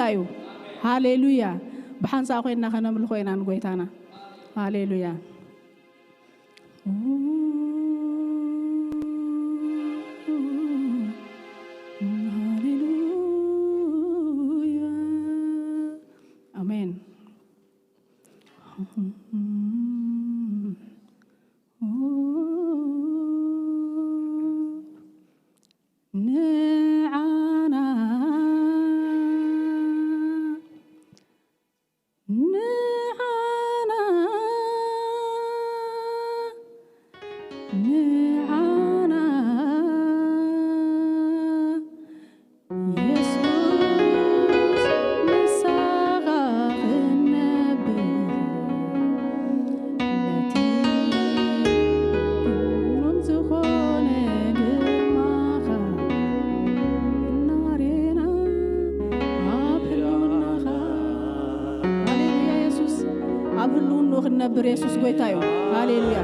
እዩ። ሃሌሉያ። ብሓንሳእ ኮይንና ከነምልኾ ኢና ንጎይታና። ሃሌሉያ። ሃሌሉያ። ኣሜን። ንዓና፣ ንዓና፣ ንዓና የሱስ ምሳኻ ክንነብር፣ ነቲ ግሩም ዝኾነ ግርማኻ እናሬና ኣብ ህልውናኻ። ሃሌሉያ የሱስ፣ ኣብ ህልውንኡ ክንነብር የሱስ ጎይታ እዩ። ሃሌሉያ።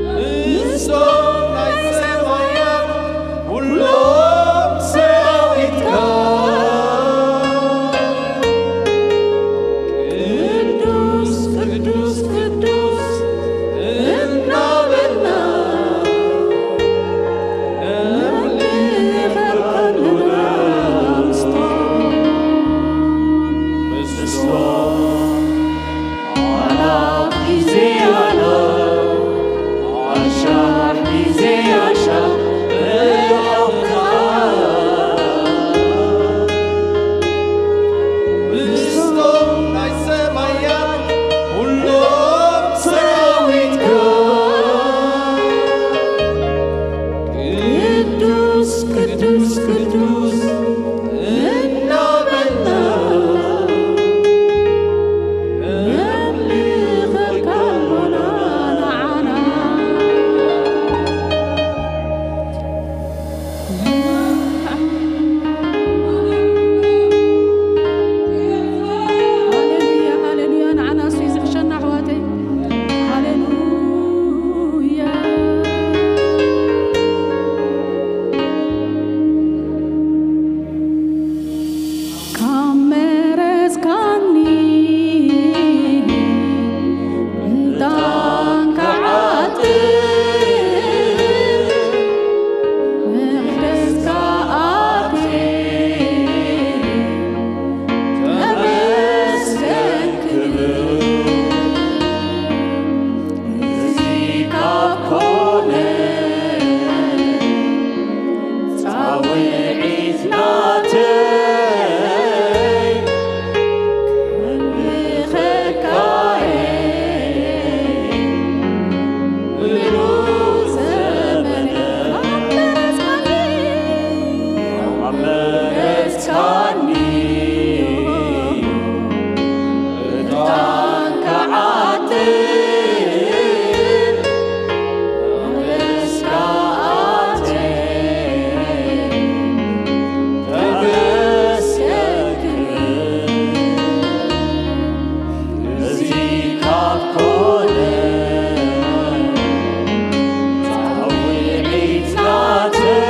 ምስቶም ናይ ሰማያት ኩሎም ሰራዊትካ፣ ቅዱስ ቅዱስ ቅዱስ እናበልና ነምልኸካ ኣለና። ምስቶም፣ ምስቶም ቅዱስ ቅዱስ ቅዱስ እናበልና ነምልኸካ ኣሎና ንዓና። ሃሌሉያ፣ ሃሌሉያ፣ ንዓና እሱ እዩ ዝሕሸና ኣሕዋተይ። ሃሌሉያ። ካብ መረጽካኒ ዕጣን ክዓጥን መቕደስካ ኣትየ ተመስገን ክብል እዚ ካብ ኮነ ጻውዒት ናተይ ከምልኸካየ ምሉእ ዘመነ ኣመረጽካኒ፣ ኣመረጽካኒ። ዕጣን ክዓጥን መቕደስካ ኣትየ ተመስገን ክብል፣ እዚ ካብ ኮነ ጻውዒት ናተይ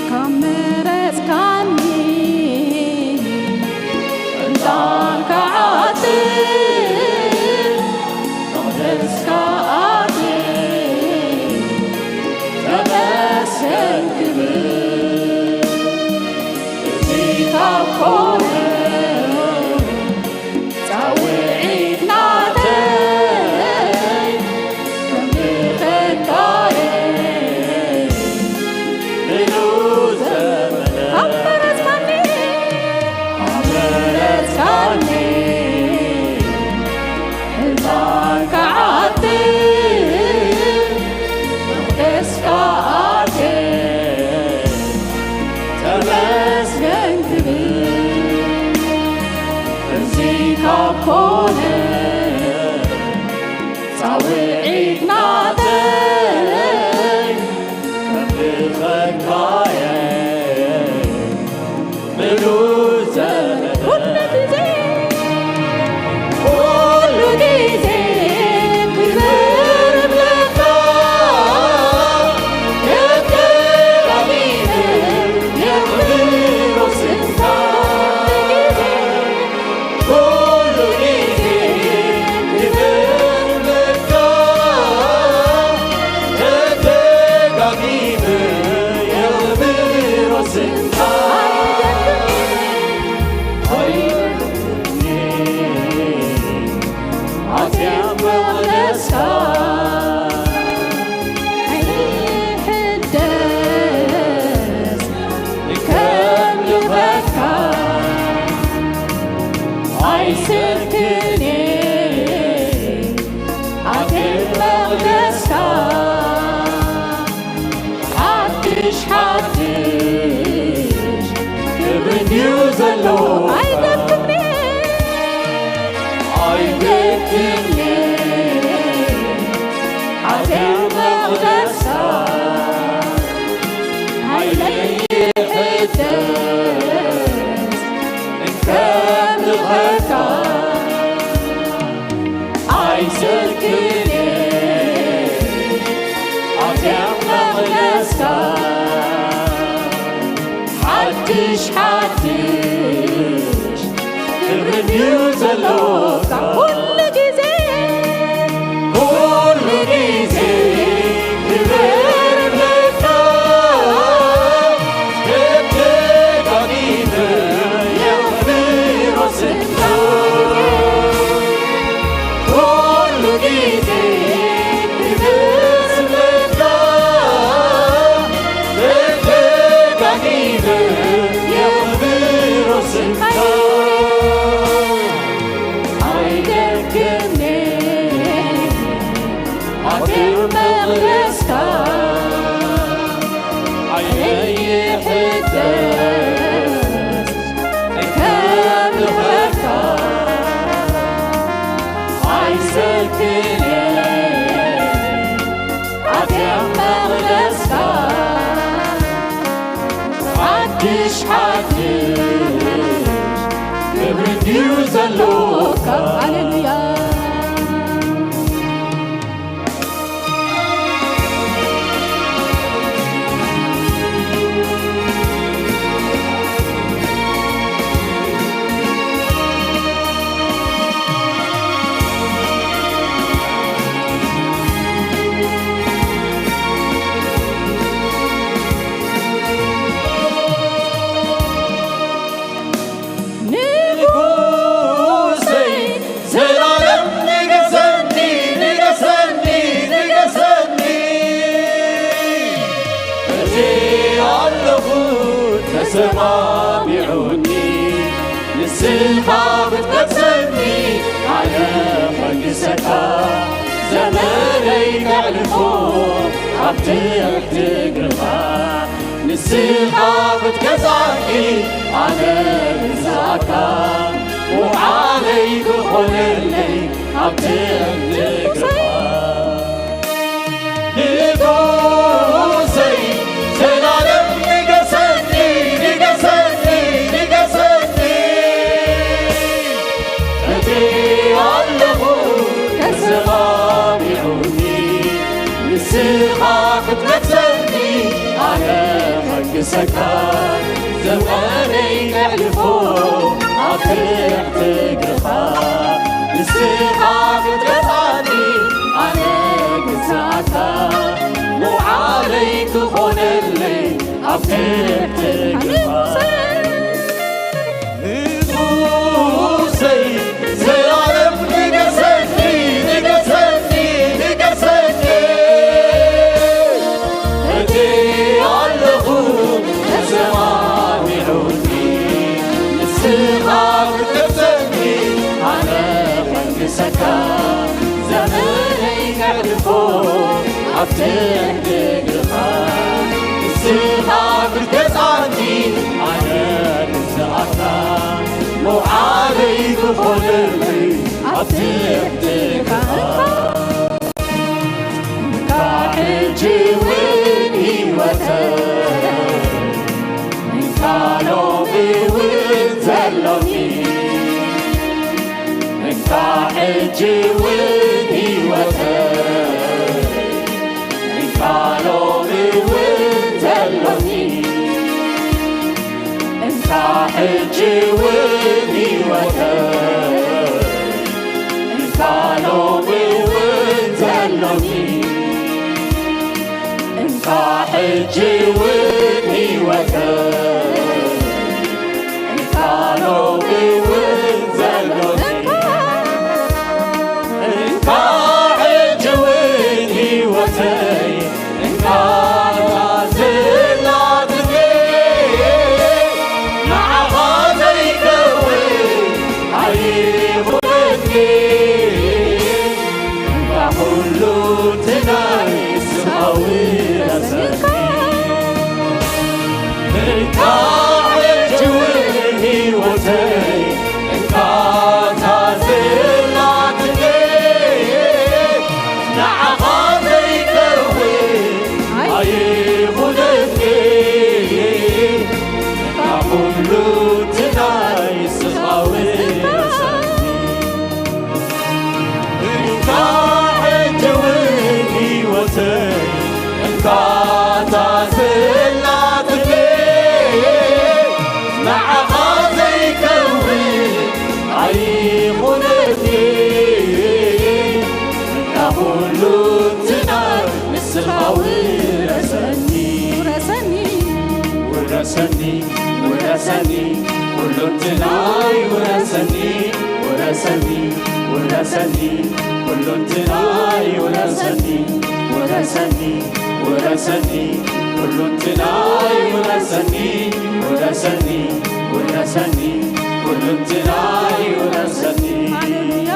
ካብ መረጽካኒ ዕጣን ክዓጥን መቕደስካ ኣትየ ተመስገን ክብል፣ እዚ ካብ ኮነ ጻውዒት ናተይ ከምልኸካየ ምሉእ ዘመነ ኣመረጽካኒ፣ ኣመረጽካኒ። ዕጣን ክዓጥን መቕደስካ ኣትየ ተመስገን ክብል፣ እዚ ካብ ኮነ ጻውዒት ናተይ ከምልኸካየ ምሉእ ዘመነ ኩሉ ግዜ፣ ኩሉ ግዜ ኣትያ መቕደስካ ሓድሽ ሓድሽ ክብሪ ድዩ ዘለካ? ኩሉ ግዜ ኩሉ ግዜ ክብር ለካ። ደጋጊመ የኽብሮ ስምካ። ኩሉ ግዜ ክብር ለካ። ደጋጊመ የኽብሮ ስምካ። ኣይደክምን ኣትየ መቕደስካ ዓይነይ ይሕደስ እከብርኸካ። ኣይሰክን ኣትየ መቕደስካ ሓድሽ ሓድሽ ክብሪ ድዩ ዘሎካ? ሃሌሉያ። ንጉሰይ ዘላለም ንገሰኒ፣ ንገሰኒ፣ ንገሰኒ። እቲ ኣለኹ ተሰማሚዑኒ፣ ንስኻ ክትመልሰኒ ኣነ ከንግሰካ፣ ዘመነይ ከዕልፎ ኣብ ትሕቲ እግርኻ። ንስኻ ክትገዛእኒ ኣነ ግዛእካ፣ ውዓለይ ክኾነለይ ኣብ ትሕቲ እግርኻ። ንጉሰይ ዘላለም ንገሰኒ፣ ንገሰኒ፣ ንገሰኒ። እቲ ኣለኹ ተሰማሚዑኒ፣ ንስኻ ክትመልሰኒ ኣነ ከንግሰካ፣ ዘመነይ ከዕልፎ ኣብ ትሕቲ እግርኻ። ንስኻ ክትገዛእኒ ኣነ ግዛእካ፣ መውዓለይ ክኾነለይ ኣብ ትሕቲ እግርኻ። ንጉሰይ ዘላለም ንገሰኒ፣ ንገሰኒ፣ ንገሰኒ። እቲ ኣለኹ ተሰማሚዑኒ፣ ንስኻ ክትገሰኒ ኣነ ከንግሰካ፣ ዘመነይ ከዕልፎ ኣብ ትሕቲ እግርኻ። ንስኻ ክትገዛእኒ ኣነ ግዛእካ፣ መውዓለይ ክኾነለይ ኣብ ትሕቲ እግርኻ። እንካ ሕጂ እውን ህይወተይ፣ እንካ ሎሚ እውን ዘሎኒ፣ እንካ ሕጂ እውን ህይወተይ፣ እንካ ሎሚ እውን ዘሎኒ፣ እንካ ሕጂ እውን ህይወተይ፣ እንካ ሎሚ እውን ዘሎኒ፣ እንካ ሕጂ እውን ህይወተይ፣ እንካ ሎሚ እውን ዘሎኒ፣ እንካ ሕጂ እውን ህይወተይ፣ እንካ ዘላትኒ፣ ንዓኻ ዘይከውን ኣይኹነኒ። እንካ ኩሉ እቲ ናይ ስጋዊ ረሰኒ። እንካ ሕጂ እውን ህይወተይ፣ እንካ እታ ዘላትኒ፣ ንዓኻ ዘይከውን ኣይኹነኒ። እንካ ኩሉ እቲ ናይ ስጋዊ ረሰኒ። እንካ ኩሉ ትናይ ንስኻ ውረሰኒ፣ ውረሰኒ፣ ውረሰኒ፣ ውረሰኒ፣ ኩሉ ትናይ ውረሰኒ፣ ውረሰኒ፣ ውረሰኒ፣ ኩሉ ትናይ ውረሰኒ፣ ውረሰኒ፣ ውረሰኒ፣ ኩሉ ትናይ ውረሰኒ፣ ውረሰኒ፣ ውረሰኒ፣ ኩሉ ትናይ ውረሰኒ። ሃሌሉያ።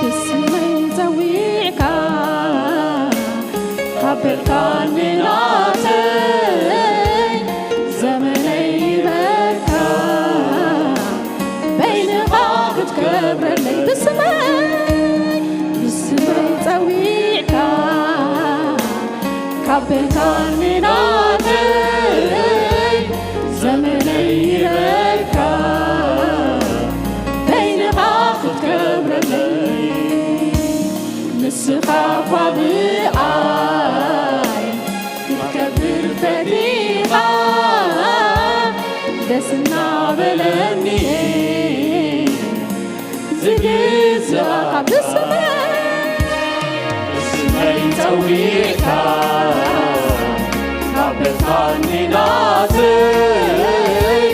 ብስመይ ጸዊዕካ፣ ሃበልካኒ ናተይ፣ ዘመነይ ይበካ፣ በይንኻ ክትከብረለይ። ብስመይ፣ ብስመይ ጸዊዕካ፣ ሃበልካኒ ናተይ፣ ዘመነይ ይበካ፣ በይንኻ ክትከብረለይ። ንስኻ እኳ ብኣይ ክትከብር ፈቲኻ፣ ደስ እናበለኒ ዝግዝኣካ ብስመይ፣ ብስመይ ጸዊዕካ፣ ሃበልካኒ ናተይ፣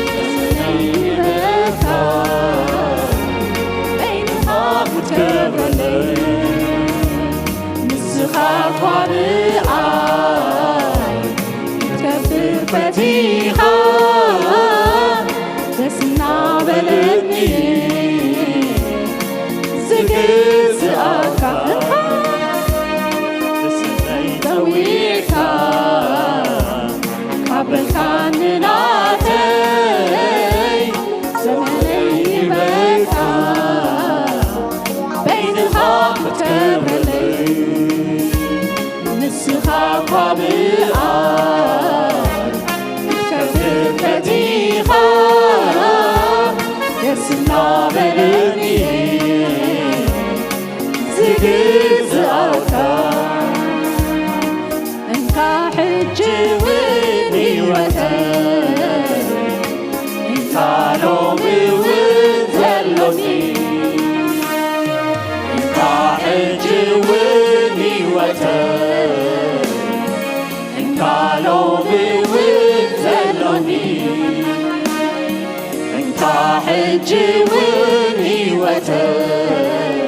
ብስመይ ይበካ፣ በይንኻ ክትከብረለይ። ንስኻ እኳ ብኣይ ክትከብር ፈቲኻ፣ ደስ እናበለኒ ዝግዝኣካ። እንካ ብስመይ ጸዊዕካ፣ ሃበልካኒ ናተይ፣ ዘመነይ ይበካ፣ በይንኻ ክትከብረለይ። ንስኻ እኳ ብኣይ ክትከብር ፈቲኻ፣ ደስ እናበለኒ ዝግዝኣካ። እንካ ሕጂ እውን ህይወተይ፣ እንካ ሎሚ እውን ዘሎኒ፣ እንካ ሕጂ እውን ህይወተይ፣ እንካ ሎሚ እውን ዘሎኒ፣ እንካ ሕጂ እውን ህይወተይ፣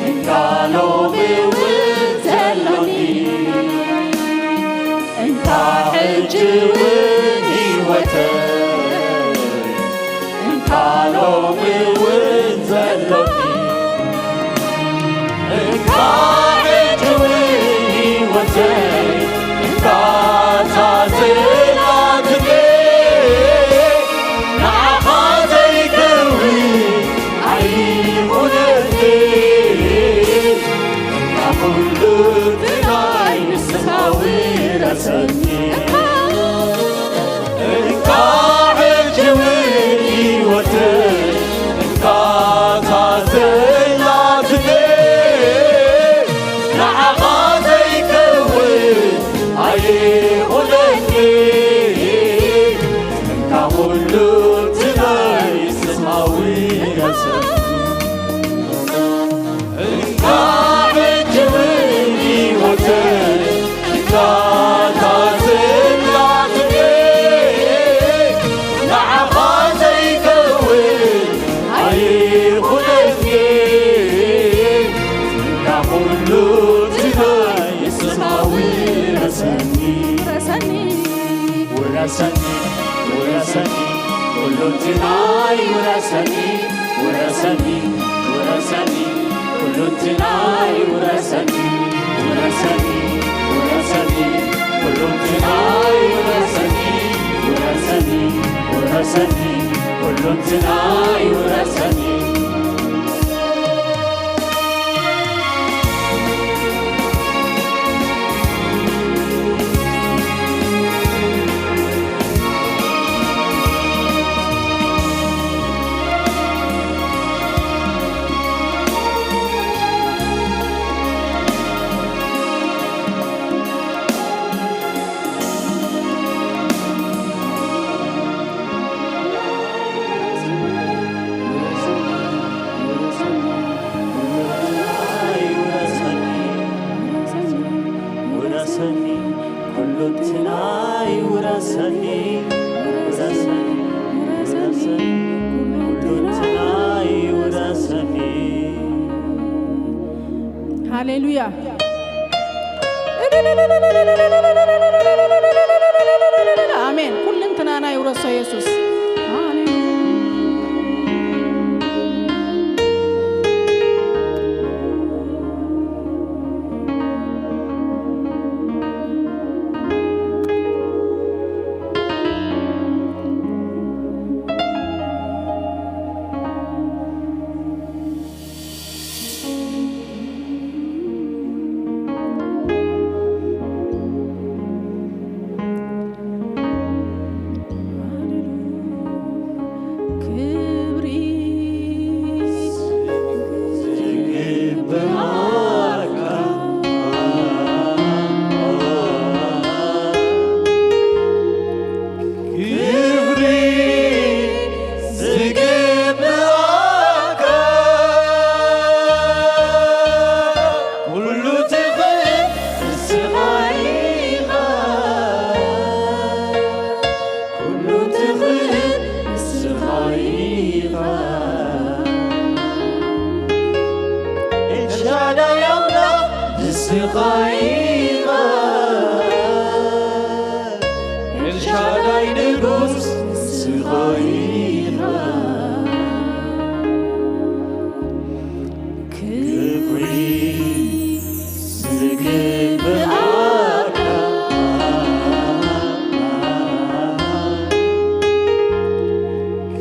እንካ ሎሚ እውን ዘሎኒ፣ እንካ ሕጂ እውን ህይወተይ፣ እንካ ሎሚ እውን ዘሎኒ፣ እንካ ሕጂ እውን ህይወተይ፣ እንካ እታ ዘላትለይ፣ ንዓኻ ዘይከውን ኣይኹነኒ። ካብ ኩሉ ትናይ ንስኻ ውረሰኒ። እንካ ሕጂ እውን ህይወተይ፣ እንካ እታ ዘላትለይ፣ ንዓኻ ዘይከውን ኣይኹነኒ። እንካ ኩሉ ትናይ ንስኻ ውረሰኒ። እንካ ሕጂ እውን ህይወተይ፣ እንካ እታ ዘላትለይ፣ ንዓኻ ዘይከውን ኣይኹነኒ። እንካ ኩሉ ትናይ ንስኻ ውረሰኒ። ውረሰኒ። ውረሰኒ፣ ውረሰኒ፣ ኩሉንትናይ ውረሰኒ፣ ውረሰኒ፣ ውረሰኒ፣ ኩሉንትናይ ውረሰኒ፣ ውረሰኒ፣ ውረሰኒ፣ ኩሉንትናይ ውረሰኒ፣ ውረሰኒ፣ ውረሰኒ፣ ኩሉንትናይ ውረሰኒ። ሃሌሉያ። ኣሜን። ኩልንትናና ይውረሶ የሱስ። ኣሜን። ክብሪ ዝግብኣካ ክብሪ ዝግብኣካ ኩሉ ትኽእል ንስኻ ኢኻ። ኩሉ ትኽእል ንስኻ ኢኻ። ኤልሻዳይ ኣምላኽ ንስኻ ኢኻ። ኤልሻዳይ ንጉስ ንስኻ ኢኻ። ክብሪ ዝግብኣካ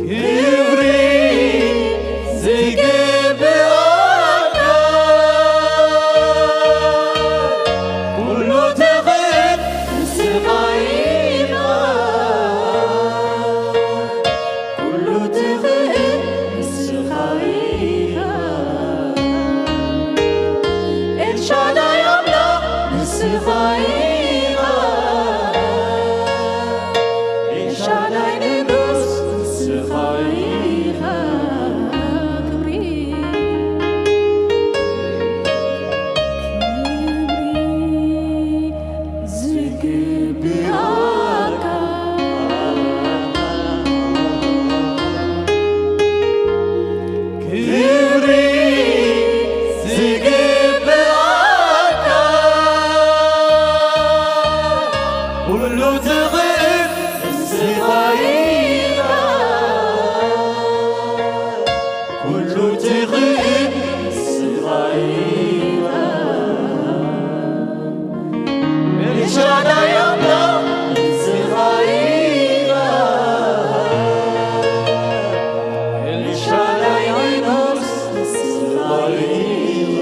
ክብሪ ዝግብኣካ ኩሉ ትኽእል ንስኻ ኢኻ። ኩሉ ትኽእል ንስኻ ኢኻ። ኤልሻዳይ ኣምላኽ ንስኻ ኢኻ። ኤልሻዳይ ንጉስ ንስኻ ኢኻ። ክብሪ፣ ክብሪ ዝግብኣካ ክብሪ ዝግብኣካ ኩሉ ትኽእል ንስኻ ኢኻ። ኩሉ ትኽእል ንስኻ ኢኻ። ኤልሻዳይ ኣምላኽ ንስኻ ኢኻ። ኤልሻዳይ ንጉስ ንስኻ ኢኻ።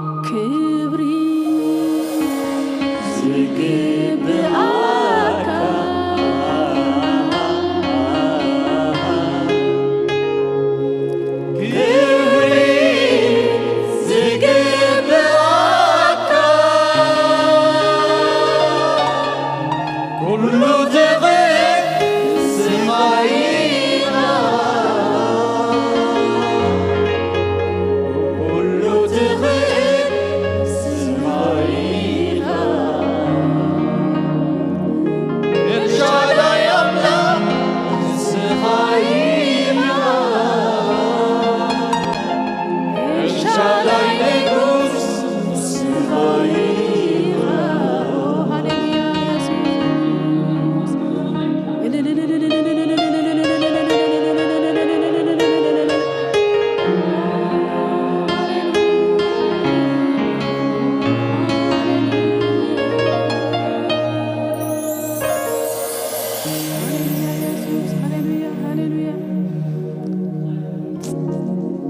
ክብሪ ዝግብኣካ ክብሪ ዝግብኣካ ኩሉ ትኽእል ንስኻ ኢኻ። ኩሉ ትኽእል ንስኻ ኢኻ። ኤልሻዳይ ኣምላኽ ንስኻ ኢኻ። ኤልሻዳይ ንጉስ ንስኻ ኢኻ። ሃሌሉያ የሱስ።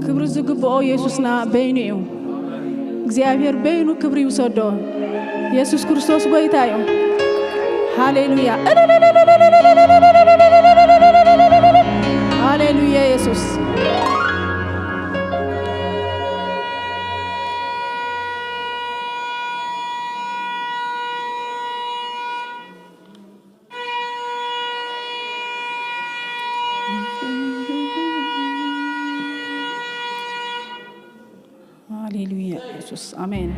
ክብሪ ዝግብኦ የሱስና በይኑ እዩ። እግዚኣብሔር በይኑ ክብሪ ይውሰዶ። የሱስ ክርስቶስ ጎይታ እዩ። ሃሌሉያ። ሃሌሉያ የሱስ። ክርስቶስ ኣሜን።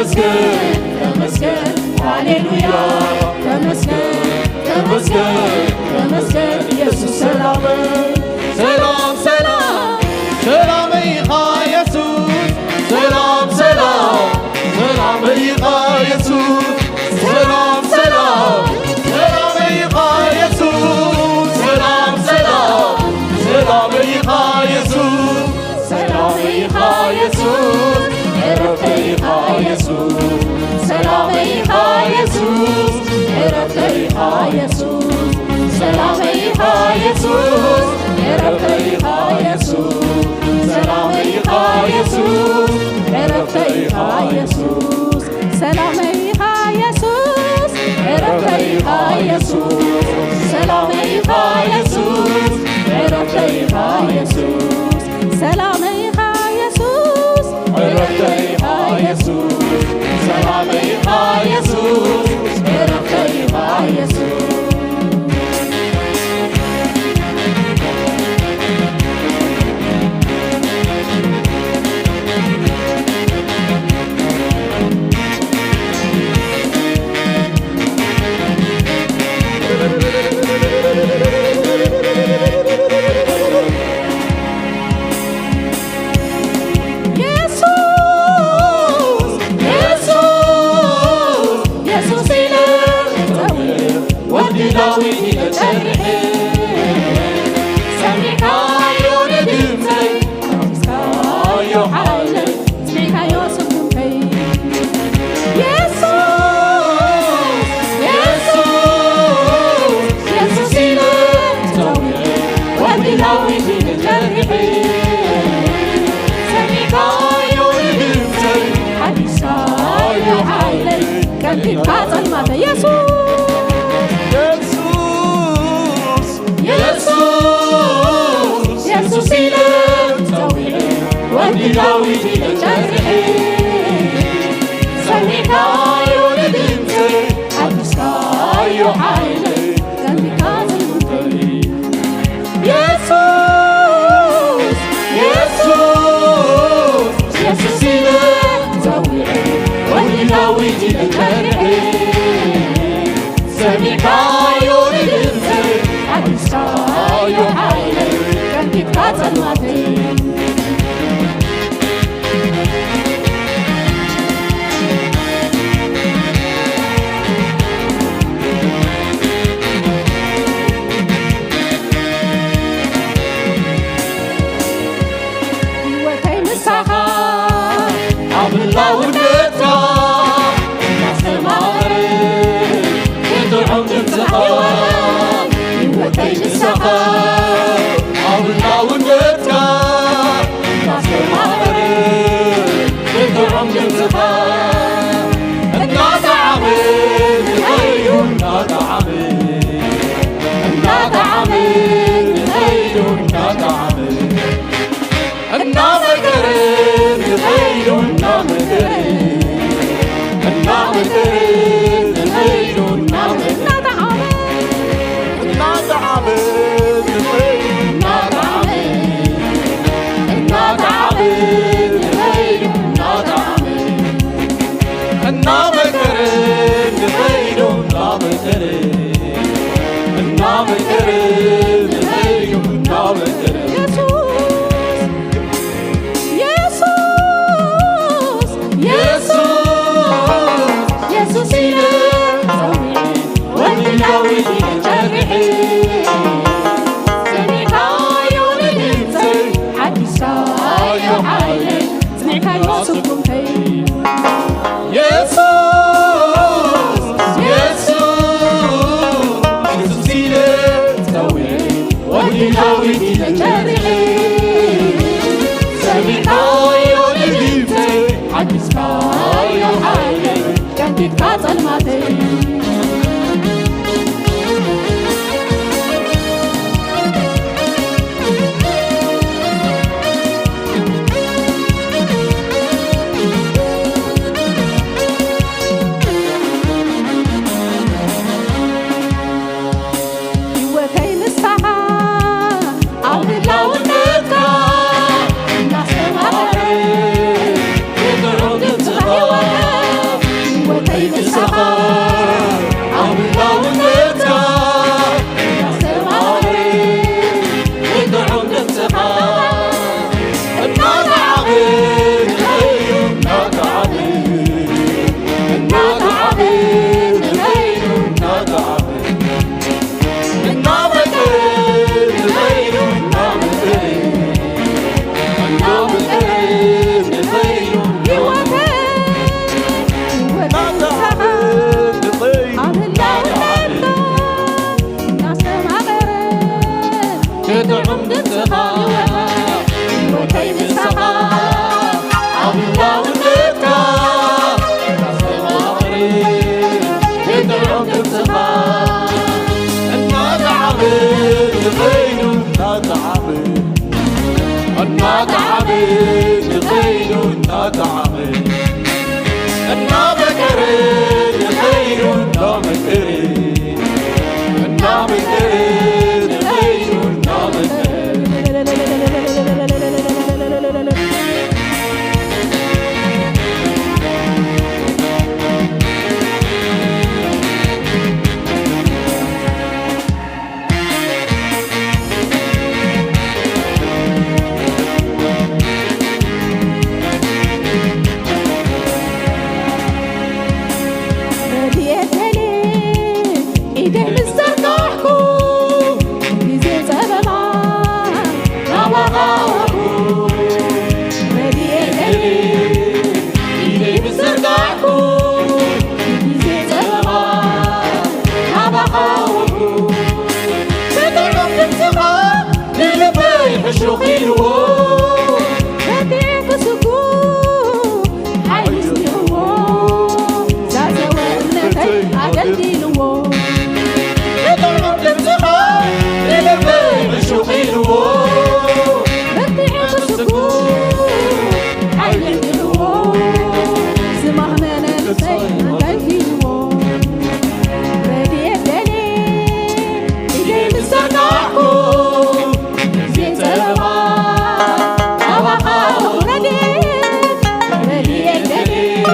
ተመስገን፣ ተመስገን፣ ሃሌሉያ። ተመስገን፣ ተመስገን፣ ተመስገን፣ ኢየሱስ ሰላም። ሰላም፣ ሰላም፣ ሰላም ኢኻ ኢየሱስ። ሰላም፣ ሰላም፣ ሰላም ኢኻ ኢየሱስ። ሰላም፣ ሰላም፣ ሰላም ኢኻ ኢየሱስ። ሰላም፣ ሰላም፣ ሰላም ኢኻ ኢየሱስ። ሰላመይ ኢኻ ኢየሱስ፣ ዕረፍተይ ኢኻ ኢየሱስ። ሰላመይ ኢኻ ኢየሱስ፣ ዕረፍተይ ኢኻ ኢየሱስ። ሰላመይ ኢኻ ኢየሱስ፣ ዕረፍተይ ኢኻ ኢየሱስ። ሰላመይ ኢኻ ኢየሱስ፣ ዕረፍተይ ኢኻ ኢየሱስ። ሰላመይ ኢኻ ኢየሱስ፣ ዕረፍተይ ኢኻ ኢየሱስ። ሰላመይ ኢኻ ኢየሱስ፣ ዕረፍተይ ኢኻ ኢየሱስ። ሰላመይ ኢኻ ኢየሱስ፣ ዕረፍተይ ኢኻ ኢየሱስ። ሰላመይ ኢኻ ኢየሱስ፣ ዕረፍተይ ኢኻ ኢየሱስ። የሱስ፣ የሱስ፣ የሱስ ኢለ ጸዊዐ፣ ወዲ ዳዊት ኢለ ጸሪሐ፣ ሰሚዕካዮ ንድምጸይ፣ ሓፊዝካዮ ሓይለይ፣ ስሚዕካዮ ስጉምተይ። የሱስ፣ የሱስ፣ የሱስ ኢለ ጸዊዐ፣ ወዲ ዳዊት ኢለ ጸሪሐ፣ ሰሚዕካዮ ንድምጸይ፣ ሓዲስካዮ ሓይለይ፣ ቀንጢጥካ ጸልማተይ። የሱስ፣ የሱስ፣ የሱስ፣ የሱስ ኢለ ጸዊዐ፣ ወዲ ዳዊት ኢለ ጸሪሐ፣ ሰሚዕካዮ ንድምጸይ፣ ሓዲስካዮ ሓይለይ፣ ቀንጢጥካ ጸልማተይ። የሱስ፣ የሱስ፣ የሱስ ኢለ ጸዊዐ፣ ወዲ ዳዊት ኢለ ጸሪሐ፣ ሰሚዕካዮ ንድምጸይ፣ ሓዲስካዮ ሓይለይ፣ ቀንጢጥካ ጸልማተይ። ህይወተይ ምሳኻ ኣብ ህላውነትካ እናስተማቕረ፣ ብጥዑም ድምፅኻ ህይወተይ ምሳኻ ኣብ ህላውነትካ እናስተማቕረ፣ ብጥዑም ድምፅኻ እናጠዓመ ንኸይዱ፣ እናጠዓመ፣ እናጠዓመ ንኸይዱ፣ እናጠዓመ፣ እናመከረ ንኸይዱ፣ እናመከረ እናጠዓመ ንኸይዱ እናጠዓመ፣ እናመከረ ንኸይዱ እናመከረ፣ እናመከረ ንኸይዱ እናመከረ። ረድኤት ተሌ ኢደይ ምስ ዘርጋሕኩ፣ ግዜ ጸበባ ናባኻ ወርኩ። ረድኤት ተሌ ኢደይ ምስ ዘርጋሕኩ፣ ግዜ ጸበባ ናባኻ ወርኩ። ብጥዑም ድምጽኻ ንልበይ ሕሹኽ ኢልዎ። በርቲዐ ክስጉ ሓይሊ ስኒዕዎ። ዛዘወ እምነተይ ኣገልጊልዎ። ብጥዑም ድምጽኻ ንልበይ ሕሹኽ ኢልዎ። በርቲዐ ክስጉ ሓይሊ ስኒዕዎ። ዝማህመነ ልበይ ኣገልጊልዎ። ረድኤት ደልየ ኢደይ ምስ ዘርጋሕኩ፣ ግዜ ጸበባ ናባኻ ረድኤት፣ ረድኤት ደልየ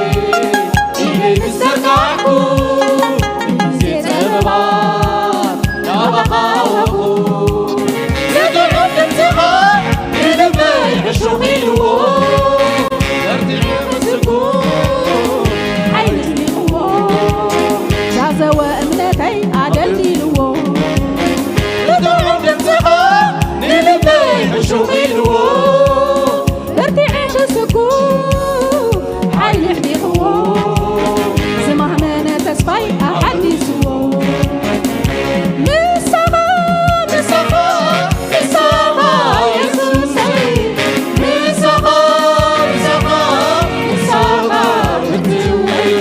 ኢደይ ምስ ዘርጋሕኩ፣ ግዜ ጸበባ ናባኻ ወርኩ። ዝጥዑም ድምጽኻ ንልበይ ሕሹኽ ኢልዎ። በርቲዐ ክስጉ ሓይሊ ስኒዕዎ። ዛዘወ እምነተይ ኣደልዲልዎ። ብጥዑም ድምጽኻ ንልበይ ሕሹኽ ኢልዎ። በርቲዐ ክስጉ ሓይሊ ኣሕዲኽዎ። ዝማህመነ ተስፋይ ኣሓዲስዎ። ንሳኻ፣ ንሳኻ፣ ንሳኻ የሱሰይ። ንሳኻ፣ ንሳኻ፣ ንሳኻ ክትውይ።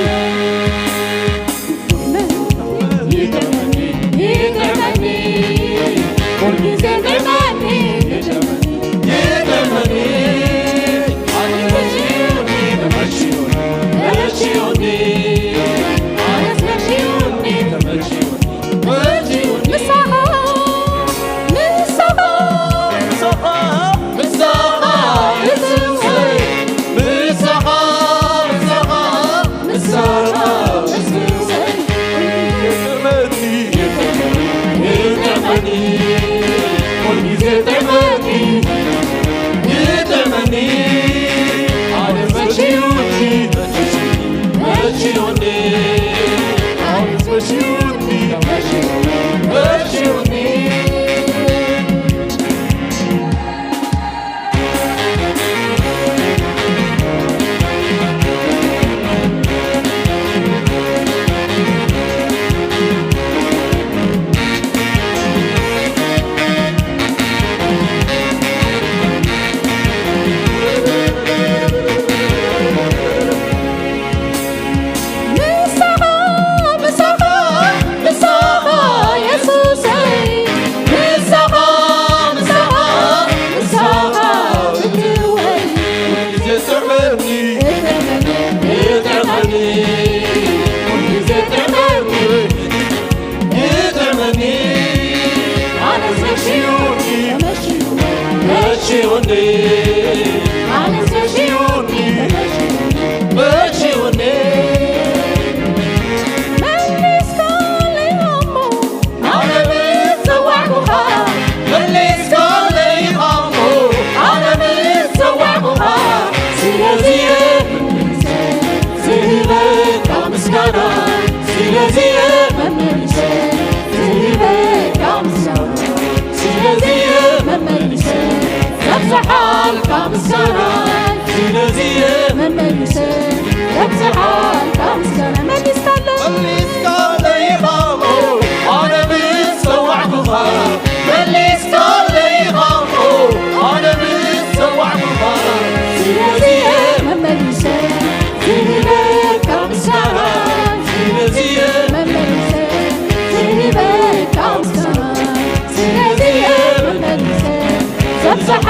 ይጥዕመኒ፣ ይጥዕመኒ፣ ኩልግዜ ይጥዕመኒ፣ ይጥዕመኒ፣ ይጥዕመኒ። ኣነ መቺኡኒ፣ ተመቺኡኒ፣ ተመቺኡኒ፣ ኣነ መቺኡኒ፣ ተመቺኡኒ፣ ተመቺኡኒ። ንስኻ፣ ንስኻ፣ ንስኻ፣ ንስኻ፣ የሱሰይ፣ ንስኻ፣ ንስኻ፣ ንስኻ፣ ንስኻ፣ ይጥዕመኒ፣ ይጥዕመኒ፣ ኩልግዜ ይጥዕመኒ፣ ይጥዕመኒ። ኣነ መቺኡኒ፣ መቺኡኒ፣ ኣነ መቺኡኒ፣ መቺኡኒ። ምሳኻ፣ ምሳኻ፣ ምሳኻ የሱሰይ፣ ምሳኻ፣ ምሳኻ፣ ምሳኻ ክትውዕል። ኩልግዜ ጥዕመኒ፣ ጥዕመኒ፣ ኩልግዜ ጥዕመኒ፣ ጥዕመኒ። ኣነስ መቺኡኒ፣ መቺኡኒ፣ ኣነስ መቺኡኒ፣ መቺኡኒ። መሊስካለይ እሞ ኣነ ምስ ጸዋዕኩኻ፣ መሊስካለይ እሞ ኣነ ምስ ጸዋዕኩኻ፣ ስለዚ እየ መመሊሰ ዝህበካ ምስጋና፣ ስለዚ እየ መመሊሰ ዝህበካ ምስጋና፣ ስለዚ እየ መመሊሰ ዘብዝሓልካ ምስጋና፣ ስለዚ እየ መመሊሰ ዘብዝሓልካ ምስጋና። መሊስካለይ፣ መሊስካለይ ኢኻ እሞ ኣነ ምስ ጸዋዕኩኻ፣ መሊስካለይ ኢኻ እሞ ኣነ ምስ ጸዋዕኩኻ፣ ስለዚ እየ መመሊሰ ዝህበካ ምስጋና፣ ስለዚ እየ መመሊሰ ዝህበካ ምስጋና፣ ስለዚ እየ መመሊሰ ዘብዝሓልካ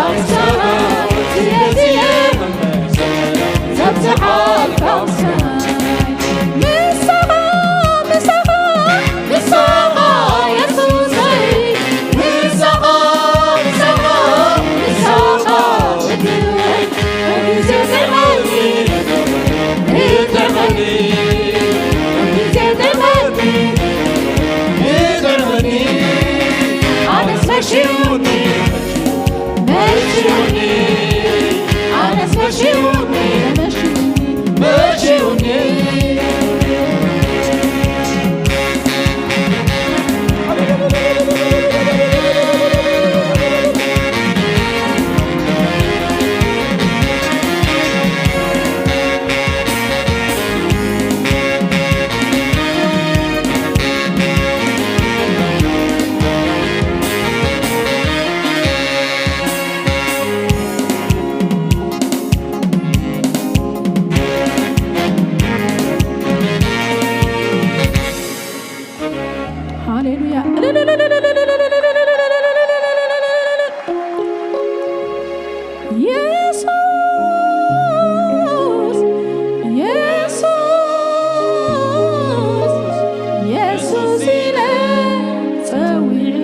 ምስጋና፣ ስለዚ እየ መመሰል። ዘብዝሓልካ ምስጋና። ምሳኻ፣ ምሳኻ፣ ምሳኻ የሱሰይ። ምሳኻ፣ ምሳኻ፣ ምሳኻ እትውዕል። ኩሉ ግዜ ትርዓኒ፣ እትርዓኒ። ኩሉ ግዜ ትርዓኒ፣ እትርዓኒ። ኣነስ መሽውኒ፣ መሽውኒ፣ ኣነስ መሽውኒ፣ መሽውኒ፣ መሽውኒ። ሃሌሉያ። የሱስ፣ የሱስ፣ የሱስ ኢለ ጸዊዐ፣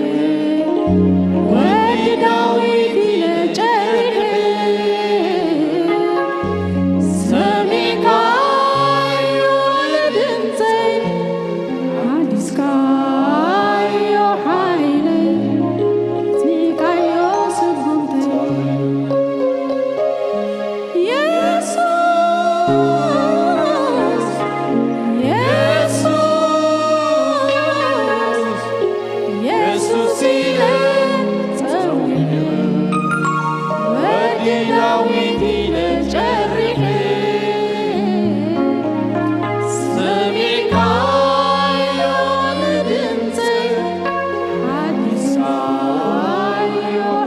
ወዲ ዳዊት ኢለ ጨሪሐ፣ ሰሚዕካዮ ድምጸይ፣ ሓዲስካዮ ሓይለይ፣ ኣጽኒዕካዮ ስጉምተይ። የሱስ፣ የሱስ፣ የሱስ ኢለ ጸዊዐ፣ ወዲ ዳዊት ኢለ ጨሪሐ፣ ሰሚዕካዮ ንድምጸይ፣ ሓዲስካዮ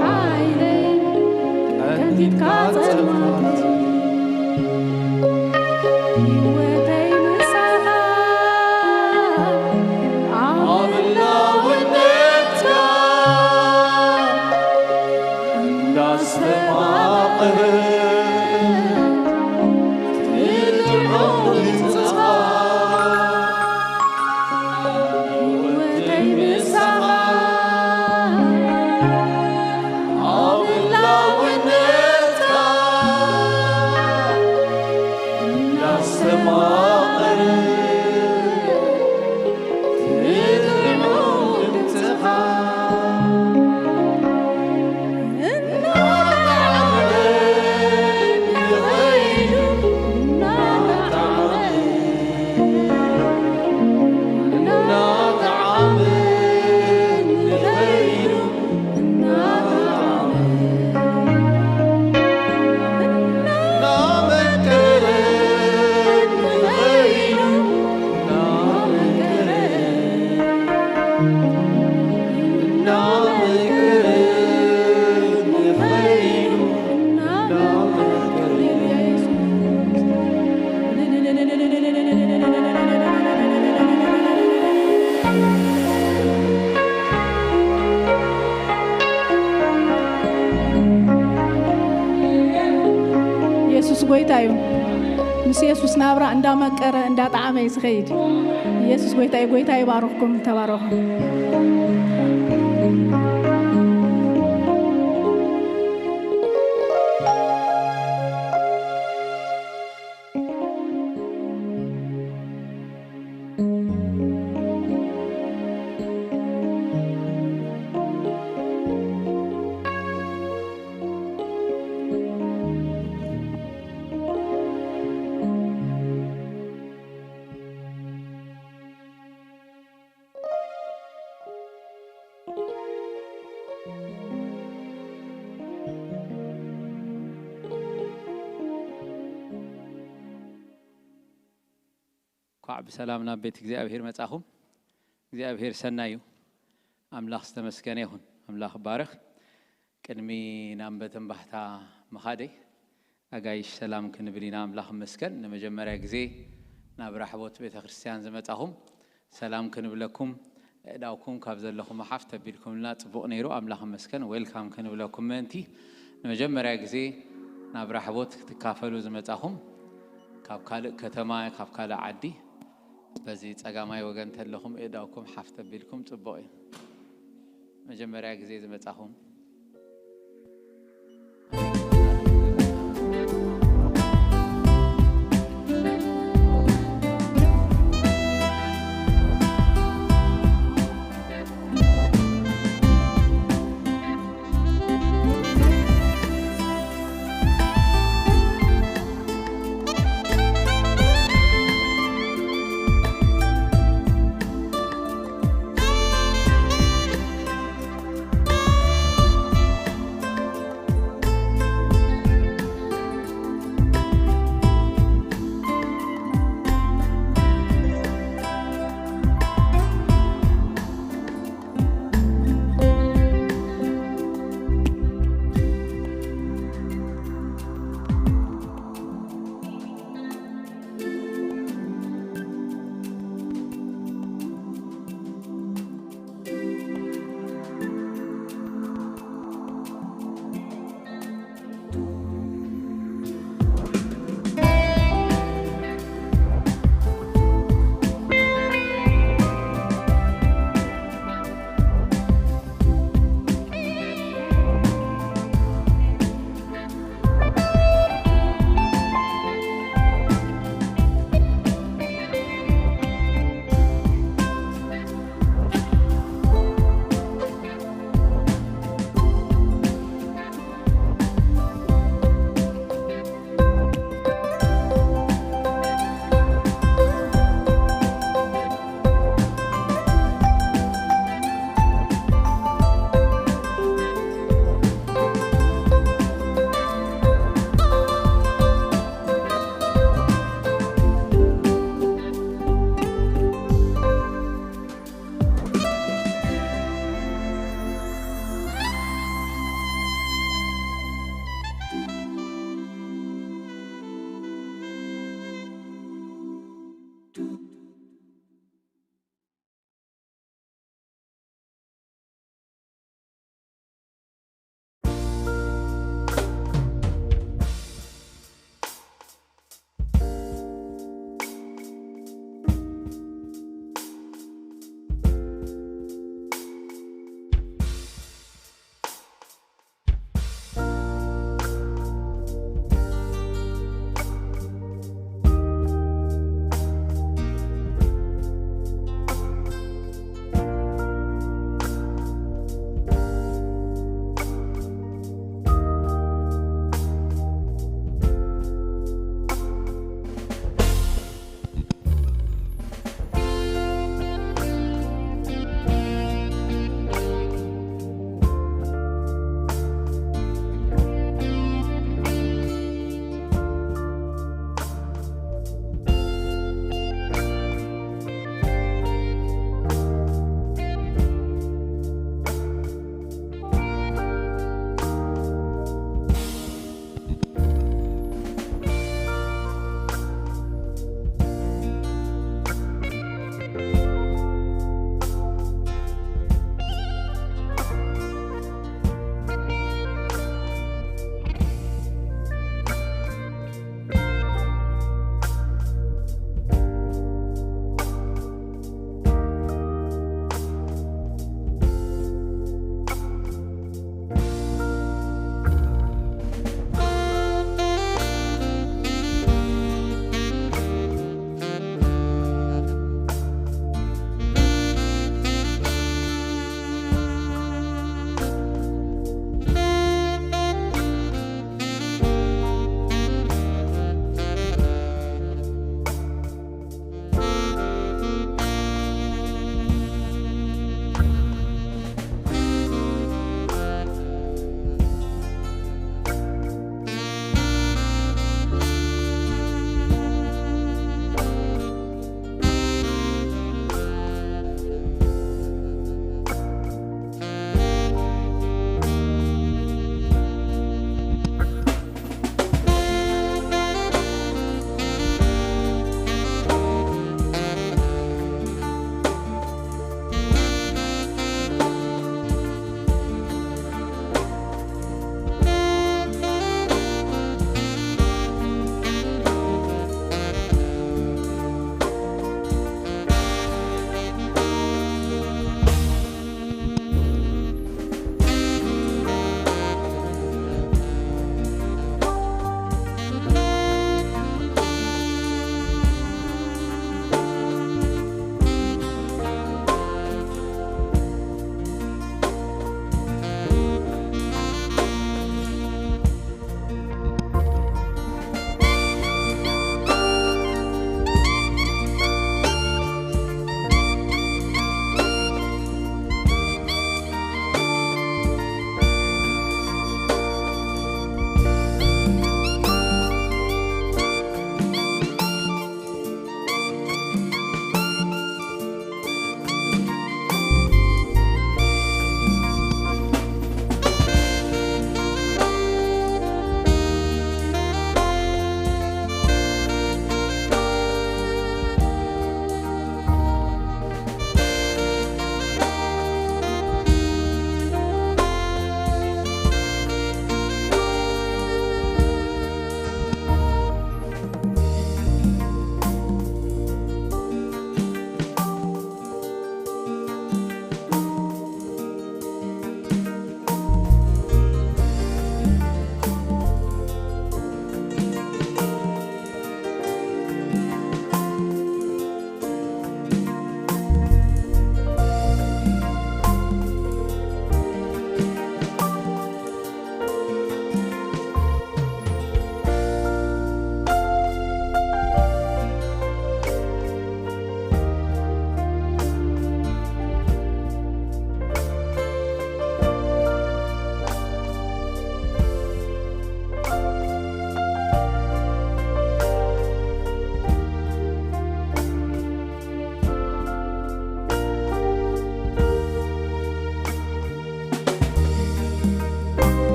ሓይለይ፣ ቀንጢጥካ ጸልማተይ። ህይወተይ ምሳኻ ኣብ ህላውነትካ እንዳስተማቐረ ትጥዕም ድምፅኻ። ህይወተይ ምሳኻ ኣብ ህላውነትካ እንዳስተማቐረ ትጥዕም ድምፅኻ። የሱስ ጎይታ እዩ። ምስ የሱስ ናብራ እንዳመቀረ እንዳጠዓመ እዩ ዝኸይድ። የሱስ ጎይታ እዩ። ጎይታ ይባርኽኩም። ተባረኹ። እንኳዕ ብሰላም ናብ ቤት እግዚኣብሔር መጻኹም። እግዚኣብሔር ሰናይ እዩ። ኣምላኽ ዝተመስገነ ይኹን። ኣምላኽ ይባረኽ። ቅድሚ ናብ በተንባህታ ምኻደይ ኣጋይሽ ሰላም ክንብል ኢና። ኣምላኽ ይመስገን። ንመጀመርያ ግዜ ናብ ራሕቦት ቤተ ክርስቲያን ዝመጻኹም ሰላም ክንብለኩም እዳውኩም ካብ ዘለኹም ሓፍ ተቢልኩምልና ጽቡቕ ነይሩ። ኣምላኽ መስከን ዌልካም ክንብለኩም ምእንቲ ንመጀመርያ ግዜ ናብ ራሕቦት ክትካፈሉ ዝመጻኹም ካብ ካልእ ከተማ ካብ ካልእ ዓዲ በዚ ጸጋማይ ወገን ተለኹም እዳውኩም ሓፍ ተቢልኩም ጽቡቕ እዩ። መጀመርያ ግዜ ዝመጻኹም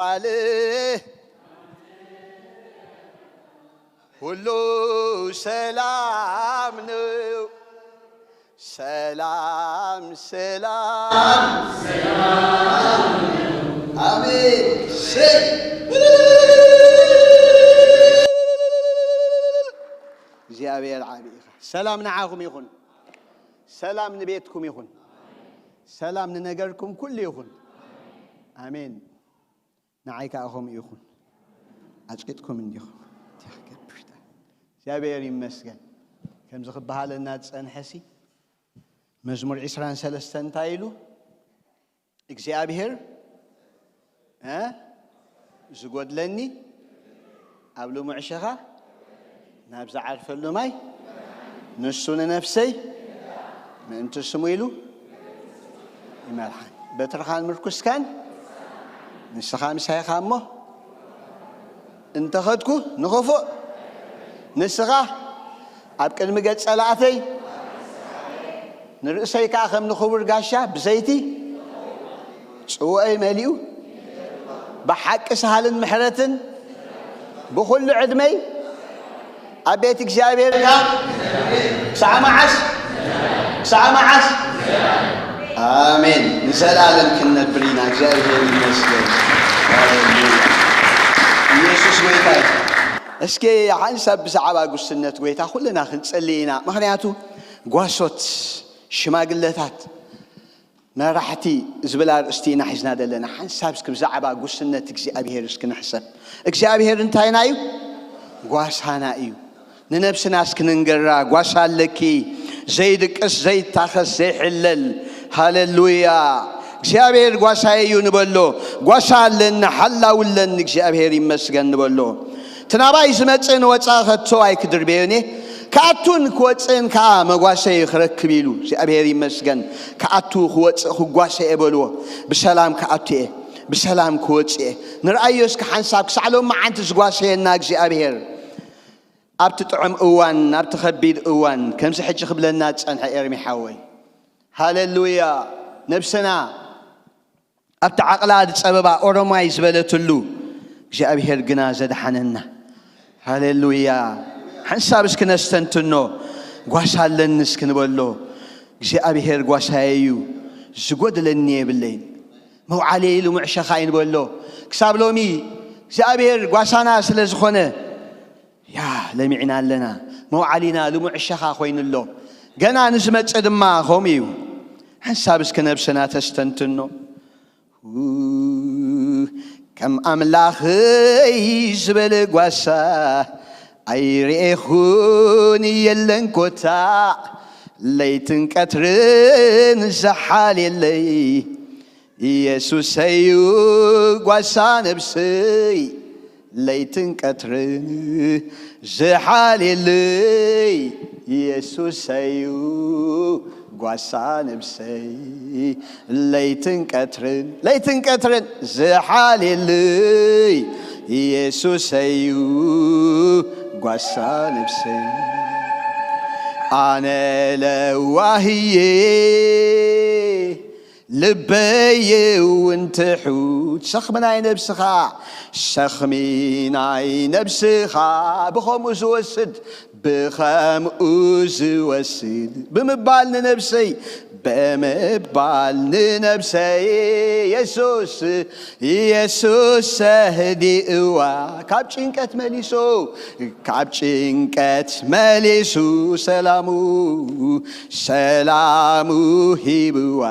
ቃልህ ሁሉ ሰላም ነው። ሰላም፣ ሰላም፣ ሰላም። አሜን። ሰይ። እግዚኣብሔር ዓቢ ኢኻ። ሰላም ንዓኹም ይኹን። ሰላም ንቤትኩም ይኹን። ሰላም ንነገርኩም ኩሉ ይኹን። ኣሜን። ንዓይ ከኣ ከምኡ ይኹን። ኣጽቂጥኩም እንዲኹም። እግዚኣብሔር ይመስገን። ከምዚ ክበሃለና ዝጸንሐሲ መዝሙር ዕስራን ሰለስተን እንታይ ኢሉ? እግዚኣብሔር፣ እ፣ ዝጎድለኒ ኣብ ልሙዕ ሸኻ ናብ ዝዓርፈሉ ማይ፣ ንሱ ንነፍሰይ ምእንቲ ስሙ ኢሉ ይመርሓን። በትርኻን ምርኩስካን ንስኻ ምሳይኻ እሞ፣ እንተኸድኩ ንኽፉእ ንስኻ ኣብ ቅድሚ ገጽ ጸላእተይ፣ ንርእሰይ ከኣ ከም ንኽቡር ጋሻ ብዘይቲ ጽውኦይ መሊኡ፣ ብሓቂ ሳህልን ምሕረትን ብኹሉ ዕድመይ ኣብ ቤት እግዚኣብሔር ክሳዕ መዓስ? ክሳዕ መዓስ? ኣሜን። ንዘለኣለም ክንነብር ኢና። እግዚኣብሔር ይመስገን። ሃሌሉያ። ኢየሱስ ጎይታ እዩ። እስኪ ሓንሳብ ብዛዕባ ጉስነት ጎይታ ኩልና ክንጸሊ ኢና። ምኽንያቱ ጓሶት፣ ሽማግለታት፣ መራሕቲ ዝብል ኣርእስቲ ኢና ሒዝና ዘለና። ሓንሳብ እስኪ ብዛዕባ ጉስነት እግዚኣብሔር እስኪ ንሕሰብ። እግዚኣብሔር እንታይና እዩ? ጓሳና እዩ። ንነብስና እስኪ ንንገራ፣ ጓሳ ኣለኪ፣ ዘይድቅስ፣ ዘይታኸስ፣ ዘይሕለል። ሃሌሉያ። እግዚኣብሔር ጓሳየ እዩ ንበሎ። ጓሳ ኣለኒ፣ ሓላው ኣለኒ፣ እግዚኣብሔር ይመስገን ንበሎ። እቲ ናባይ ዝመጽእ ንወጻኢ ከቶ ኣይክድርበዮን እየ፣ ክኣቱን ክወጽእን ከኣ መጓሰይ ክረክብ ኢሉ እግዚኣብሔር ይመስገን። ክኣቱ ክወጽእ ክጓሰ እየ በልዎ። ብሰላም ክኣቱ እየ፣ ብሰላም ክወጽእ እየ። ንርኣዮ እስኪ ሓንሳብ ክሳዕ ሎም መዓንቲ ዝጓሰየና እግዚኣብሔር። ኣብቲ ጥዑም እዋን፣ ኣብቲ ከቢድ እዋን ከምዚ ሕጂ ክብለና ዝጸንሐ ኤርሚ ሓወይ። ሃሌሉያ። ነብስና ኣብቲ ዓቕላ ዝጸበባ ኦሮማይ ዝበለትሉ እግዚኣብሔር ግና ዘድሓነና። ሃሌሉያ። ሓንሳብ እስኪ ነስተንትኖ፣ ጓሳ ኣለኒ እስኪ ንበሎ። እግዚኣብሔር ጓሳየ እዩ፣ ዝጎድለኒ የብለይን። መውዓሊ ኢሉ ምዕሸኻ እዩ ንበሎ። ክሳብ ሎሚ እግዚኣብሔር ጓሳና ስለ ዝኾነ፣ ያ፣ ለሚዕና ኣለና። መውዓሊና ልሙዕ ሸኻ ኮይኑ ኣሎ። ገና ንዝመጽእ ድማ ከምኡ እዩ። ሓንሳብ እስከ ነብስና ተስተንትኖ። ው፣ ከም ኣምላኸይ ዝበለ ጓሳ ኣይርኤኹን የለን ኮታ። ለይትን ቀትርን ዝሓልየለይ ኢየሱሰይ እዩ ጓሳ ነብሰይ፣ ለይትን ቀትርን ዝሓልየለይ ኢየሱሰይ እዩ ጓሳ ነብሰይ፣ ለይትን ቀትርን፣ ለይትን ቀትርን ዝሓልየለይ ኢየሱሰይ እዩ ጓሳ ነብሰይ። ኣነ ለዋህዬ ልበይ እውን ትሑት፣ ሸኽሚ ናይ ነብስኻ፣ ሸኽሚ ናይ ነብስኻ ብኸምኡ ዝወስድ፣ ብኸምኡ ዝወስድ ብምባል ንነብሰይ፣ ብምባል ንነብሰይ የሱስ፣ የሱስ ሰህዲእዋ ካብ ጭንቀት መሊሱ፣ ካብ ጭንቀት መሊሱ ሰላሙ፣ ሰላሙ ሂብዋ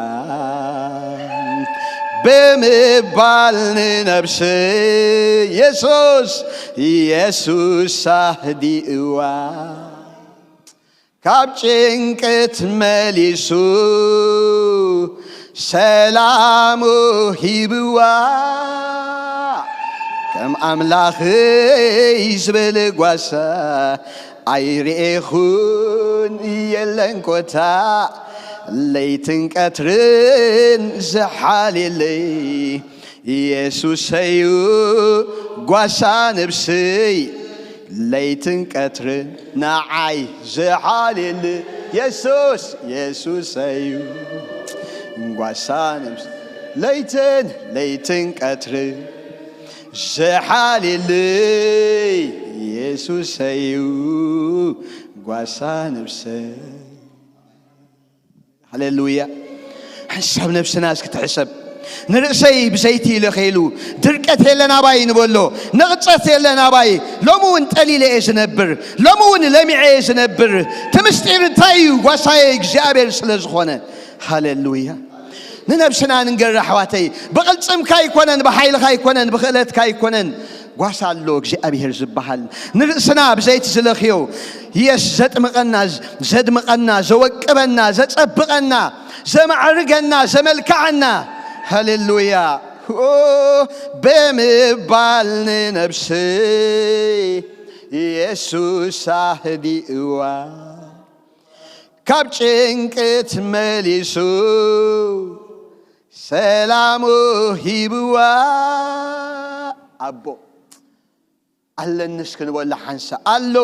ብምባል ንነብስ የሱስ፣ የሱስ ሳህዲእዋ ካብ ጭንቀት መሊሱ ሰላሙ ሂብዋ። ከም ኣምላኽይ ዝበለ ጓሳ ኣይርኤኹን የለን ኮታ። ለይትን ቀትርን ዝሓልየለይ የሱሰዩ ጓሳ ነብስይ። ለይትን ቀትርን ንዓይ ዝሓልየል የሱስ፣ የሱሰዩ ጓሳ ነብስ። ለይትን፣ ለይትን ቀትርን ዝሓልየለይ የሱሰይ እዩ ጓሳ ነብሰይ። ሃሌሉያ። ሓንሳብ ነብስና እስኪ ትሕሰብ። ንርእሰይ ብዘይቲ ኢለ ኸይሉ ድርቀት የለን ኣባይ ንበሎ፣ ነቕጸት የለን ኣባይ። ሎሚ እውን ጠሊለ እየ ዝነብር፣ ሎሚ እውን ለሚዐ እየ ዝነብር። እቲ ምስጢር እንታይ እዩ? ጓሳየ እግዚኣብሔር ስለ ዝኾነ። ሃሌሉያ። ንነብስና ንንገር ኣሕዋተይ፣ ብቕልጽምካ ኣይኮነን፣ ብሓይልኻ ኣይኮነን፣ ብኽእለትካ ኣይኮነን። ጓሳ ኣሎ እግዚኣብሔር ዝበሃል። ንርእስና ብዘይቲ ዝለኽዮ የስ ዘጥምቐና፣ ዘድምቐና፣ ዘወቅበና፣ ዘጸብቐና፣ ዘማዕርገና፣ ዘመልክዓና። ሃሌሉያ። ኦ፣ ብምባል ንነብሲ የሱስ ኣህዲእዋ። ካብ ጭንቀት መሊሱ ሰላሙ ሂብዋ። ኣቦ ኣለንስ ክንበሎ ሓንሳ ኣሎ።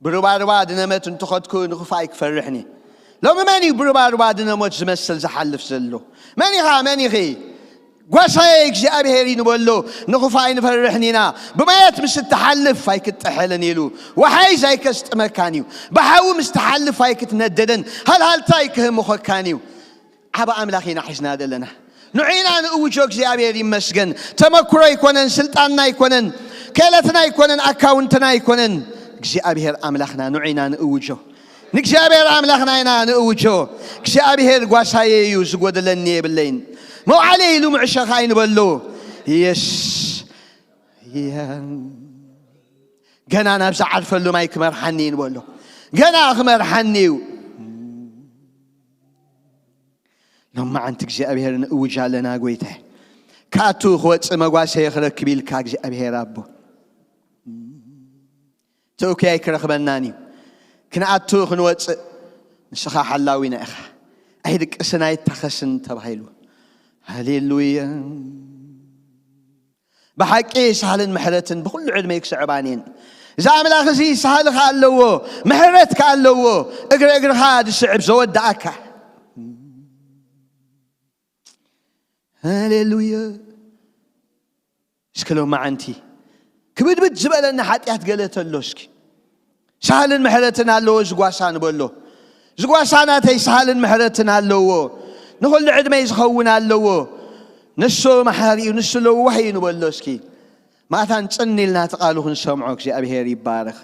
ብሩባሩባ ድነመት እንተኸድኩ ንኽፋይ ክፈርሕኒ። ሎሚ መን እዩ ብሩባሩባ ድነሞት ዝመስል ዝሓልፍ ዘሎ? መን ኢኻ? መን ኢኺ? ጓሳየ እግዚኣብሔር እዩ ንበሎ። ንኽፋይ ንፈርሕን ኢና። ብማያት ምስ እትሓልፍ ኣይክትጥሐልን ኢሉ። ወሓይዝ ኣይከስጥመካን እዩ። ብሓዊ ምስ ትሓልፍ ኣይክትነደደን ሃልሃልታ ኣይክህምኸካን እዩ። ዓብ ኣምላኽ ኢና ሒዝና ዘለና። ንዑ ኢና ንእውጆ። እግዚኣብሔር ይመስገን። ተመክሮ ኣይኮነን፣ ስልጣንና ኣይኮነን፣ ክእለትና ኣይኮነን፣ ኣካውንትና ኣይኮነን። እግዚኣብሔር ኣምላኽና ንዑ ኢና ንእውጆ። ንእግዚኣብሔር ኣምላኽና ኢና ንእውጆ። እግዚኣብሔር ጓሳየ እዩ፣ ዝጎደለኒ የብለይን። መውዓለ ኢሉ ምዕሸኻ ኣይንበሎ። የስ ገና ናብ ዝዓርፈሉ ማይ ክመርሓኒ እዩ ንበሎ። ገና ክመርሓኒ እዩ። ሎማዓንቲ እግዚኣብሔር ንእውጅ ኣለና። ጎይታ ክኣቱ ክወፅእ መጓሰየ ክረክብ ኢልካ እግዚኣብሔር ኣቦ ተእኩያይ ክረኽበናን እዩ። ክንኣቱ ክንወፅእ ንስኻ ሓላዊና ኢኻ። ኣይድቅስን ኣይታኸስን ተባሂሉ። ሃሌሉያ። ብሓቂ ሳህልን ምሕረትን ብኹሉ ዕድመይ ክስዕባን እየን። እዚ ኣምላኽ እዚ ሳህልኻ ኣለዎ፣ ምሕረትካ ኣለዎ፣ እግሪ እግርኻ ዝስዕብ ዘወዳእካ። ሃሌሉያ። እስኪ ሎማዓንቲ ክብድብድ ዝበለና ሓጢኣት ገለ ተሎ እስኪ ሳህልን ምሕረትን ኣለዎ ዝጓሳ ንበሎ። ዝጓሳ ናተይ ሳህልን ምሕረትን ኣለዎ። ንኹሉ ዕድመይ ዝኸውን ኣለዎ። ንሱ መሓሪ እዩ፣ ንሱ ለዋህ እዩ ንበሎ እስኪ። ማታን ጽን ኢልና እቲ ቃሉ ክንሰምዖ እግዚኣብሔር ይባረኽ።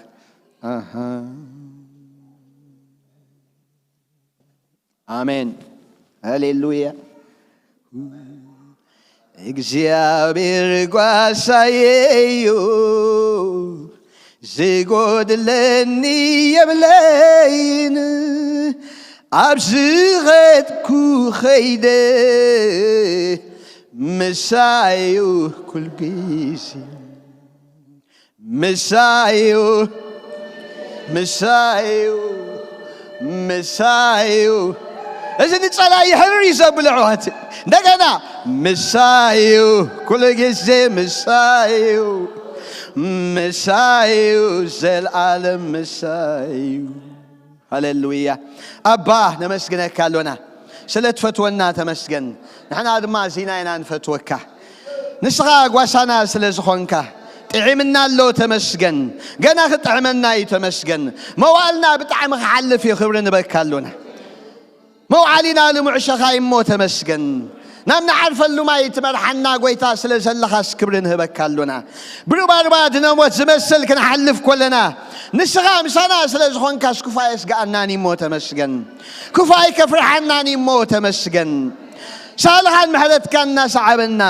ኣሃ። ኣሜን። ሃሌሉያ። እግዚኣብሔር ጓሳየዩ ዝጎድለኒ የብለይን። ኣብ ዝኸድኩ ኸይደ ምሳዩ ኩልጊዜ ምሳዩ ምሳዩ ምሳዩ። እዚ ንጸላይ ሕርር እዩ ዘብሎ ኣሕዋት። እንደገና ምሳዩ ኩሉ ግዜ ምሳዩ ምሳዩ ዘልዓለም ምሳዩ። ሃሌሉያ። ኣባ ነመስግነካ ኣሎና ስለ ትፈትወና ተመስገን። ንሕና ድማ እዚና ኢና ንፈትወካ። ንስኻ ጓሳና ስለ ዝኾንካ ጥዒምና ኣሎ ተመስገን። ገና ክጥዕመና እዩ ተመስገን። መዋእልና ብጣዕሚ ክሓልፍ እዩ። ክብሪ ንበካ ኣሎና። መውዓሊና ልሙዕሸኻ እሞ ተመስገን። ናብ ንዓርፈሉ ማይ ትመርሓና ጎይታ ስለ ዘለኻስ ክብሪ ንህበካ ኣሎና። ብሩባርባ ድነሞት ዝመስል ክንሓልፍ ኮለና ንስኻ ምሳና ስለ ዝኾንካስ ክፉእ ኣየስግኣናን እሞ ተመስገን። ክፉእ ኣይከፍርሓናን እሞ ተመስገን። ሳልኻን ምሕረትካን እናሰዓበና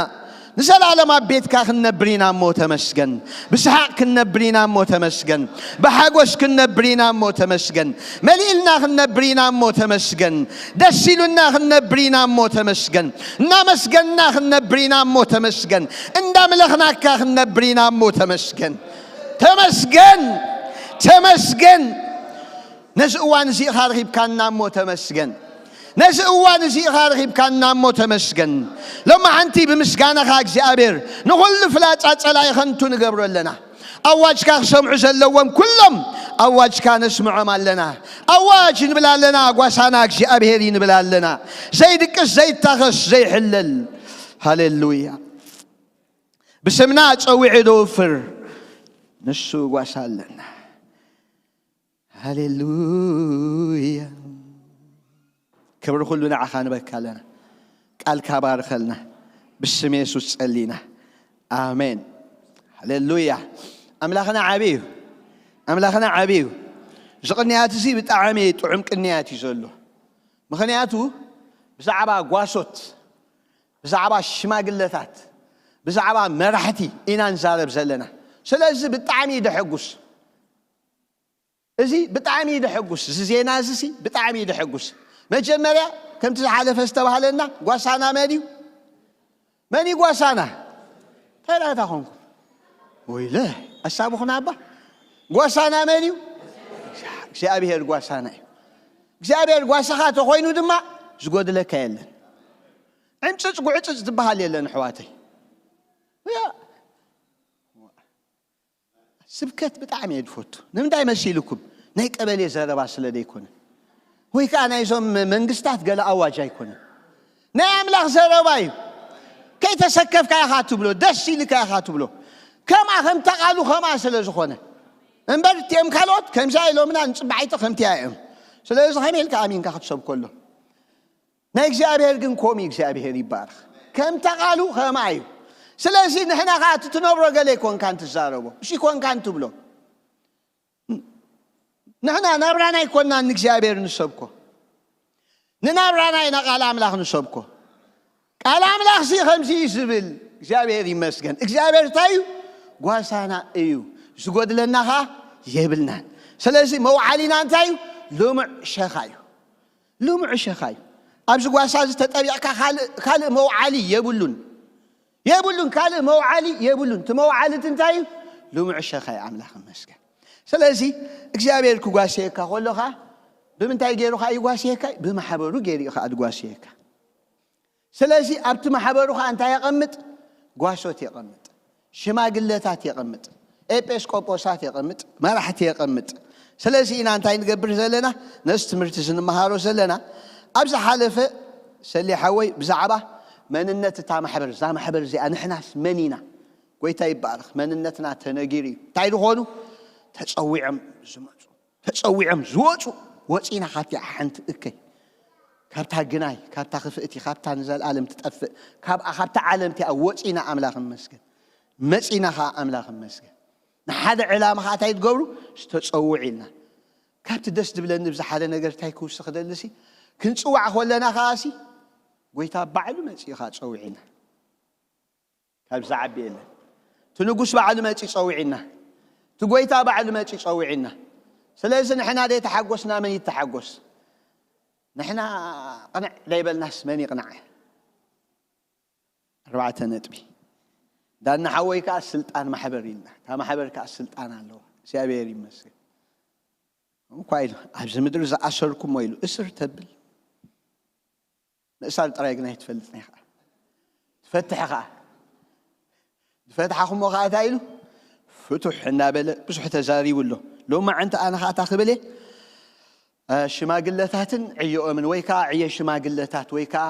ንዘላለም ኣብ ቤትካ ክንነብር ኢና እሞ ተመስገን። ብሰሓቕ ክንነብር ኢና እሞ ተመስገን። ብሓጎስ ክንነብር ኢና እሞ ተመስገን። መሊእልና ክንነብር ኢና እሞ ተመስገን። ደስ ኢሉና ክንነብር ኢና እሞ ተመስገን። እናመስገንና ክንነብር ኢና እሞ ተመስገን። እንዳምለኽናካ ክንነብር ኢና እሞ ተመስገን። ተመስገን። ተመስገን። ነዚ እዋን እዚ ኢኻ ረኺብካና እሞ ተመስገን። ነዚ እዋን እዚ ኢኻ ረኺብካና እሞ ተመስገን። ሎማዓንቲ ብምስጋናኻ እግዚኣብሔር ንኹሉ ፍላጻ ጸላኢ ኸንቱ ንገብሮ ኣለና። ኣዋጅካ ክሰምዑ ዘለዎም ኩሎም ኣዋጅካ ነስምዖም ኣለና። ኣዋጅ ንብል ኣለና፣ ጓሳና እግዚኣብሔር እዩ ንብል ኣለና። ዘይድቅስ ዘይታኸስ ዘይሕለል። ሃሌሉያ። ብስምና ጸዊዑ ደውፍር ንሱ ጓሳ ኣለና። ሃሌሉያ። ክብሪ ኩሉ ንዓኻ ንበካ ኣለና። ቃልካ ባርኸልና። ብስም የሱስ ጸሊና። ኣሜን። ሃሌሉያ። ኣምላኽና ዓቢ እዩ። ኣምላኽና ዓቢ እዩ። እዚ ቅንያት እዚ ብጣዕሚ ጥዑም ቅንያት እዩ ዘሎ። ምኽንያቱ ብዛዕባ ጓሶት፣ ብዛዕባ ሽማግለታት፣ ብዛዕባ መራሕቲ ኢና ንዛረብ ዘለና። ስለዚ ብጣዕሚ እዩ ደሐጉስ። እዚ ብጣዕሚ እዩ ደሐጉስ። እዚ ዜና እዚ ሲ ብጣዕሚ እዩ ደሐጉስ። መጀመርያ ከምቲ ዝሓለፈ ዝተባህለና ጓሳና መን እዩ? መን እዩ ጓሳና? እንታይ ደኣ እታ ኾንኩም? ወይለ ኣሳብኹና እባ። ጓሳና መን እዩ? እግዚኣብሔር ጓሳና እዩ። እግዚኣብሔር ጓሳኻ ተኾይኑ ድማ ዝጎድለካ የለን። ዕምፅፅ ጉዕፅፅ ዝበሃል የለን ኣሕዋተይ። ያ ስብከት ብጣዕሚ እየ ዝፈቱ። ንምንታይ መሲልኩም? ናይ ቀበሌ ዘረባ ስለ ዘይኮነ፣ ወይ ከዓ ናይዞም መንግስታት ገለ ኣዋጅ ኣይኮነን። ናይ ኣምላኽ ዘረባ እዩ። ከይተሰከፍካ ኢኻ ትብሎ፣ ደስ ኢልካ ኢኻ ትብሎ። ከምኣ ከምታ ቃሉ ከምኣ ስለ ዝኾነ እምበር፣ እቲኦም ካልኦት ከምዚኣ ኢሎምና፣ ንፅባሒቲ ከምቲኣ እዮም። ስለዚ ከመይ ኢልካ ኣሚንካ ክትሰብከሎም? ናይ እግዚኣብሔር ግን ኮሚ እግዚኣብሔር ይባረኽ። ከምታ ቃሉ ከማ እዩ። ስለዚ ንሕና ከዓ እቲ ትነብሮ ገለ ይኮንካን ትዛረቦ፣ እሺ ይኮንካን ትብሎ። ንሕና ናብራና ይኮንናን ንእግዚኣብሔር ንሰብኮ። ንናብራና ኢና ቃል ኣምላኽ ንሰብኮ። ቃል ኣምላኽ ሲ ከምዚ እዩ ዝብል። እግዚኣብሔር ይመስገን። እግዚኣብሔር እንታይ እዩ? ጓሳና እዩ። ዝጎድለና ኸዓ የብልናን። ስለዚ መውዓሊና እንታይ እዩ? ልሙዕ ሸኻ እዩ። ልሙዕ ሸኻ እዩ። ኣብዚ ጓሳ እዚ ተጠቢቕካ ካልእ፣ ካልእ መውዓሊ የብሉን። የብሉን፣ ካልእ መውዓሊ የብሉን። እቲ መውዓሊ እቲ እንታይ እዩ? ልሙዕ ሸኻ እዩ። ኣምላኽ ይመስገን። ስለዚ እግዚኣብሔር ክጓስየካ ከሎ ኸዓ ብምንታይ ገይሩ ኸዓ ይጓስየካ? ብማሕበሩ ገይሩ እዩ ኸዓ ዝጓስየካ። ስለዚ ኣብቲ ማሕበሩ ኸዓ እንታይ የቐምጥ? ጓሶት የቐምጥ፣ ሽማግለታት የቐምጥ፣ ኤጲስቆጶሳት የቐምጥ፣ መራሕቲ የቐምጥ። ስለዚ ኢና እንታይ ንገብር ዘለና? ነዚ ትምህርቲ እዚ ንመሃሮ ዘለና። ኣብ ዝሓለፈ ሰሌ ሓወይ ብዛዕባ መንነት እታ ማሕበር፣ እዛ ማሕበር እዚኣ ንሕናስ መን ኢና? ጎይታ ይባረኽ። መንነትና ተነጊሩ እዩ። እንታይ ዝኾኑ? ተጸዊዖም ዝመጹ፣ ተጸዊዖም ዝወጹ። ወጺና ካብቲኣ ሓንቲ እከይ፣ ካብታ ግናይ፣ ካብታ ክፍእቲ፣ ካብታ ንዘለኣለም ትጠፍእ፣ ካብኣ፣ ካብታ ዓለም እቲኣ ወጺና፣ ኣምላኽ ይመስገን፣ መጺና ኸዓ፣ ኣምላኽ ይመስገን። ንሓደ ዕላማ ኸዓ እንታይ ትገብሩ? ዝተጸውዕ ኢልና። ካብቲ ደስ ዝብለኒ ብዚ ሓደ ነገር እንታይ ክውስኽ ደልሲ፣ ክንጽዋዕ ከለና ኸዓ ሲ፣ ጎይታ ባዕሉ መጺኡ ኸዓ ጸዊዕና። ካብ ዝዓቢ የለን። እቲ ንጉስ ባዕሉ መጺ ጸዊዕና። እቲ ጎይታ ባዕሉ መጺ ጸዊዕና። ስለዚ ንሕና ዘይተሓጎስና መን ይተሓጎስ? ንሕና ቅንዕ ዘይበልናስ መን ይቕናዕ? ኣርባዕተ ነጥቢ። ዳና ሓወይ ከኣ ስልጣን ማሕበር ኢልና። እታ ማሕበር ከኣ ስልጣን ኣለዋ። እግዚኣብሔር ይመስገን። እንኳ ኢሉ ኣብዚ ምድሪ ዝኣሰርኩሞ ኢሉ እስር ተብል። ምእሳር ጥራይ ግን ኣይትፈልጥን ኢኻ። ትፈትሕ ኸኣ። ዝፈትሓኹሞ ኸኣ እንታይ ኢሉ? ፍቱሕ እናበለ ብዙሕ ተዛሪቡ ኣሎ። ሎማዓንቲ ኣነ ኸኣ እታ ክብል እየ፣ እ፣ ሽማግለታትን ዕዮኦምን ወይ ከኣ ዕዮ ሽማግለታት ወይ ከኣ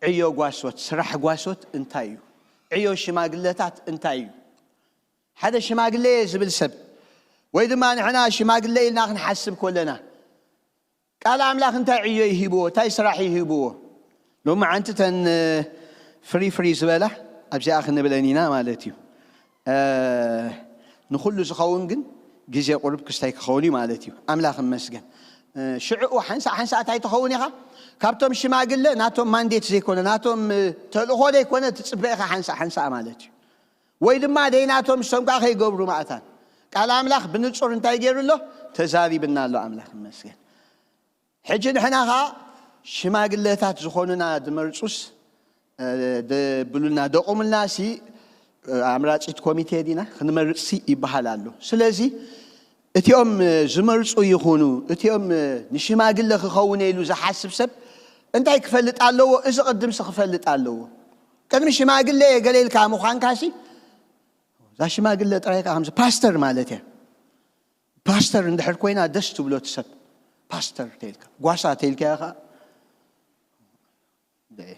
ዕዮ ጓሶት፣ ስራሕ ጓሶት እንታይ እዩ? ዕዮ ሽማግለታት እንታይ እዩ? ሓደ ሽማግለ እየ ዝብል ሰብ ወይ ድማ ንሕና ሽማግለ ኢልና ክንሓስብ ከለና ቃል ኣምላኽ እንታይ ዕዮ ይህብዎ? እንታይ ስራሕ ይህብዎ? ሎማዓንቲ እተን ፍሪ ፍሪ ዝበላ ኣብዚኣ ክንብለን ኢና ማለት እዩ። እ፣ ንኹሉ ዝኸውን ግን ግዜ ቁሩብ ክስታይ ክኸውን እዩ ማለት እዩ። ኣምላኽ ይመስገን። እ፣ ሽዕኡ ሓንሳእ ሓንሳእ እንታይ ትኸውን ኢኻ? ካብቶም ሽማግለ ናቶም ማንዴት ዘይኮነ፣ ናቶም፣ እ፣ ተልእኾ ዘይኮነ ትጽበ ኢኻ ሓንሳእ ሓንሳእ ማለት እዩ። ወይ ድማ ደይናቶም ንሶም ከኣ ከይገብሩ ማእታን። ቃል ኣምላኽ ብንጹር እንታይ ገይሩ ኣሎ? ተዛሪብና ኣሎ። ኣምላኽ ይመስገን። ሕጂ ንሕና ኸኣ ሽማግለታት ዝኾኑና ድመርጹስ፣ እ፣ ደብሉና፣ ደቑሙልና ሲ፣ እ፣ ኣምራጺት ኮሚቴ ዲና ክንመርጽ ሲ ይበሃል ኣሎ። ስለዚ እቲኦም፣ እ፣ ዝመርጹ ይኹኑ፣ እቲኦም፣ እ፣ ንሽማግለ ክኸውን ኢሉ ዝሓስብ ሰብ እንታይ ክፈልጥ ኣለዎ? እዚ ቅድምሲ ክፈልጥ ኣለዎ። ቅድሚ ሽማግለ እየ ገለ ኢልካ ምዃንካ ሲ፣ እዛ ሽማግለ ጥራይ ከኣ ከምዚ ፓስተር ማለት እያ። ፓስተር እንድሕር ኮይና ደስ ትብሎ እቲ ሰብ። ፓስተር ተይልካ፣ ጓሳ ተይልካዮ ከኣ። ደ-፣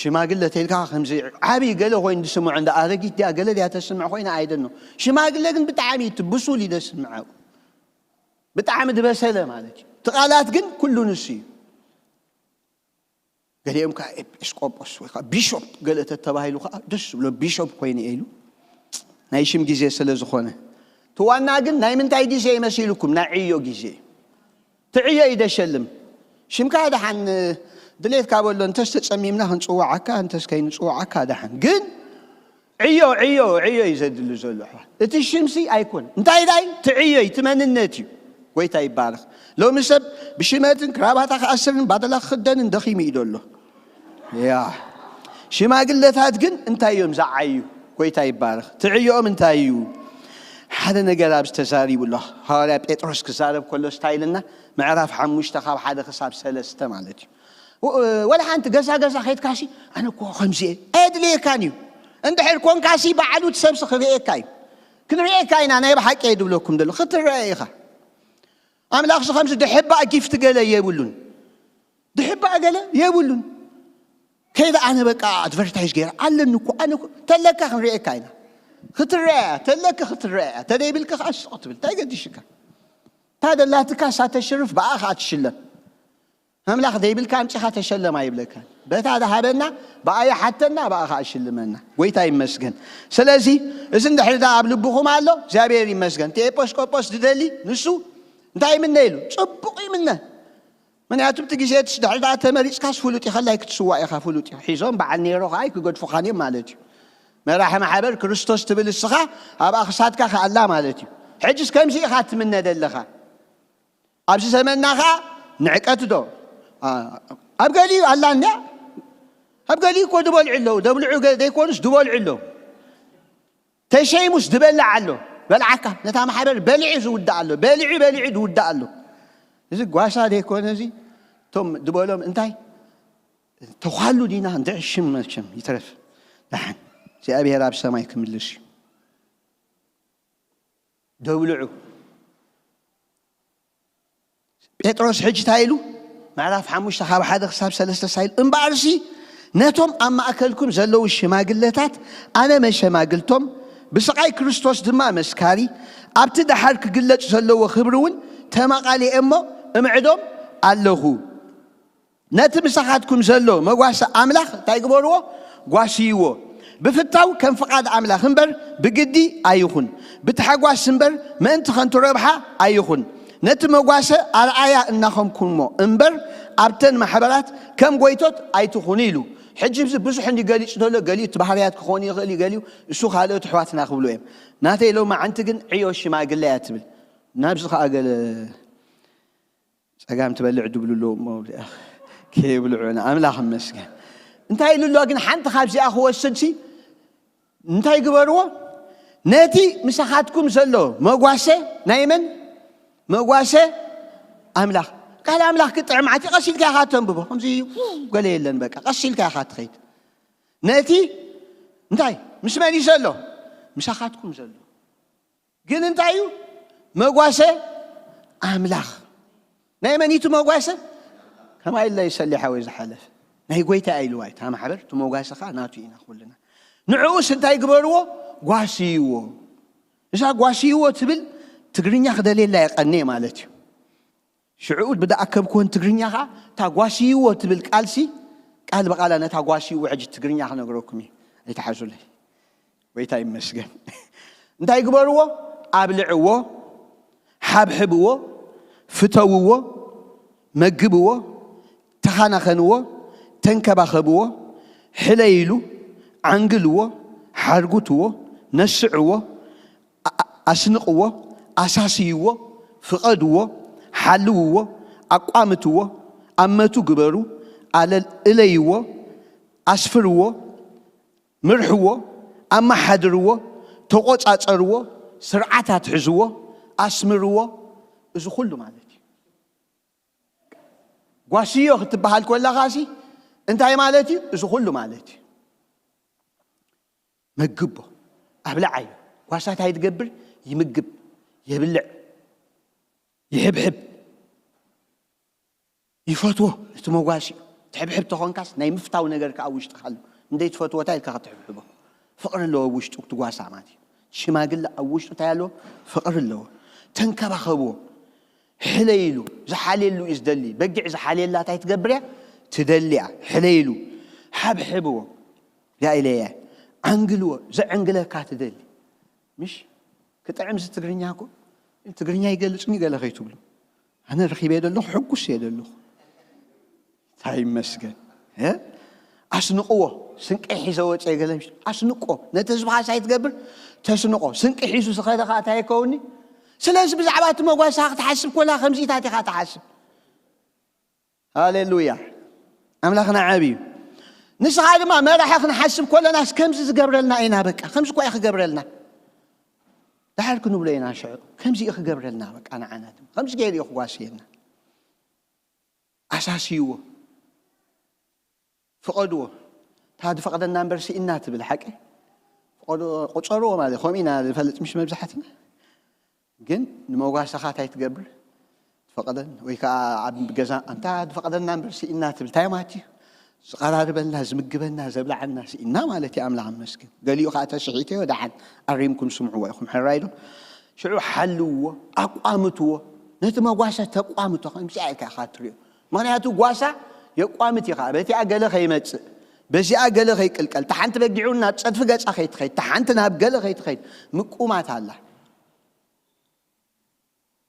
ሽማግለ ተልካ ከምዚ ዓብዪ ገለ ኮይኑ ዝስምዖ፣ እንዳ ኣረጊት ድያ ገለ ድያ ተስምዕ ኮይና ኣይደኖ። ሽማግለ ግን ብጣዕሚ እዩ ብሱል እዩ ዘስምዐው። ብጣዕሚ ዝበሰለ ማለት እዩ። እቲ ቃላት ግን ኩሉ ንሱ እዩ። ገሊኦም ከዓ ኤጲስቆጶስ ወይ ከዓ ቢሾፕ ገለ ተተባሂሉ ከዓ ደስ ዝብሎ፣ ቢሾፕ ኮይኑ ኢሉ ናይ ሽም ግዜ ስለ ዝኾነ። እቲ ዋና ግን ናይ ምንታይ ግዜ ይመሲልኩም? ናይ ዕዮ ግዜ። እቲ ዕዮ እዩ ደሸልም። ሽምካ ደሓን ድሌትካ በሎ፣ እንተስ ተጸሚምና ክንጽውዓካ፣ እንተስ ከይንጽውዓካ ደሓን። ግን ዕዮ ዕዮ ዕዮ እዩ ዘድሊ ዘሎ ኣሕዋት። እቲ ሽምሲ ኣይኮን እንታይ ዳይ እቲ ዕዮ እዩ፣ እቲ መንነት እዩ። ጎይታ ይባረኽ። ሎሚ ሰብ ብሽመትን ክራባታ ክኣስርን ባደላ ክኽደንን ደኺሙ እዩ ዘሎ። ያ ሽማግለታት ግን እንታይ እዮም ዝዓዩ? ጎይታ ይባረኽ። እቲ ዕዮኦም እንታይ እዩ? ሓደ ነገር ኣብዚ ተዛሪቡ ኣሎ። ሃዋርያ ጴጥሮስ ክዛረብ ከሎ ስታይልና ምዕራፍ ሓሙሽተ ካብ ሓደ ክሳብ ሰለስተ ማለት እዩ። ወ- ወላ ሓንቲ ገዛ ገዛ ከይድካሲ ኣነ እኮ ከምዚ እየ ኣየድልየካን እዩ። እንድሕር ኮንካሲ በዓሉ እቲ ሰብሲ ክርእየካ እዩ። ክንርእየካ ኢና ናይ ብሓቂ እየ ድብለኩም ደሎ ክትረአ ኢኻ። ኣምላኽሲ ከምዚ ድሕባእ ጊፍት ገለ የብሉን። ድሕባእ ገለ የብሉን። ከይደ ኣነ በቃ ኣድቨርታይዝ ገይረ ኣለኒ እኮ ኣነ እኮ ተለካ ክንርእየካ ኢና። ክትረአ እያ ተለካ ክትረአ እያ ተደይብልካ ከዓ ስቕ ትብል እንታይ ገዲሽካ? እታ ደላትካ እሳ ተሽርፍ ብኣ ከዓ ትሽለም። ኣምላኽ ዘይብልካ ኣምፂኻ ተሸለም ኣይብለካን። በታ ዝሃበና ብኣ ይሓተና ብኣ ከዓ ይሽልመና። ጎይታ ይመስገን። ስለዚ እዚ እንድሕር ዳ ኣብ ልብኹም ኣሎ እግዚኣብሔር ይመስገን። እቲ ኤጲስቆጶስ ዝደሊ ንሱ እንታይ ይምነ ኢሉ ፅቡቕ ይምነ። ምክንያቱ እቲ ግዜ እቲ ድሕር ዳ ተመሪፅካስ ፍሉጥ እዩ ከላይ ክትስዋእ ኢኻ ፍሉጥ እዩ። ሒዞም በዓል ኔሮ ከዓ ኣይክገድፉኻን እዮም ማለት እዩ። መራሒ ማሕበር ክርስቶስ ትብል እስኻ ኣብኣ ክሳድካ ከኣላ ማለት እዩ። ሕጅስ ከምዚ ኢኻ ትምነ ዘለኻ። ኣብዚ ዘመንና ኸዓ ንዕቀት ዶ ኣብ ገሊኡ ኣላ እንድያ። ኣብ ገሊኡ እኮ ዝበልዑ ኣለዉ ደብልዑ ገ- ዘይኮኑስ ዝበልዑ ኣለዉ። ተሸይሙስ ዝበልዕ ኣሎ። በልዓካ ነታ ማሕበር በሊዑ ዝውዳእ ኣሎ በሊዑ በሊዑ ዝውዳእ ኣሎ። እዚ ጓሳ ዘይኮነ እዚ እቶም ዝበሎም እንታይ ተዃሉ ዲና እንድዒ ሽም መቸም ይትረፍ። ደሓን እግዚኣብሔር ኣብ ሰማይ ክምልስ እዩ። ደብልዑ ጴጥሮስ ሕጂ እንታይ ኢሉ? ምዕራፍ ሓሙሽተ ካብ ሓደ ክሳብ ሰለስተ እንታይ ኢሉ? እምበኣርሲ ነቶም ኣብ ማእከልኩም ዘለዉ ሽማግለታት ኣነ መሸማግልቶም ብስቓይ ክርስቶስ ድማ መስካሪ ኣብቲ ደሓር ክግለጽ ዘለዎ ክብሪ እውን ተመቓሊኤ እሞ እምዕዶም ኣለኹ። ነቲ ምሳኻትኩም ዘሎ መጓሰ ኣምላኽ እንታይ ግበርዎ? ጓስይዎ። ብፍታው ከም ፍቓድ ኣምላኽ እምበር ብግዲ ኣይኹን፣ ብታሕጓስ እምበር ምእንቲ ኸንቱ ረብሓ ኣይኹን። ነቲ መጓሰ ኣርኣያ እናኾንኩሞ እምበር ኣብተን ማሕበራት ከም ጎይቶት ኣይትኹኑ ኢሉ። ሕጂ እዚ ብዙሕ እንዲ ገሊጹ ዘሎ ገሊኡ እቲ ባህርያት ክኾኑ ይኽእል እዩ ገሊኡ እሱ ካልኦት ኣሕዋትና ክብሉ እዮም። ናተይ ሎማዓንቲ ግን ዕዮ ሽማግለ እያ ትብል። ናብዚ ኸኣ ገለ ጸጋም ትበልዕ ድብሉ ኣለዉ እሞ ከይብልዑ ንኣምላኽ እመስገን። እንታይ ኢሉ ኣሎ ግን ሓንቲ ካብዚኣ ክወስድሲ እንታይ ግበርዎ? ነቲ ምሳኻትኩም ዘሎ መጓሰ ናይ መን መጓሰ? ኣምላኽ። ቃል ኣምላኽ ክጥዕም ዓቲ ቀስ ኢልካ ኢኻ ተንብቦ ከምዚ ገለ የለን በቃ ቀስ ኢልካ ኢኻ ትኸይድ። ነቲ እንታይ ምስ መን እዩ ዘሎ? ምሳኻትኩም ዘሎ ግን እንታይ እዩ መጓሰ ኣምላኽ። ናይ መን እዩ እቲ መጓሰ? ከማይ ኢልና ይሰሊ ሓወይ ዝሓለፈ ናይ ጎይታ ኢልዋ እዩ። እታ ማሕበር እቲ መጓሰ ከዓ ናቱ ኢና ኩልና። ንዕኡስ እንታይ ግበርዎ? ጓስይዎ። እዛ ጓስይዎ ትብል ትግርኛ ክደልየላ የቐንየ ማለት እዩ። ሽዕኡ ብዝኣከብክወን ትግርኛ ከዓ እታ ጓስይዎ ትብል ቃልሲ ቃል ብቓላ ነታ ጓስይዎ ሕጂ ትግርኛ ክነግረኩም እዩ። ኣይትሓዙለይ። ጎይታ ይመስገን። እንታይ ግበርዎ? ኣብልዕዎ፣ ሓብሕብዎ፣ ፍተውዎ፣ መግብዎ፣ ተኻናኸንዎ፣ ተንከባኸብዎ፣ ሕለይሉ፣ ዓንግልዎ፣ ሓርጉትዎ፣ ነስዕዎ፣ ኣ- ኣስንቕዎ፣ ኣሳስይዎ፣ ፍቐድዎ፣ ሓልውዎ፣ ኣቋምትዎ፣ ኣመቱ ግበሩ፣ ኣለል እለይዎ፣ ኣስፍርዎ፣ ምርሕዎ፣ ኣመሓድርዎ፣ ተቖጻጸርዎ፣ ስርዓት ኣትሕዝዎ፣ ኣስምርዎ። እዚ ኩሉ ማለት እዩ። ጓስዮ ክትበሃል ከለኻሲ እንታይ ማለት እዩ? እዚ ኩሉ ማለት እዩ። መግቦ ኣብልዓዮ። ጓሳ እንታይ ትገብር? ይምግብ፣ የብልዕ፣ ይሕብሕብ፣ ይፈትዎ። እቲ መጓሲኡ ትሕብሕብ ተኾንካስ ናይ ምፍታው ነገር ከኣ ኣብ ውሽጥኻ ኣሎ። እንደይ ትፈትዎ እንታይ ኢልካ ክትሕብሕቦ? ፍቕሪ ኣለዎ ኣብ ውሽጡ፣ እቲ ጓሳ ማለት እዩ። ሽማግለ ኣብ ውሽጡ እንታይ ኣለዎ? ፍቕሪ ኣለዎ። ተንከባኸብዎ። ሕለይሉ። ዝሓልየሉ እዩ ዝደሊ። በጊዕ ዝሓልየላ እንታይ ትገብር እያ? ትደሊ እያ። ሕለይሉ። ሓብሕብዎ። ያ ኢለየ። ዓንግልዎ። ዘዕንግለካ ትደሊ። ምሽ? ክጥዕም እዚ ትግርኛ እኮ። ትግርኛ ይገልጽኒ ገለ ከይትብሉ። ኣነ ረኺበ ዘለኹ፣ ሕጉስ እየ ዘለኹ። እንታይ ይመስገን። እ? ኣስንቕዎ። ስንቂ ሒዘ ወፀ ገለ ምሽ-፣ ኣስንቆ። ነቲ ህዝብኻ ሳይ ትገብር? ተስንቆ። ስንቂ ሒዙ ዝኸደ ኸዓ እንታይ ይከውኒ? ስለዚ ብዛዕባ እቲ መጓሳ ክትሓስብ ኮላ ከምዚታት ኢኻ ትሓስብ። ሃሌሉያ። ኣምላኽና ዓቢ እዩ። ንስኻ ድማ መራሒ ክንሓስብ ኮለናስ ከምዚ ዝገብረልና ኢና። በቃ ከምዚ እኳ እዩ ክገብረልና። ድሓር ክንብሎ ኢና ሽዑ። ከምዚ እዩ ክገብረልና። በቃ ንዓና ድማ ከምዚ ገይሩ እዩ ክጓስየና። ኣሳስይዎ። ፍቐድዎ። እታ ዝፈቕደና እምበር ስኢና ትብል ሓቂ። ፍቐድዎ፣ ቁጸርዎ ማለት ከምኡ ኢና ዝፈልጥ ምሽ መብዛሕትና። ግን ንመጓሰኻ እንታይ ትገብር? ትፈቕደን ወይ ከዓ ኣብ ገዛ ኣንታ ዝፈቕደና እምበር ስኢና ትብል። እንታይ ማለት እዩ? ዝቐራርበልና፣ ዝምግበና፣ ዘብልዓና ስኢና ማለት እዩ። ኣምላኽ ይመስገን። ገሊኡ ከዓ ተስሒተዮ ደሓን ኣሪምኩም ስምዕዎ ኢኹም። ሕራይ ዶ? ሽዑ ሓልውዎ፣ ኣቋምትዎ። ነቲ መጓሰ ተቋምቶ ከምዚኣ ኢልካ ኢኻ ትሪኦ። ምኽንያቱ ጓሳ የቋምት ኢኻ። በቲኣ ገለ ከይመጽእ፣ በዚኣ ገለ ከይቅልቀል፣ እታ ሓንቲ በጊዑ ናብ ጸድፊ ገጻ ከይትኸይድ፣ እታ ሓንቲ ናብ ገለ ከይትኸይድ ምቁማት ኣላ።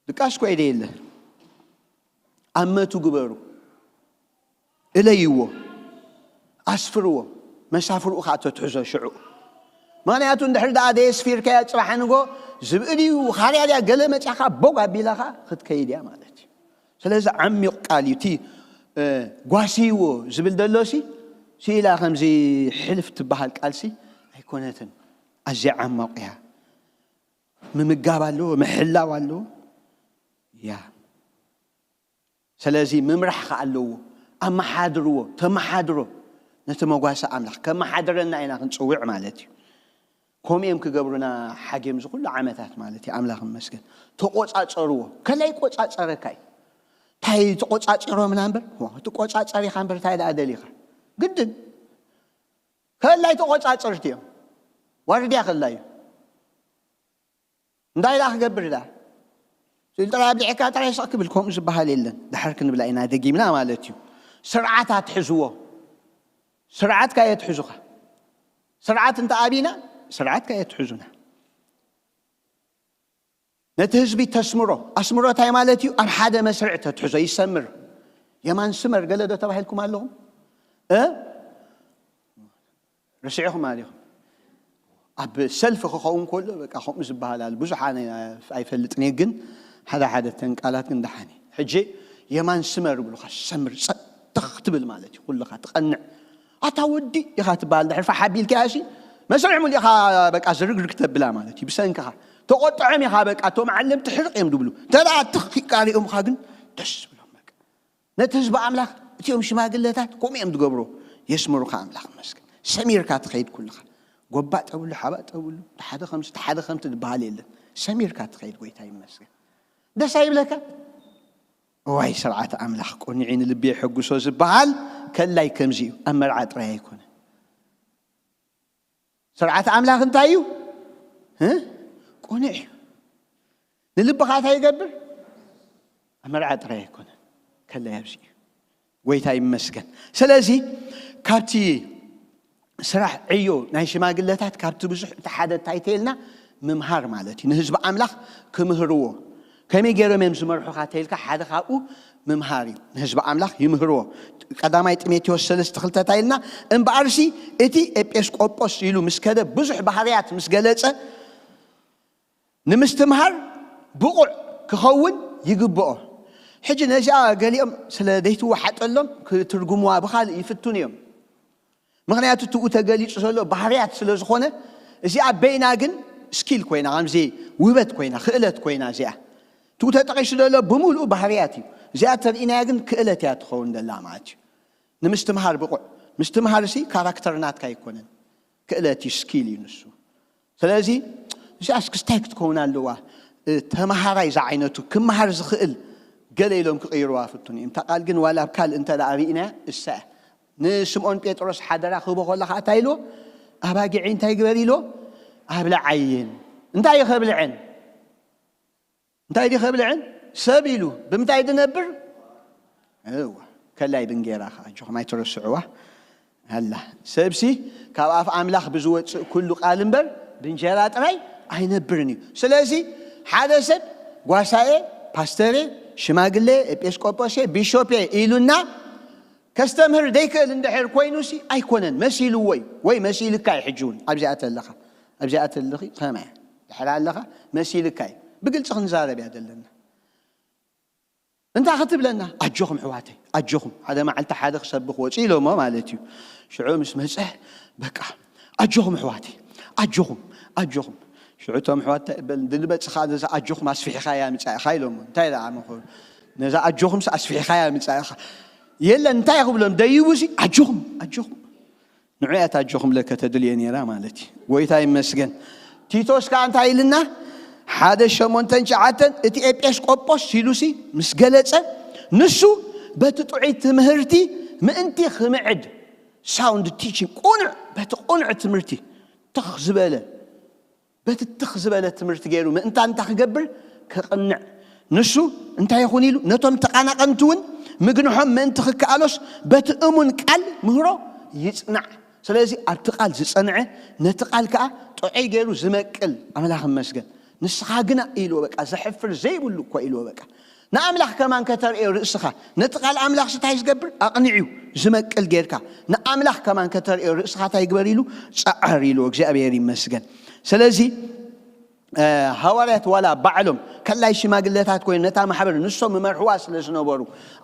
ድቃስ እኮ ኢደ የለ። ኣመቱ ግበሩ። እለይዎ። ኣስፍርዎ። መሳፍርኡ ከዓ ተትሕዞ ሽዑ። ምኽንያቱ እንድሕር ደኣ ደየስፊርካዮ ጽባሕ ንጎ ዝብኢ ድዩ፣ ኻርያ ድያ፣ ገለ መጺኣኻ ቦግ ኣቢላኻ ክትከይድ እያ ማለት እዩ። ስለዚ ዓሚቕ ቃል እዩ። እቲ፣ እ፣ ጓስይዎ ዝብል ደሎሲ፣ ስኢላ ከምዚ ሕልፍ ትበሃል ቃልሲ ኣይኮነትን። ኣዝያ ዓማቕ እያ። ምምጋብ ኣለዎ፣ ምሕላው ኣለዎ። ያ። ስለዚ ምምራሕ ከኣ ኣለዎ። ኣመሓድርዎ፣ ተመሓድሮ። ነቲ መጓሰ ኣምላኽ ከመሓድረና ኢና ክንጽውዕ ማለት እዩ። ከምኡ እዮም ክገብሩና ሓጌም እዚ ኩሉ ዓመታት ማለት እዩ። ኣምላኽ ይመስገን። ተቆጻጸርዎ። ከላይ ቆጻጸረካ እዩ። እንታይ ተቆጻጸሮ ምና እምበር፣ ዋ፣ ትቆጻጸር ኢኻ እምበር እንታይ ደኣ ደሊኻ? ግድን። ከላይ ተቆጻጸርቲ እዮም። ዋርድያ ከላይ እዩ። እንታይ ደኣ ክገብር ደኣ? ስኢሉ ጥራይ ኣብሊዕካ ጥራይ ስቕ ክብል ከምኡ ዝበሃል የለን። ድሓር ክንብላ ኢና ደጊምና ማለት እዩ። ስርዓት ኣትሕዝዎ። ስርዓት ካየ ትሕዙኻ። ስርዓት እንተ ኣቢና፣ ስርዓት ካየ ትሕዙና። ነቲ ህዝቢ ተስምሮ። ኣስምሮ እንታይ ማለት እዩ? ኣብ ሓደ መስርዕ ተትሕዞ ይሰምር። የማን ስመር ገለ ዶ ተባሂልኩም ኣለኹም? እ? ረሲዕኹም ኣሊኹም። ኣብ ሰልፊ ክኸውን ከሎ በቃ ከምኡ ዝበሃል ኣሎ። ብዙሕ ኣነ ኣይፈልጥን እየ፣ ግን ሓደ ሓደ ተን ቃላት ግን ደሓን እየ። ሕጂ የማን ስመር ይብሉኻ፣ ሰምር ጸጥኽ ትብል ማለት እዩ። ኩልኻ ትቐንዕ። ኣታ ወዲ ኢኻ ትበሃል። ድሕሪ ፋሕ ኣቢልካያ ሲ መስርዕ ሙሉ ኢኻ በቃ ዝርግርግ ተብላ ማለት እዩ። ብሰንክኻ ተቆጥዖም ኢኻ በቃ። እቶም ዓለምቲ ሕርቕ እዮም ዝብሉ። እንተ ደኣ ትኽ ኢልካ ሪኦምኻ ግን ደስ ዝብሎም በቃ። ነቲ ህዝቢ ኣምላኽ እቲኦም ሽማግለታት ከምኡ እዮም ዝገብሩ። የስምሩኻ ኣምላኽ ይመስገን። ሰሚርካ ትኸይድ ኩልኻ። ጎባጥ ተብሉ፣ ሓባጥ ተብሉ፣ ሓደ ከምዚ፣ ሓደ ከምቲ ዝበሃል የለን። ሰሚርካ ትኸይድ ጎይታ ይመስገን። ደስ ኣይብለካ? እዋይ ስርዓት ኣምላኽ ቆኒዒ ንልቢ የሐጉሶ ዝበሃል ከላይ ከምዚ እዩ። ኣብ መርዓ ጥራይ ኣይኮነን። ስርዓት ኣምላኽ እንታይ እዩ? እ? ቆኒዕ እዩ። ንልብኻ እንታይ ይገብር? ኣብ መርዓ ጥራይ ኣይኮነን። ከላይ ኣብዚ እዩ። ጎይታ ይመስገን። ስለዚ ካብቲ ስራሕ ዕዮ ናይ ሽማግለታት ካብቲ ብዙሕ እቲ ሓደ እንታይ ተይልና ምምሃር ማለት እዩ። ንህዝቢ ኣምላኽ ክምህርዎ። ከመይ ገይሮም እዮም ዝመርሑኻ ተይልካ ሓደ ካብኡ ምምሃር እዩ። ንህዝቢ ኣምላኽ ይምህርዎ። ቀዳማይ ጢሞቴዎስ ሰለስተ ክልተ እንታይ ኢልና? እምበኣርሲ እቲ ኤጲስቆጶስ ኢሉ ምስ ከደ ብዙሕ ባህርያት ምስ ገለጸ ንምስትምሃር ብቑዕ ክኸውን ይግብኦ። ሕጂ ነዚኣ ገሊኦም ስለ ዘይትወሓጠሎም ክትርጉምዋ ብኻልእ ይፍትኑ እዮም። ምኽንያቱ ትኡ ተገሊጹ ዘሎ ባህርያት ስለ ዝኾነ እዚኣ በይና ግን ስኪል ኮይና፣ ከምዚ ውህበት ኮይና፣ ክእለት ኮይና እዚኣ። ትኡ ተጠቒሱ ዘሎ ብምሉኡ ባህርያት እዩ። እዚኣ ተርኢናያ ግን ክእለት እያ ትኸውን ዘላ ማለት እዩ። ንምስትምሃር ብቑዕ። ምስትምሃር ሲ ካራክተር ናትካ ኣይኮነን። ክእለት እዩ፣ ስኪል እዩ ንሱ። ስለዚ እዚኣስ ክስታይ ክትከውን ኣለዋ። እ፣ ተመሃራይ ዝዓይነቱ ክመሃር ዝኽእል ገለ ኢሎም ክቕይርዋ ፍቱን እዮም። እታ ቃል ግን ዋላ ኣብ ካልእ እንተ ደኣ ርኢናያ እሳ እያ። ንስምኦን ጴጥሮስ ሓደራ ክህቦ ከሎ ከዓ እንታይ ኢልዎ? ኣባጊዐይ እንታይ ግበር ኢልዎ? ኣብልዓየን። እንታይ እዩ ከብልዐን? እንታይ ድዩ ከብልዐን? ሰብ ኢሉ ብምንታይ ድነብር? እዋ፣ ከላይ ብንጌራ ከዓ ኣጆኹም ኣይትረስዕዋ። ኣላ ሰብሲ ካብ ኣፍ ኣምላኽ ብዝወፅእ ኩሉ ቃል እምበር ብእንጀራ ጥራይ ኣይነብርን እዩ። ስለዚ ሓደ ሰብ ጓሳኤ፣ ፓስተሬ፣ ሽማግሌ፣ ኤጲስቆጶሴ፣ ቢሾፔ ኢሉና ከስተምህር ደይክእል እንድሕር ኮይኑሲ ኣይኮነን፣ መሲልዎ እዩ ወይ መሲልካ እዩ። ሕጂ እውን ኣብዚኣ ተለኻ ኣብዚኣ ተለኺ ከመያ ድሕር ኣለኻ መሲልካ እዩ። ብግልፂ ክንዛረብ እያ ዘለና። እንታይ ክትብለና? ኣጆኹም ኣሕዋተይ ኣጆኹም። ሓደ መዓልቲ ሓደ ክሰብኽ ወፂ ኢሎሞ ማለት እዩ። ሽዑ ምስ መፀ በቃ ኣጆኹም ኣሕዋተይ ኣጆኹም ኣጆኹም። ሽዑ እቶም ኣሕዋት እንታይ በል ድልበፅኻ ነዛ ኣጆኹም ኣስፊሕኻያ ምፃእኻ ኢሎሞ። እንታይ ደኣ መኾኑ ነዛ ኣጆኹምስ ኣስፊሕኻያ ምፃእኻ? የለን እንታይ ክብሎም ደይቡሲ ኣጆኹም ኣጆኹም። ንዑ እያ ኣጆኹም ለከ ተድልየ ነይራ ማለት እዩ። ጎይታ ይመስገን። ቲቶስ ከዓ እንታይ ኢልና? ሓደ ሸሞንተን ሸዓተን እቲ ኤጲስቆጶስ ኢሉሲ ምስ ገለጸ ንሱ በቲ ጥዑይ ትምህርቲ ምእንቲ ክምዕድ ሳውንድ ቲቺንግ ቁኑዕ በቲ ቁኑዕ ትምህርቲ ትኽ ዝበለ በቲ ትኽ ዝበለ ትምህርቲ ገይሩ ምእንታ እንታይ ክገብር ክቕንዕ ንሱ እንታይ ይኹን ኢሉ ነቶም ተቓናቐንቲ እውን ምግንሖም ምእንቲ ክከኣሎስ በቲ እሙን ቃል ምህሮ ይጽናዕ። ስለዚ ኣብቲ ቃል ዝጸንዐ ነቲ ቃል ከዓ ጥዑይ ገይሩ ዝመቅል ኣምላኽ ይመስገን። ንስኻ ግና ኢልዎ በቃ ዘሕፍር ዘይብሉ እኮ ኢልዎ በቃ ንኣምላኽ ከማን ከተርእዮ ርእስኻ ነቲ ቃል ኣምላኽ ስታይ ዝገብር ኣቕኒዕዩ ዝመቅል ጌርካ ንኣምላኽ ከማን ከተርእዮ ርእስኻ እንታይ ግበር ኢሉ ጸዓር ኢልዎ እግዚኣብሔር ይመስገን። ስለዚ ሃዋርያት ዋላ ባዕሎም ከላይ ሽማግለታት ኮይኑ ነታ ማሕበር ንሶም መርሕዋ ስለ ዝነበሩ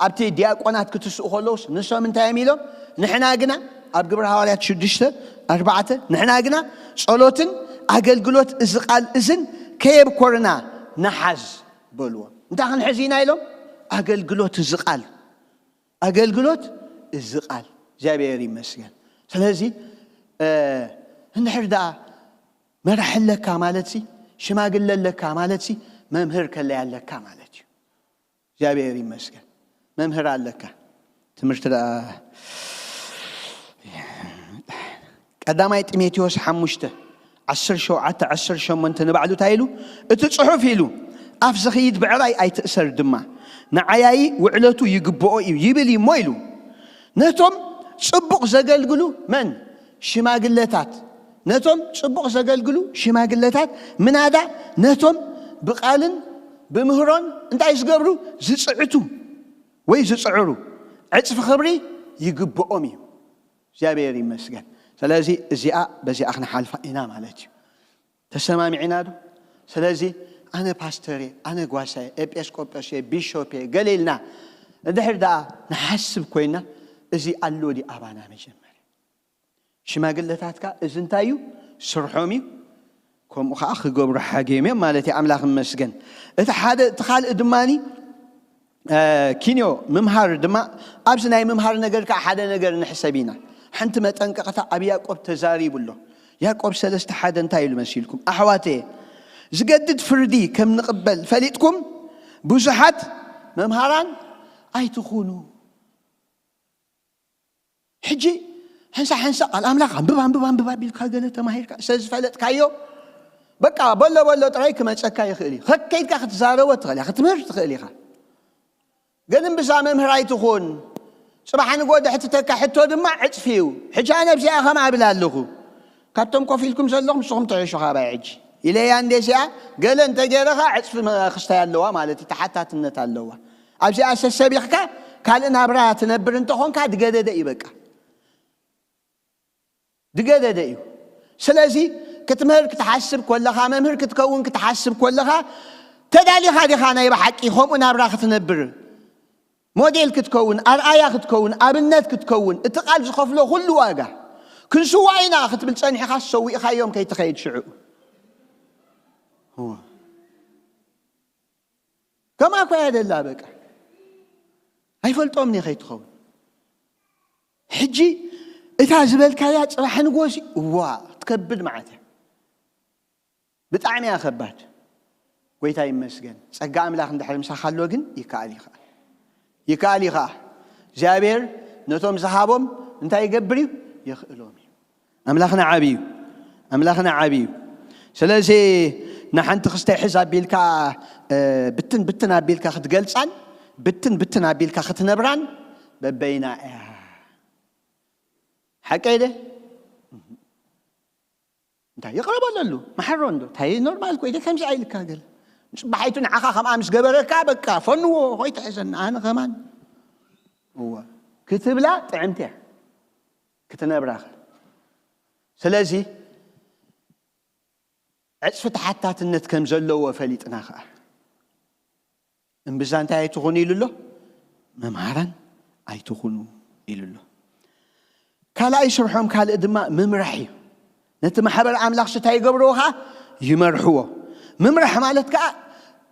ኣብቲ ዲያቆናት ክትስኡ ከለውስ ንሶም እንታይ እዮም ኢሎም? ንሕና ግና ኣብ ግብሪ ሃዋርያት ሽዱሽተ ኣርባዕተ ንሕና ግና ጸሎትን ኣገልግሎት እዚ ቃል እዝን ከየብኮርና ንሓዝ በልዎ። እንታይ ክንሕዝ ኢና ኢሎም? ኣገልግሎት እዚ ቃል ኣገልግሎት እዚ ቃል እግዚኣብሔር ይመስገን። ስለዚ እንድሕር ደኣ መራሒ ኣለካ ማለት ሲ ሽማግለ ኣለካ ማለት ሲ መምህር ከለይ ኣለካ ማለት እዩ። እግዚኣብሔር ይመስገን። መምህር ኣለካ ትምህርቲ ደኣ ቀዳማይ ጢሞቴዎስ ሓሙሽተ ዓሰርተ ሸውዓተ ዓሰርተ ሸሞንተ ንባዕሉ እንታይ ኢሉ እቲ ጽሑፍ ኢሉ ኣፍ ዝኽይድ ብዕራይ ኣይትእሰር ድማ ንዓያዪ ውዕለቱ ይግብኦ እዩ ይብል እዩ እሞ ኢሉ ነቶም ጽቡቕ ዘገልግሉ መን ሽማግለታት ነቶም ጽቡቕ ዘገልግሉ ሽማግለታት ምናዳ ነቶም ብቓልን ብምህሮን እንታይ ዝገብሩ ዝጽዕቱ ወይ ዝጽዕሩ ዕጽፊ ክብሪ ይግብኦም እዩ። እግዚኣብሔር ይመስገን። ስለዚ እዚኣ በዚኣ ክንሓልፋ ኢና ማለት እዩ። ተሰማሚዕና ዶ? ስለዚ ኣነ ፓስተር እየ፣ ኣነ ጓሳ እየ፣ ኤጲስቆጶስ እየ፣ ቢሾፕ እየ ገለ ኢልና እንድሕር ደኣ ንሓስብ ኮይና እዚ ኣሎ ድዩ ኣባና? መጀመርያ ሽማግለታትካ እዚ እንታይ እዩ ስርሖም እዩ። ከምኡ ከዓ ክገብሩ ሓገዮም እዮም ማለት እዩ። ኣምላኽ ይመስገን። እቲ ሓደ እቲ ካልእ ድማ ኪንዮ ምምሃር ድማ ኣብዚ ናይ ምምሃር ነገር ከዓ ሓደ ነገር ንሕሰብ ኢና። ሓንቲ መጠንቀቕታ ኣብ ያዕቆብ ተዛሪቡ ኣሎ። ያዕቆብ ሰለስተ ሓደ እንታይ ኢሉ መሲልኩም ኣሕዋተየ ዝገድድ ፍርዲ ከም ንቕበል ፈሊጥኩም ብዙሓት መምሃራን ኣይትኹኑ። ሕጂ ሓንሳ ሓንሳ ቃል ኣምላኽ ኣንብብ ኣንብብ ኣንብብ ኣቢልካ ገለ ተማሂርካ ሰዝፈለጥካዮ በቃ በሎ በሎ ጥራይ ክመፀካ ይኽእል እዩ። ከከይድካ ክትዛረቦ ትኽእል ኢኻ፣ ክትምህር ትኽእል ኢኻ። ግን እምብዛ መምህር ኣይትኹን። ፅባሕ ንጎ ድሕትተካ ሕቶ ድማ ዕፅፊ እዩ። ሕጂ ኣነ ኣብዚኣ ከም ኣብል ኣለኹ። ካብቶም ኮፍ ኢልኩም ዘለኹም ንስኹም ትሕሹ ካባይ ሕጂ ኢለያ እንዴ እዚኣ ገለ እንተገይረኻ ዕፅፊ ክስታይ ኣለዋ ማለት እዩ፣ ተሓታትነት ኣለዋ። ኣብዚኣ ሰሰቢኽካ ካልእ ናብራ ትነብር እንተኾንካ ድገደደ እዩ በቃ። ድገደደ እዩ። ስለዚ ክትምህር ክትሓስብ ኮለኻ መምህር ክትከውን ክትሓስብ ኮለኻ ተዳሊኻ ዲኻ ናይ ብሓቂ ከምኡ ናብራ ክትነብር ሞዴል ክትከውን ኣርኣያ ክትከውን ኣብነት ክትከውን እቲ ቃል ዝኸፍሎ ኩሉ ዋጋ ክንስዋ ኢና ክትብል ጸኒሕኻ ሰዊእኻዮም ከይትኸይድ ሽዑ ከማኳ እያ ደላ በቃ ኣይፈልጦም እየ ከይትኸውን ሕጂ እታ ዝበልካያ ፅባሕ ንጎሲ እዋ ክትከብድ ማለት እያ ብጣዕሚ እያ ከባድ ጎይታ ይመስገን ጸጋ ኣምላኽ እንድሕር ምሳኻ ኣሎ ግን ይከኣል ይኸኣል ይከኣል ይኸኣ እግዚኣብሔር ነቶም ዝሃቦም እንታይ ይገብር እዩ? የኽእሎም እዩ። ኣምላኽና ዓብዩ፣ ኣምላኽና ዓብዩ። ስለዚ ንሓንቲ ክስታይ ሕዝ ኣቢልካ ብትን ብትን ኣቢልካ ክትገልጻን ብትን ብትን ኣቢልካ ክትነብራን በበይና እያ። ሓቀይ ደ እንታይ ይቕረበለሉ? መሓሮ እንዶ እንታይ ኖርማል ኮይደ ከምዚ ኣይልካ ገለ ጽባሓይቱ ንዓኻ ከምኣ ምስ ገበረካ በቃ ፈንዎ ኮይተ ሕዘና ኣነ ከማን እወ ክትብላ ጥዕምቲ እያ ክትነብራኸ። ስለዚ ዕጽፊ ተሓታትነት ከም ዘለዎ ፈሊጥና ኸዓ እምብዛ እንታይ ኣይትኹኑ ኢሉ ኣሎ? መምሃራን ኣይትኹኑ ኢሉ ኣሎ። ካልኣይ ስርሖም ካልእ ድማ ምምራሕ እዩ። ነቲ ማሕበር ኣምላኽ ስታይ ይገብርዎ ኸዓ ይመርሕዎ። ምምራሕ ማለት ከዓ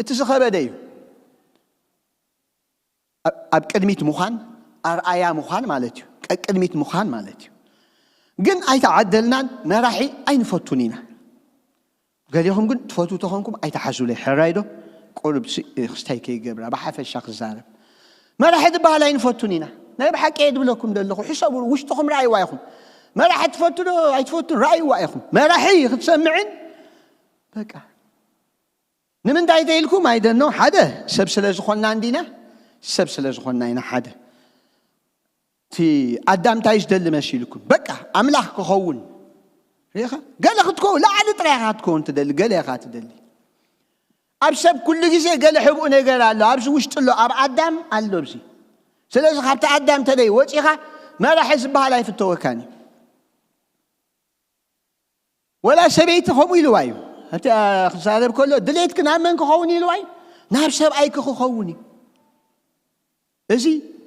እቲ ዝኸበደ እዩ። ኣብ ቅድሚት ምዃን ኣርኣያ ምዃን ማለት እዩ። ቀቅድሚት ምዃን ማለት እዩ። ግን ኣይተዓደልናን መራሒ ኣይንፈቱን ኢና። ገሊኹም ግን ትፈትዉ ተኾንኩም ኣይተሓዙለይ ሕራይ ዶ ቁርብ ክስታይ ከይገብራ ብሓፈሻ ክዛረብ። መራሒ ዝበሃል ኣይንፈቱን ኢና። ናይ ብሓቂ እየ ዝብለኩም ዘለኹ ሕሰቡ ውሽጥኹም ረኣይዋ ኢኹም። መራሒ ትፈቱ ዶ ኣይትፈቱ ረኣይዋ ኢኹም። መራሒ ክትሰምዕን በቃ ንምንታይ ተኢልኩም ኣይደኖ ሓደ ሰብ ስለ ዝኾንና እንዲና ሰብ ስለ ዝኾንና ኢና ሓደ እቲ ኣዳም እንታይ ዝደሊ መሲልኩም በቃ ኣምላኽ ክኸውን ሪኻ ገለ ክትከውን ላዕሊ ጥራይ ኢኻ ክትከውን ትደሊ ገለ ኢኻ ትደሊ ኣብ ሰብ ኩሉ ግዜ ገለ ሕብኡ ነገር ኣሎ ኣብዚ ውሽጢ ኣሎ ኣብ ኣዳም ኣሎ ኣብዚ ስለዚ ካብቲ ኣዳም ተለይ ወፂኻ መራሒ ዝበሃል ኣይፍተወካን እዩ ወላ ሰበይቲ ከምኡ ኢልዋ እዩ እቲ ክዛረብ ከሎ ድሌትክ ናብ መን ክኸውን ኢልዋ እዩ ናብ ሰብኣይክ ክኸውን እዩ እዚ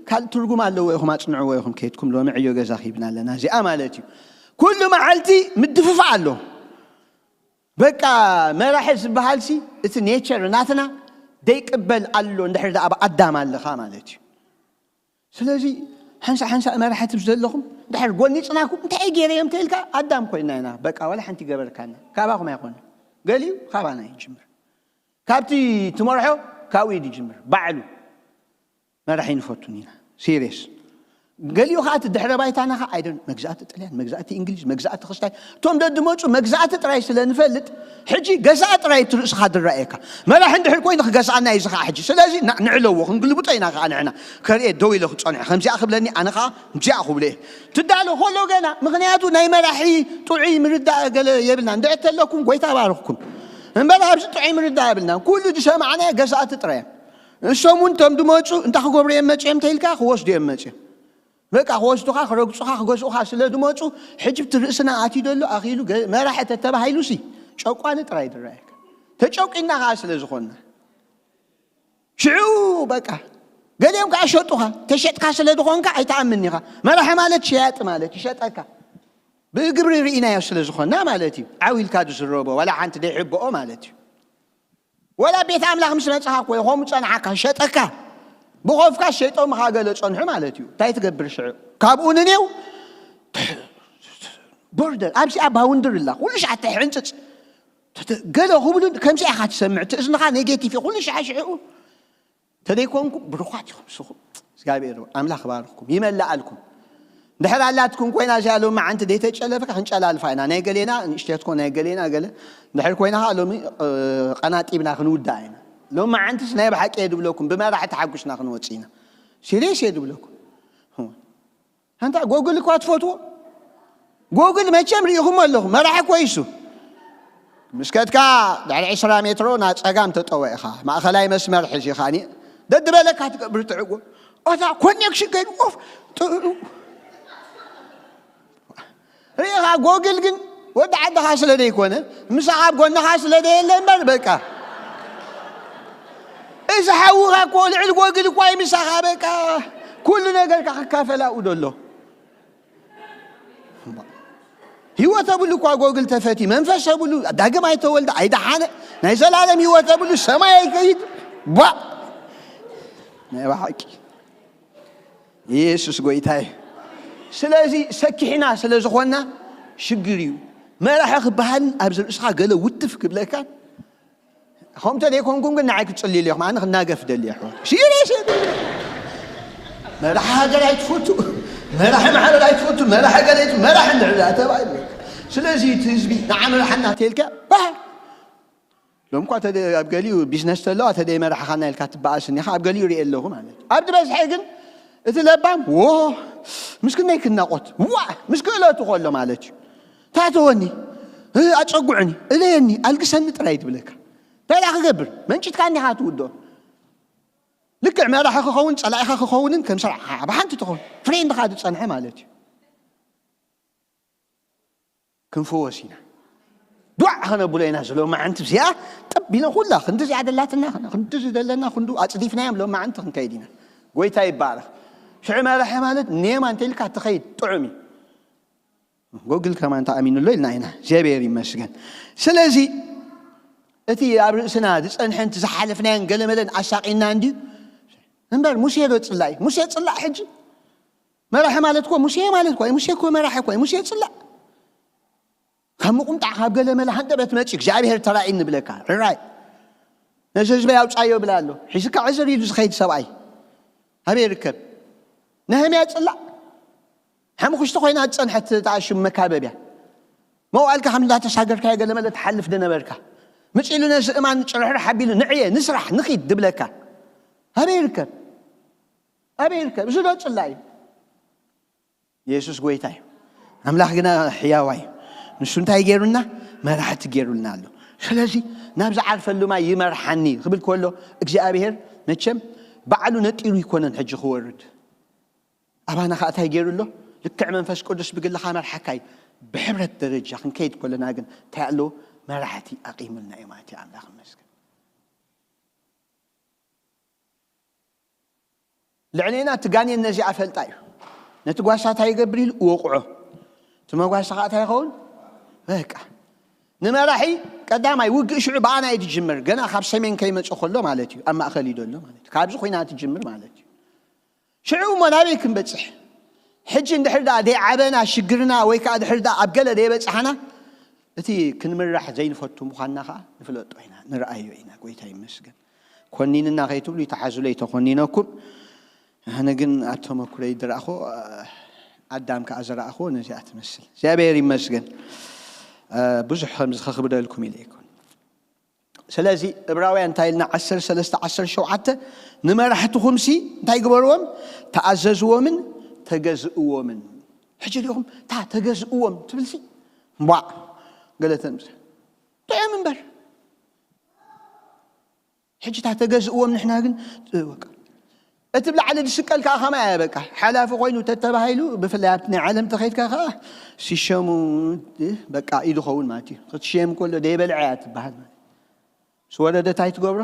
ካልእ ትርጉም ኣለዎ ኢኹም ኣፅንዕዎ ኢኹም ከይትኩም ሎሚ ዕዮ ገዛ ኪብና ኣለና እዚኣ ማለት እዩ ኩሉ መዓልቲ ምድፍፋ ኣሎ በቃ መራሒ ዝበሃልሲ እቲ ኔቸር ናትና ደይቅበል ኣሎ እንድሕር ኣብ ኣዳም ኣለኻ ማለት እዩ ስለዚ ሓንሳ ሓንሳ መራሕቲ ዘለኹም ድሕር ጎኒፅናኩም እንታይ ገይረ እዮም ተልካ ኣዳም ኮይና ኢና በቃ ዋላ ሓንቲ ገበርካና ካባኹም ኣይኮነ ገሊኡ ካባና ይጅምር ካብቲ ትመርሖ ካብኡ ይጅምር ባዕሉ መራሒ ንፈቱን ኢና ሲሪየስ ገሊኡ ከዓ እቲ ድሕረ ባይታና ከዓ ኣይደን መግዛእቲ ጥልያን መግዛእቲ እንግሊዝ መግዛእቲ ክስታይ እቶም ደድመፁ መግዛእቲ ጥራይ ስለ ንፈልጥ ሕጂ ገዛእ ጥራይ እቲ ርእስኻ ድረኣየካ መራሒ እንድሕር ኮይኑ ክገዝኣና እዩ ዝኸዓ ሕጂ ስለዚ ንዕለዎ ክንግልብጦ ኢና ከዓ ንሕና ከርኤ ደው ኢለ ክፀንሑ ከምዚኣ ክብለኒ ኣነ ከዓ ከምዚኣ ክብሎ እየ ትዳሎ ከሎ ገና ምክንያቱ ናይ መራሒ ጥዑይ ምርዳእ ገለ የብልና እንድዕ ተለኩም ጎይታ ባርኽኩም እምበር ኣብዚ ጥዑይ ምርዳእ የብልና ኩሉ ዝሰማዕናዮ ገዛእቲ ጥራይ እዮም እሶም እውን ቶም ድመፁ እንታይ ክገብሩ እዮም መፅኦም ተኢልካ ክወስዱ እዮም መፅኦም በቃ ክወስዱኻ ክረግፁኻ ክገዝኡኻ ስለ ዝመፁ ሕጂ ብቲ ርእስና ኣትዩ ዘሎ ኣኺሉ መራሒ ተተባሂሉሲ ጨቋኒ ጥራይ ዝረኣየካ ተጨቂና ከዓ ስለ ዝኾንና ሽዑ በቃ ገሊኦም ከዓ ሸጡኻ ተሸጥካ ስለ ዝኾንካ ኣይተኣምን ኢኻ መራሒ ማለት ሸያጢ ማለት ይሸጠካ ብግብሪ ርኢናዮ ስለ ዝኾንና ማለት እዩ ዓው ኢልካ ዝስረቦ ዋላ ሓንቲ ደይሕብኦ ማለት እዩ ወላ ቤት ኣምላኽ ምስ መጽኻ እኮ እዩ ከምኡ ጸንሓካ ሸጠካ ብኾፍካ ሸይጦምኻ ገለ ጸንሑ ማለት እዩ እንታይ ትገብር ሽዑ ካብኡ ንኔው ቦርደር ኣብዚኣ ባውንድር ላ ኩሉ ሻዕ ተሕንጽጽ ገለ ክብሉ ከምዚ ኢኻ ትሰምዕ እቲ እዝንኻ ኔጌቲቭ እዩ ኩሉ ሻዕ ሽዑ ተደይኮንኩም ብሩኻት ኢኹም ስኹም እግዚኣብሔር ኣምላኽ ባርኽኩም ይመላኣልኩም ድሕር ኣላትኩም ኮይና እዚኣ ሎሚ መዓንቲ ደይተጨለፈ ክንጨላልፋ ኢና ናይ ገሌና ንእሽተትኮ ናይ ገሌና ገለ ድሕር ኮይና ከዓ ሎሚ ቀናጢብና ክንውዳእ ኢና ሎሚ መዓንትስ ናይ ብሓቂ እየ ድብለኩም ብመራሒ ተሓጉስና ክንወፅእ ኢና ሲሪየስ እየ ድብለኩም ኣንታ ጎግል እኳ ትፈትዎ ጎግል መቸም ርኢኹም ኣለኹ መራሒ እኮ ይሱ ምስ ከድካ ድሕሪ ዕስራ ሜትሮ ናብ ጸጋም ተጠወ ኢኻ ማእኸላይ መስመር ሕዚ ኻኒ ደድበለካ ትገብር ትዕጎ ኦታ ኮኔክሽን ከይዱ ኦፍ ጥሩ ርኢኻ ጎግል ግን ወዲ ዓድኻ ስለ ዘይኮነ ምሳኻ ኣብ ጎንኻ ስለ ዘየለ እምበር በቃ እዚ ሓውኻ እኮ ልዕሊ ጎግል እኳ እዩ ምሳኻ በቃ ኩሉ ነገርካ ክካፈል ኣብኡ ዘሎ ህይወት ተብሉ እኳ ጎግል ተፈቲ መንፈስ ተብሉ ዳግም ኣይተወልደ ኣይደሓነ ናይ ዘላለም ህይወት ተብሉ ሰማይ ኣይከይድ ባ ናይ ብሓቂ ኢየሱስ ጎይታ እዩ ስለዚ ሰኪሕና ስለ ዝኾንና ሽግር እዩ መራሒ ክበሃልን ኣብዚ ርእስኻ ገለ ውትፍ ክብለካን ከምተ ዘይኮንኩም ግን ንዓይ ክትፅልዩ ኢኹም ኣነ ክናገፍ ደሊ ኣሕዋት ሲሪየስ መራሒ ሃገር ኣይትፈቱ መራሒ ማሕበር ኣይትፈቱ፣ መራሒ ገለ ኣይትፈቱ፣ መራሒ እንድሕር ደኣ ተባሂሉ። ስለዚ እቲ ህዝቢ ንዓ መራሕና ተልካ፣ ባህ! ሎም እኳ ተደ-፣ ኣብ ገሊኡ ቢዝነስ ተለዋ፣ ተደይ መራሕኻና ኢልካ ትበኣስ እኒኻ፣ ኣብ ገሊኡ ሪኤ ኣለኹ ማለት እዩ። ኣብ ዝበዝሐ ግን እቲ ለባም፣ "ዎ፣ ምስ ክንደይ ክናቖት፣ ዋ፣ ምስ ክእለቱ ከሎ" ማለት እዩ። "ታተወኒ፣ እ፣ ኣጸጉዕኒ፣ እለየኒ፣ ኣልግሰኒ" ጥራይ ትብለካ። እንታይ ደኣ ክገብር? መንጭትካ እንዲኻ ትውድኦ። ልክዕ መራሒ ክኸውን፣ ጸላኢኻ ክኸውንን ከም ስራሕ ብሓንቲ ትኸውን። ፍሬንድኻ ዝጸንሐ ማለት እዩ። ክንፍወስ ኢና። ዱዓ ከነብሎ ኢና። ዝሎማዓንቲ እዚኣ ጠብ ኢለ ኩላ ክንዲ እዚኣ ደላትና፣ ክንዲ ዝደለና ክንዱ ኣጽዲፍናዮም ሎማዓንቲ ክንከይድ ኢና። ጎይታ ይባረኽ። ሽዑ መራሒ ማለት ኔማ እንተኢልካ ትኸይድ ጥዑም እዩ። ጎግል ከማን ተኣሚኑሎ ኢልና ኢና። እግዚኣብሔር ይመስገን። ስለዚ እቲ ኣብ ርእስና ዝጸንሐን እቲ ዝሓለፍናዮን ገለመለን ኣሳቒና እንድዩ እምበር ሙሴ ዶ ጽላእ እዩ? ሙሴ ጽላእ ሕጂ መራሒ ማለት እኮ ሙሴ ማለት እኮ እዩ። ሙሴ እኮ መራሒ እኮ እዩ። ሙሴ ጽላእ ካብ ምቁምጣዕ ካብ ገለመለ ሃንደበት መጺ እግዚኣብሔር ተራእይ ንብለካ። ራይ ነዚ ህዝበይ ኣውጻዮ ብላ ኣሎ። ሒዝካ ዕዝር ኢሉ ዝኸይድ ሰብኣይ ኣበይ ይርከብ? ነህምያ ጽላእ ሓሙኽሽቲ ኮይና ዝጸንሐት ተኣሽም መካበብያ መዋእልካ ከም እንዳተሳገርካዮ ገለመለ ትሓልፍ ዝነበርካ ምጺሉ ነዚ እማን ጭርሕርሕ ኣቢሉ ንዕየ ንስራሕ ንኺድ ድብለካ ኣበይ ይርከብ? ኣበይ ይርከብ? እዚ ዶ ጽላእ እዩ? የሱስ ጎይታ እዩ። ኣምላኽ ግና ሕያዋ እዩ። ንሱ እንታይ ገይሩና? መራሕቲ ገይሩልና ኣሎ። ስለዚ ናብ ዝዓርፈሉ ማይ ይመርሓኒ ክብል ከሎ እግዚኣብሔር መቸም ባዕሉ ነጢሩ ይኮነን ሕጂ ክወርድ። ኣባና ኸኣ እንታይ ገይሩ ኣሎ? ልክዕ መንፈስ ቅዱስ ብግልኻ መርሓካ እዩ። ብሕብረት ደረጃ ክንከይድ ከለና ግን እንታይ ኣለዎ? መራሕቲ ኣቂሙልና እዩ ማለት እዩ። ኣምላኽ ይመስገን። ልዕሌና እቲ ጋኔን ነዚኣ ፈልጣ እዩ። ነቲ ጓሳ እንታይ ይገብር ኢሉ እወቕዖ። እቲ መጓሳ ኸዓ እንታይ ይኸውን? በቃ ንመራሒ ቀዳማይ ውግእ ሽዑ ብኣና እዩ ዝጅምር። ገና ካብ ሰሜን ከይመጽእ ከሎ ማለት እዩ። ኣብ ማእኸል እዩ ዘሎ ማለት እዩ። ካብዚ ኮይና ትጅምር ማለት እዩ። ሽዑ እሞ ናበይ ክንበጽሕ? ሕጂ እንድሕር ደኣ ደይዓበና ሽግርና ወይ ከኣ ድሕር ደኣ ኣብ ገለ ደይበጽሓና እቲ ክንምራሕ ዘይንፈቱ ምዃንና ኸዓ ንፍለጦ ኢና፣ ንርኣዮ ኢና። ጎይታ ይመስገን። ኮኒንና ከይትብሉ ይተሓዙለይ ተኾኒነኩም። ኣነ ግን ኣብ ተመኩረይ ዝረኣኹ፣ ኣዳም ከኣ ዝረኣኹ ነዚኣ ትመስል። እግዚኣብሔር ይመስገን። ብዙሕ ከምዚ ከኽብደልኩም ኢለ ኣይኮን። ስለዚ ዕብራውያን እንታይ ኢልና? ዓሰርተ ሰለስተ ዓሰርተ ሸውዓተ ንመራሕትኹምሲ እንታይ ግበርዎም? ተኣዘዝዎምን ተገዝእዎምን። ሕጂ ዲኹም እታ ተገዝእዎም ትብልሲ? እምቧዕ ገለ ተምጽእ። ጥዑም እምበር። ሕጂ እታ ተገዝእዎም ንሕና ግን፣ በቃ፣ እቲ ብላዕሊ ዝስቀል ከኣ ከማይ እያ። በቃ ሓላፊ ኮይኑ ተተባሂሉ፣ ብፍላይ ኣብቲ ናይ ዓለም ተኸይድካ ከኣ ሲሸሙ፣ በቃ ኢዱ ኸውን ማለት እዩ። ክትሽየም ከሎ ደይበልዐ እያ ትበሃል ማለት እዩ። ዝወረደ እንታይ ትገብሮ?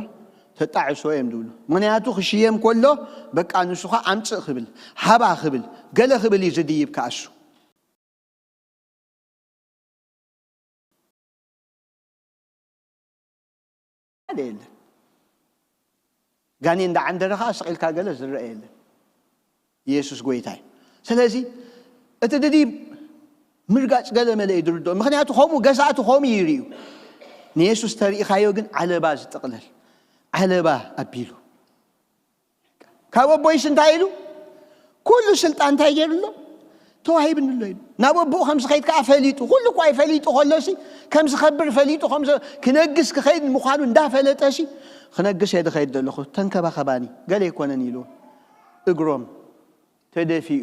ተጣዕሶ እዮም ዝብሉ። ምኽንያቱ ክሽየም ከሎ በቃ ንሱ ኸኣ ኣምጽእ ክብል፣ ሃባ ክብል፣ ገለ ክብል እዩ ዝድይብ ከኣ እሱ። ሓደ የለን። ጋኔን እንዳዓንደረ ኸዓ ስቕ ኢልካ ገለ ዝረአ የለን። ኢየሱስ ጎይታ እዩ። ስለዚ እቲ ድድብ ምርጋጽ ገለ መለ እዩ ዝርድኦ። ምኽንያቱ ከምኡ ገዛእቲ ከምኡ ይርእዩ። ንየሱስ ተሪኢኻዮ ግን ዓለባ ዝጥቕለል፣ ዓለባ ኣቢሉ። ካብ ኣቦይስ እንታይ ኢሉ? ኩሉ ስልጣን እንታይ ገይሩ ኣሎ? ተዋሂብኒ ኣሎ ኢሉ። ናብ ኣቦኡ ከም ዝኸይድ ከኣ ፈሊጡ። ኩሉ እኳ እዩ ፈሊጡ ከሎሲ፣ ከም ዝኸብር ፈሊጡ፣ ከም ዘ-፣ ክነግስ ክኸይድ ምዃኑ እንዳፈለጠሲ፣ ክነግስ እየ ዝኸይድ ዘለኹ፣ ተንከባኸባኒ፣ ገለ ኣይኮነን ኢሉ። እግሮም ተደፊኡ።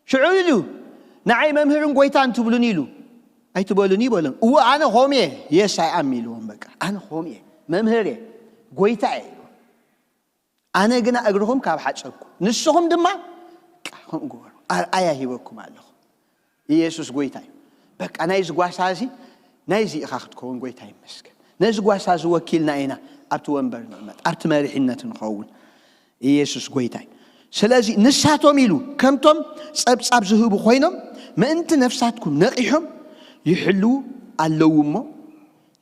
ሽዑ ኢሉ፣ ንዓይ መምህርን ጎይታን ትብሉኒ ኢሉ። ኣይትበሉኒ በሎም። እወ፣ ኣነ ኸም እየ። የስ፣ ኣይ ኣም ኢልዎም። በቃ፣ ኣነ ኸም እየ። መምህር እየ። ጎይታ እየ ኢልዎም። ኣነ ግና እግርኹም ካብ ሓጸብኩ፣ ንስኹም ድማ ከምኡ ግበሩ። ኣርኣያ ሂበኩም ኣለኹ። ኢየሱስ ጎይታ እዩ። በቃ፣ ናይዚ ጓሳ እዚ፣ ናይዚ ኢኻ ክትከውን፣ ጎይታ ይመስገን። ነዚ ጓሳ እዚ ወኪልና ኢና ኣብቲ ወንበር ንቕመጥ፣ ኣብቲ መሪሕነት ንኸውን። ኢየሱስ ጎይታ እዩ። ስለዚ ንሳቶም ኢሉ ከምቶም ጸብጻብ ዝህቡ ኮይኖም ምእንቲ ነፍሳትኩም ነቒሖም ይሕልዉ ኣለዉ እሞ፣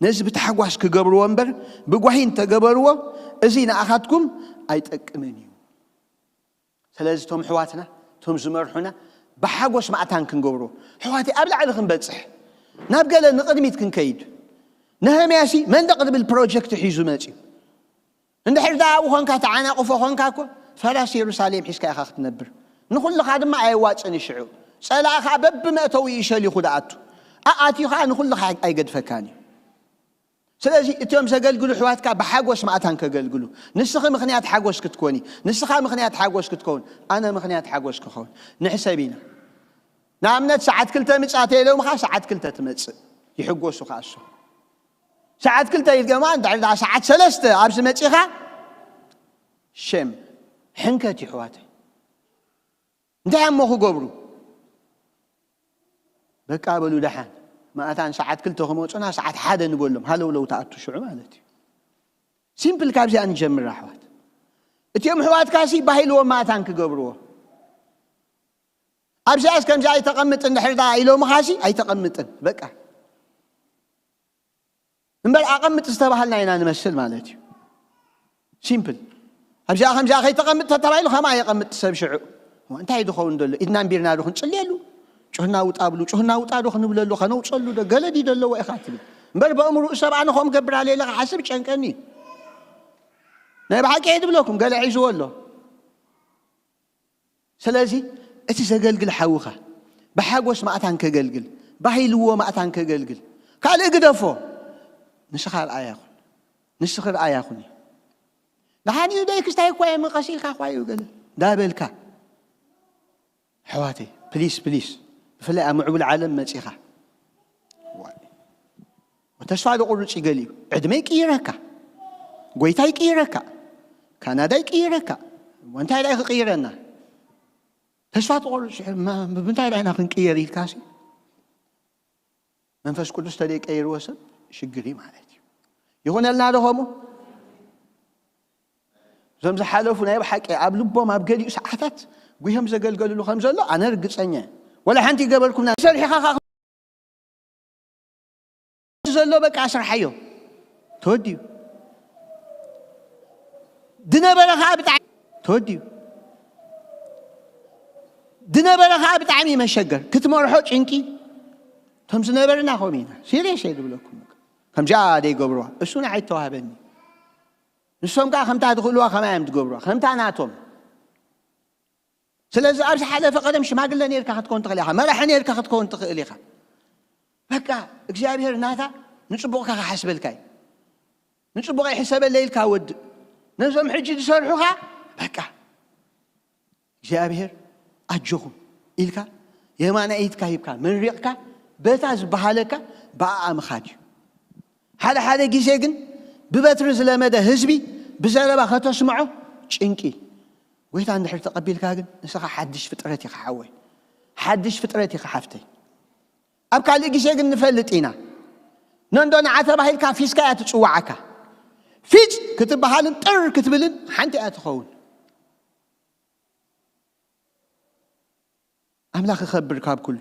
ነዚ ብታሕጓስ ክገብርዎ እምበር ብጓሂ እንተገበርዎ፣ እዚ ንኣኻትኩም ኣይጠቅምን እዩ። ስለዚ እቶም ኣሕዋትና፣ እቶም ዝመርሑና ብሓጎስ ማእታን ክንገብሮ፣ ኣሕዋተይ ኣብ ላዕሊ ክንበጽሕ፣ ናብ ገለ ንቕድሚት ክንከይድ። ነህምያሲ መንደቕ ዝብል ፕሮጀክት ሒዙ መጺኡ። እንድሕር ደኣ ኣብኡ ኾንካ ተዓናቕፎ ኾንካ እኮ ፈራስ የሩሳሌም ሒዝካ ኢኻ ክትነብር። ንኹልኻ ድማ ኣየዋፅን እዩ። ሽዑ ፀላእ ከዓ በብመእተዊ እዩ ሸሊኹ ደኣቱ። ኣኣትዩ ከዓ ንኹልኻ ኣይገድፈካን እዩ። ስለዚ እቲኦም ዘገልግሉ ኣሕዋትካ ብሓጎስ ማእታን ከገልግሉ፣ ንስኺ ምኽንያት ሓጎስ ክትኮኒ፣ ንስኻ ምኽንያት ሓጎስ ክትከውን፣ ኣነ ምኽንያት ሓጎስ ክኸውን ንሕሰብ ኢና። ንኣብነት ሰዓት ክልተ ምጻ ተኢሎምኻ ሰዓት ክልተ ትመጽእ፣ ይሕጎሱ ከዓ እሶም። ሰዓት ክልተ ኢልገማ እንድሕር ደኣ ሰዓት ሰለስተ ኣብዚ መጺኻ ሸም ሕንከት እዩ ኣሕዋተይ። እንታይ እሞ ክገብሩ? በቃ በሉ ደሓን ማእታን ሰዓት ክልተ ክመፁና ሰዓት ሓደ ንበሎም ሃለውለው ተኣቱ ሽዑ ማለት እዩ። ሲምፕል ካብዚኣ ንጀምር ኣሕዋት። እቲኦም ኣሕዋትካ ሲ ባሂልዎም ማእታን ክገብርዎ ኣብዚኣስ ከምዚ ኣይተቐምጥ እንድሕር ደኣ ኢሎምኻ ሲ ኣይተቐምጥን በቃ። እምበር ኣቐምጥ ዝተባሃልና ኢና ንመስል ማለት እዩ። ሲምፕል ኣብዚኣ ከምዚኣ ከይተቐምጥ ተተባሂሉ ከምኣ የቐምጥ ሰብ ሽዑ። እሞ እንታይ ዝኸውን ዘሎ ኢድና እምቢርና ዶ ክንፅልየሉ? ጩህና ውጣ ብሉ ጩህና ውጣ ዶ ክንብለሉ ከነውፀሉ ዶ ገለ ድዩ ዘለዎ ኢኻ ትብል እምበር በእምርኡ ሰብ ኣነ ከምኡ ገብር ኣለ ኢለ ክሓስብ ጨንቀኒ እዩ። ናይ ብሓቂ እየ ዝብለኩም ገለ ሒዝዎ ኣሎ። ስለዚ እቲ ዘገልግል ሓውኻ ብሓጎስ ማእታን ከገልግል ባሂልዎ ማእታን ከገልግል ካልእ ግደፎ። ንስኻ ርኣያ ኩን ንስኺ ርኣያ ኩኒ። ደሓን እዩ ደይ ክስታይ እኳ እየ ምቐስ ኢልካ እኳ እዩ ገለ እንዳበልካ ኣሕዋተይ ፕሊስ ፕሊስ ብፍላይ ኣብ ምዕቡል ዓለም መጺኻ ተስፋ ደቁርጽ ይገል እዩ። ዕድመ ይቅይረካ፣ ጎይታ ይቅይረካ፣ ካናዳ ይቅይረካ። እንታይ ዳይ ክቅይረና? ተስፋ ትቆርጽ። ምንታይ ዳይና ክንቅየር ኢልካ ሲ መንፈስ ቅዱስ ተደይ ቀይርዎ ሰብ ሽግር እዩ ማለት እዩ። ይኹነልና ዶ ከምኡ? እዞም ዝሓለፉ ናይ ብሓቂ ኣብ ልቦም ኣብ ገሊኡ ሰዓታት ጉሆም ዘገልገልሉ ከም ዘሎ ኣነ ርግጸኛ እየ። ወላ ሓንቲ ይገበርኩምና ሰሪሕኻ ኻ ዘሎ በቃ ኣስርሓዮ ተወዲዩ ድነበረ ኸዓ ብጣዕሚ ተወዲዩ ድነበረ ኸዓ ብጣዕሚ መሸገር ክትመርሖ ጭንቂ እቶም ዝነበርና ከምኡ ኢና ሲሪየስ እየ ዝብለኩም ከምዚኣ ደይገብርዋ እሱ ንዓይ ተዋህበኒ ንሶም ከዓ ከምታ ዝኽእልዋ ከማይ እዮም ዝገብርዋ ከምታ ናቶም ስለዚ ኣብ ዝሓለፈ ቀደም ሽማግለ ነርካ ክትከውን ትኽእል ኢኻ መራሒ ነርካ ክትከውን ትኽእል ኢኻ በቃ እግዚኣብሔር ናታ ንፅቡቕካ ክሓስበልካ እዩ ንፅቡቕ ይሕሰበለ ኢልካ ወድእ ነዞም ሕጂ ዝሰርሑኻ በቃ እግዚኣብሔር ኣጆኹም ኢልካ የማናይትካ ሂብካ መሪቕካ በታ ዝበሃለካ ብኣኣ ምኻድ እዩ ሓደ ሓደ ግዜ ግን ብበትሪ ዝለመደ ህዝቢ ብዘረባ ከተስምዖ ጭንቂ ጎይታ እንድሕር ተቐቢልካ ግን ንስኻ ሓድሽ ፍጥረት ኢኻ ሓወይ ሓድሽ ፍጥረት ኢኻ ሓፍተይ ኣብ ካልእ ግዜ ግን ንፈልጥ ኢና ነንዶ ንዓ ተባሂልካ ፊስካ እያ ትፅዋዓካ ፊፅ ክትበሃልን ጥር ክትብልን ሓንቲ እያ ትኸውን ኣምላኽ ይኸብር ካብ ኩሉ